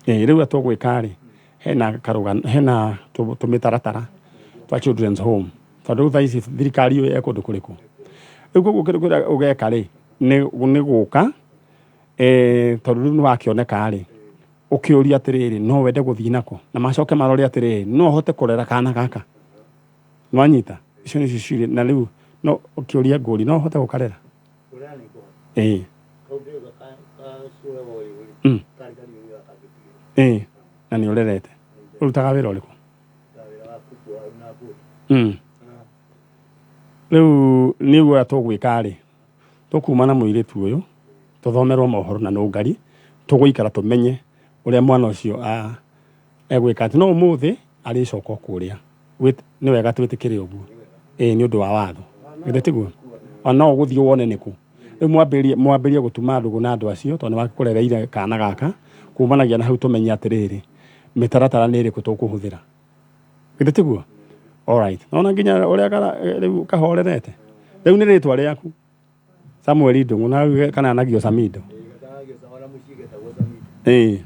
Ĩĩ, rĩu tũgwĩka rĩ, hena karũgano, hena tũmĩtaratara twa children's home. Tondũ rĩu thaa ici thirikari ĩyo ĩ kũndũ kũrĩkũ? Rĩu koguo kĩndũ kĩrĩa ũgeka rĩ, nĩ gũka, tondũ rĩu nĩ wakĩoneka rĩ, ũkĩũria atĩrĩrĩ, no wende gũthiĩ nako? Na macoke marore atĩrĩrĩ, no ũhote kũrera kana gaka? Nĩwanyita? Icio nĩcio ciũria. Na rĩu no ũkĩũria ngũri, no ũhote gũkarera? Ĩĩ. Ĩĩ, na nĩ ũrerete. Ũrutaga wĩra ũrĩkũ? Rĩu nĩ ũguo ũrĩa tũgwĩka rĩ, tũkuma na mũirĩtu ũyũ, tũthomerwo mohoro na nũngari, tũgũikara tũmenye ũrĩa mwana ũcio egwĩka atĩ no ũmũthĩ arĩcoka o kũrĩa. Nĩ wega twĩtĩkĩre ũguo. Ĩĩ nĩ ũndũ wa watho. Githĩ tiguo? Ona no ũgũthiĩ wone nĩkũ. Rĩu mwambĩrĩrie gũtuma ndũgũ na andũ acio tondũ nĩ makũrereire kana gaka, kumanagia na hau tũmenye atĩrĩrĩ, mĩtaratara nĩ ĩrĩkũ tũkũhũthĩra. Githĩ tiguo? Alright. Nona nginya ũrĩa rĩu kahorerete. Rĩu nĩ rĩtwa rĩaku. Samuel Ndung'u na rĩu kananagio Samido. Ĩĩ.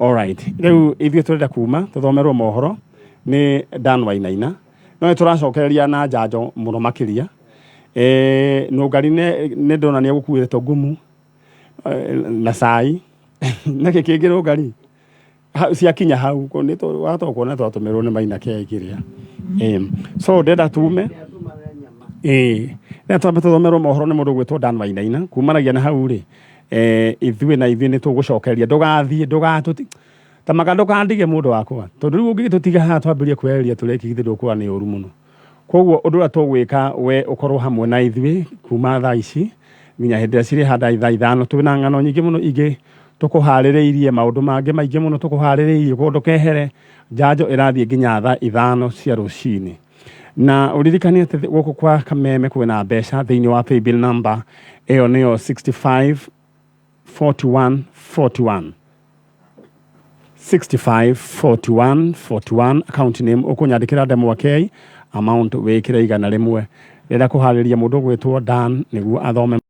Alright. Rĩu ithuĩ tũrenda kuma tũthomerwo mohoro nĩ Dan Wainaina. No nĩ tũracokereria na njanjo mũno makĩria. Nũngari nĩ ndona nĩ egũkuĩte ngumu na cai. Nĩkĩ kĩngĩ Nũngari? Ciakinya hau watoka kuona twatũmĩrwo nĩ Maina kei kĩrĩa. So ndĩrenda tume. Ĩĩ, ndĩrenda twambe tũthomerwo mohoro nĩ mũndũ ũgwĩtwo Dan Wainaina. Kumanagia na hau rĩ, ithuĩ na ithuĩ nĩ tũgũcokereria. Ndũgathiĩ, ndũgatũti tamaka ndũkandige mũndũ wakwa. Tondũ rĩu ũngĩgĩtũtiga haha twambĩrĩrie kwĩyarĩria tũrĩa githĩ ndũkuona nĩ ũru mũno. Koguo ũndũ ũrĩa tũgwĩka we ũkorwo hamwe na ithuĩ kuma thaa ici nginya hĩndĩ ĩrĩa cirĩhanda thaa 5. Twĩna ng'ano nyingĩ mũno ingĩ tũkũharĩrĩirie, maũndũ mangĩ maingĩ mũno tũkũharĩrĩirie. Koguo ndũkehere, njanjo ĩrathiĩ nginya thaa 5 cia rũcinĩ. Na ũririkane atĩ gũkũ kwa Kameme kwĩna mbeca thĩinĩ wa paybill number ĩyo nĩyo 65 41 41. 65 41 41 account name ũkũnyandĩkĩra Ndemwa K, amount wĩkĩre 100. Rĩrĩa kũharĩria mũndũ ũgwĩtwo Dan nĩguo athome.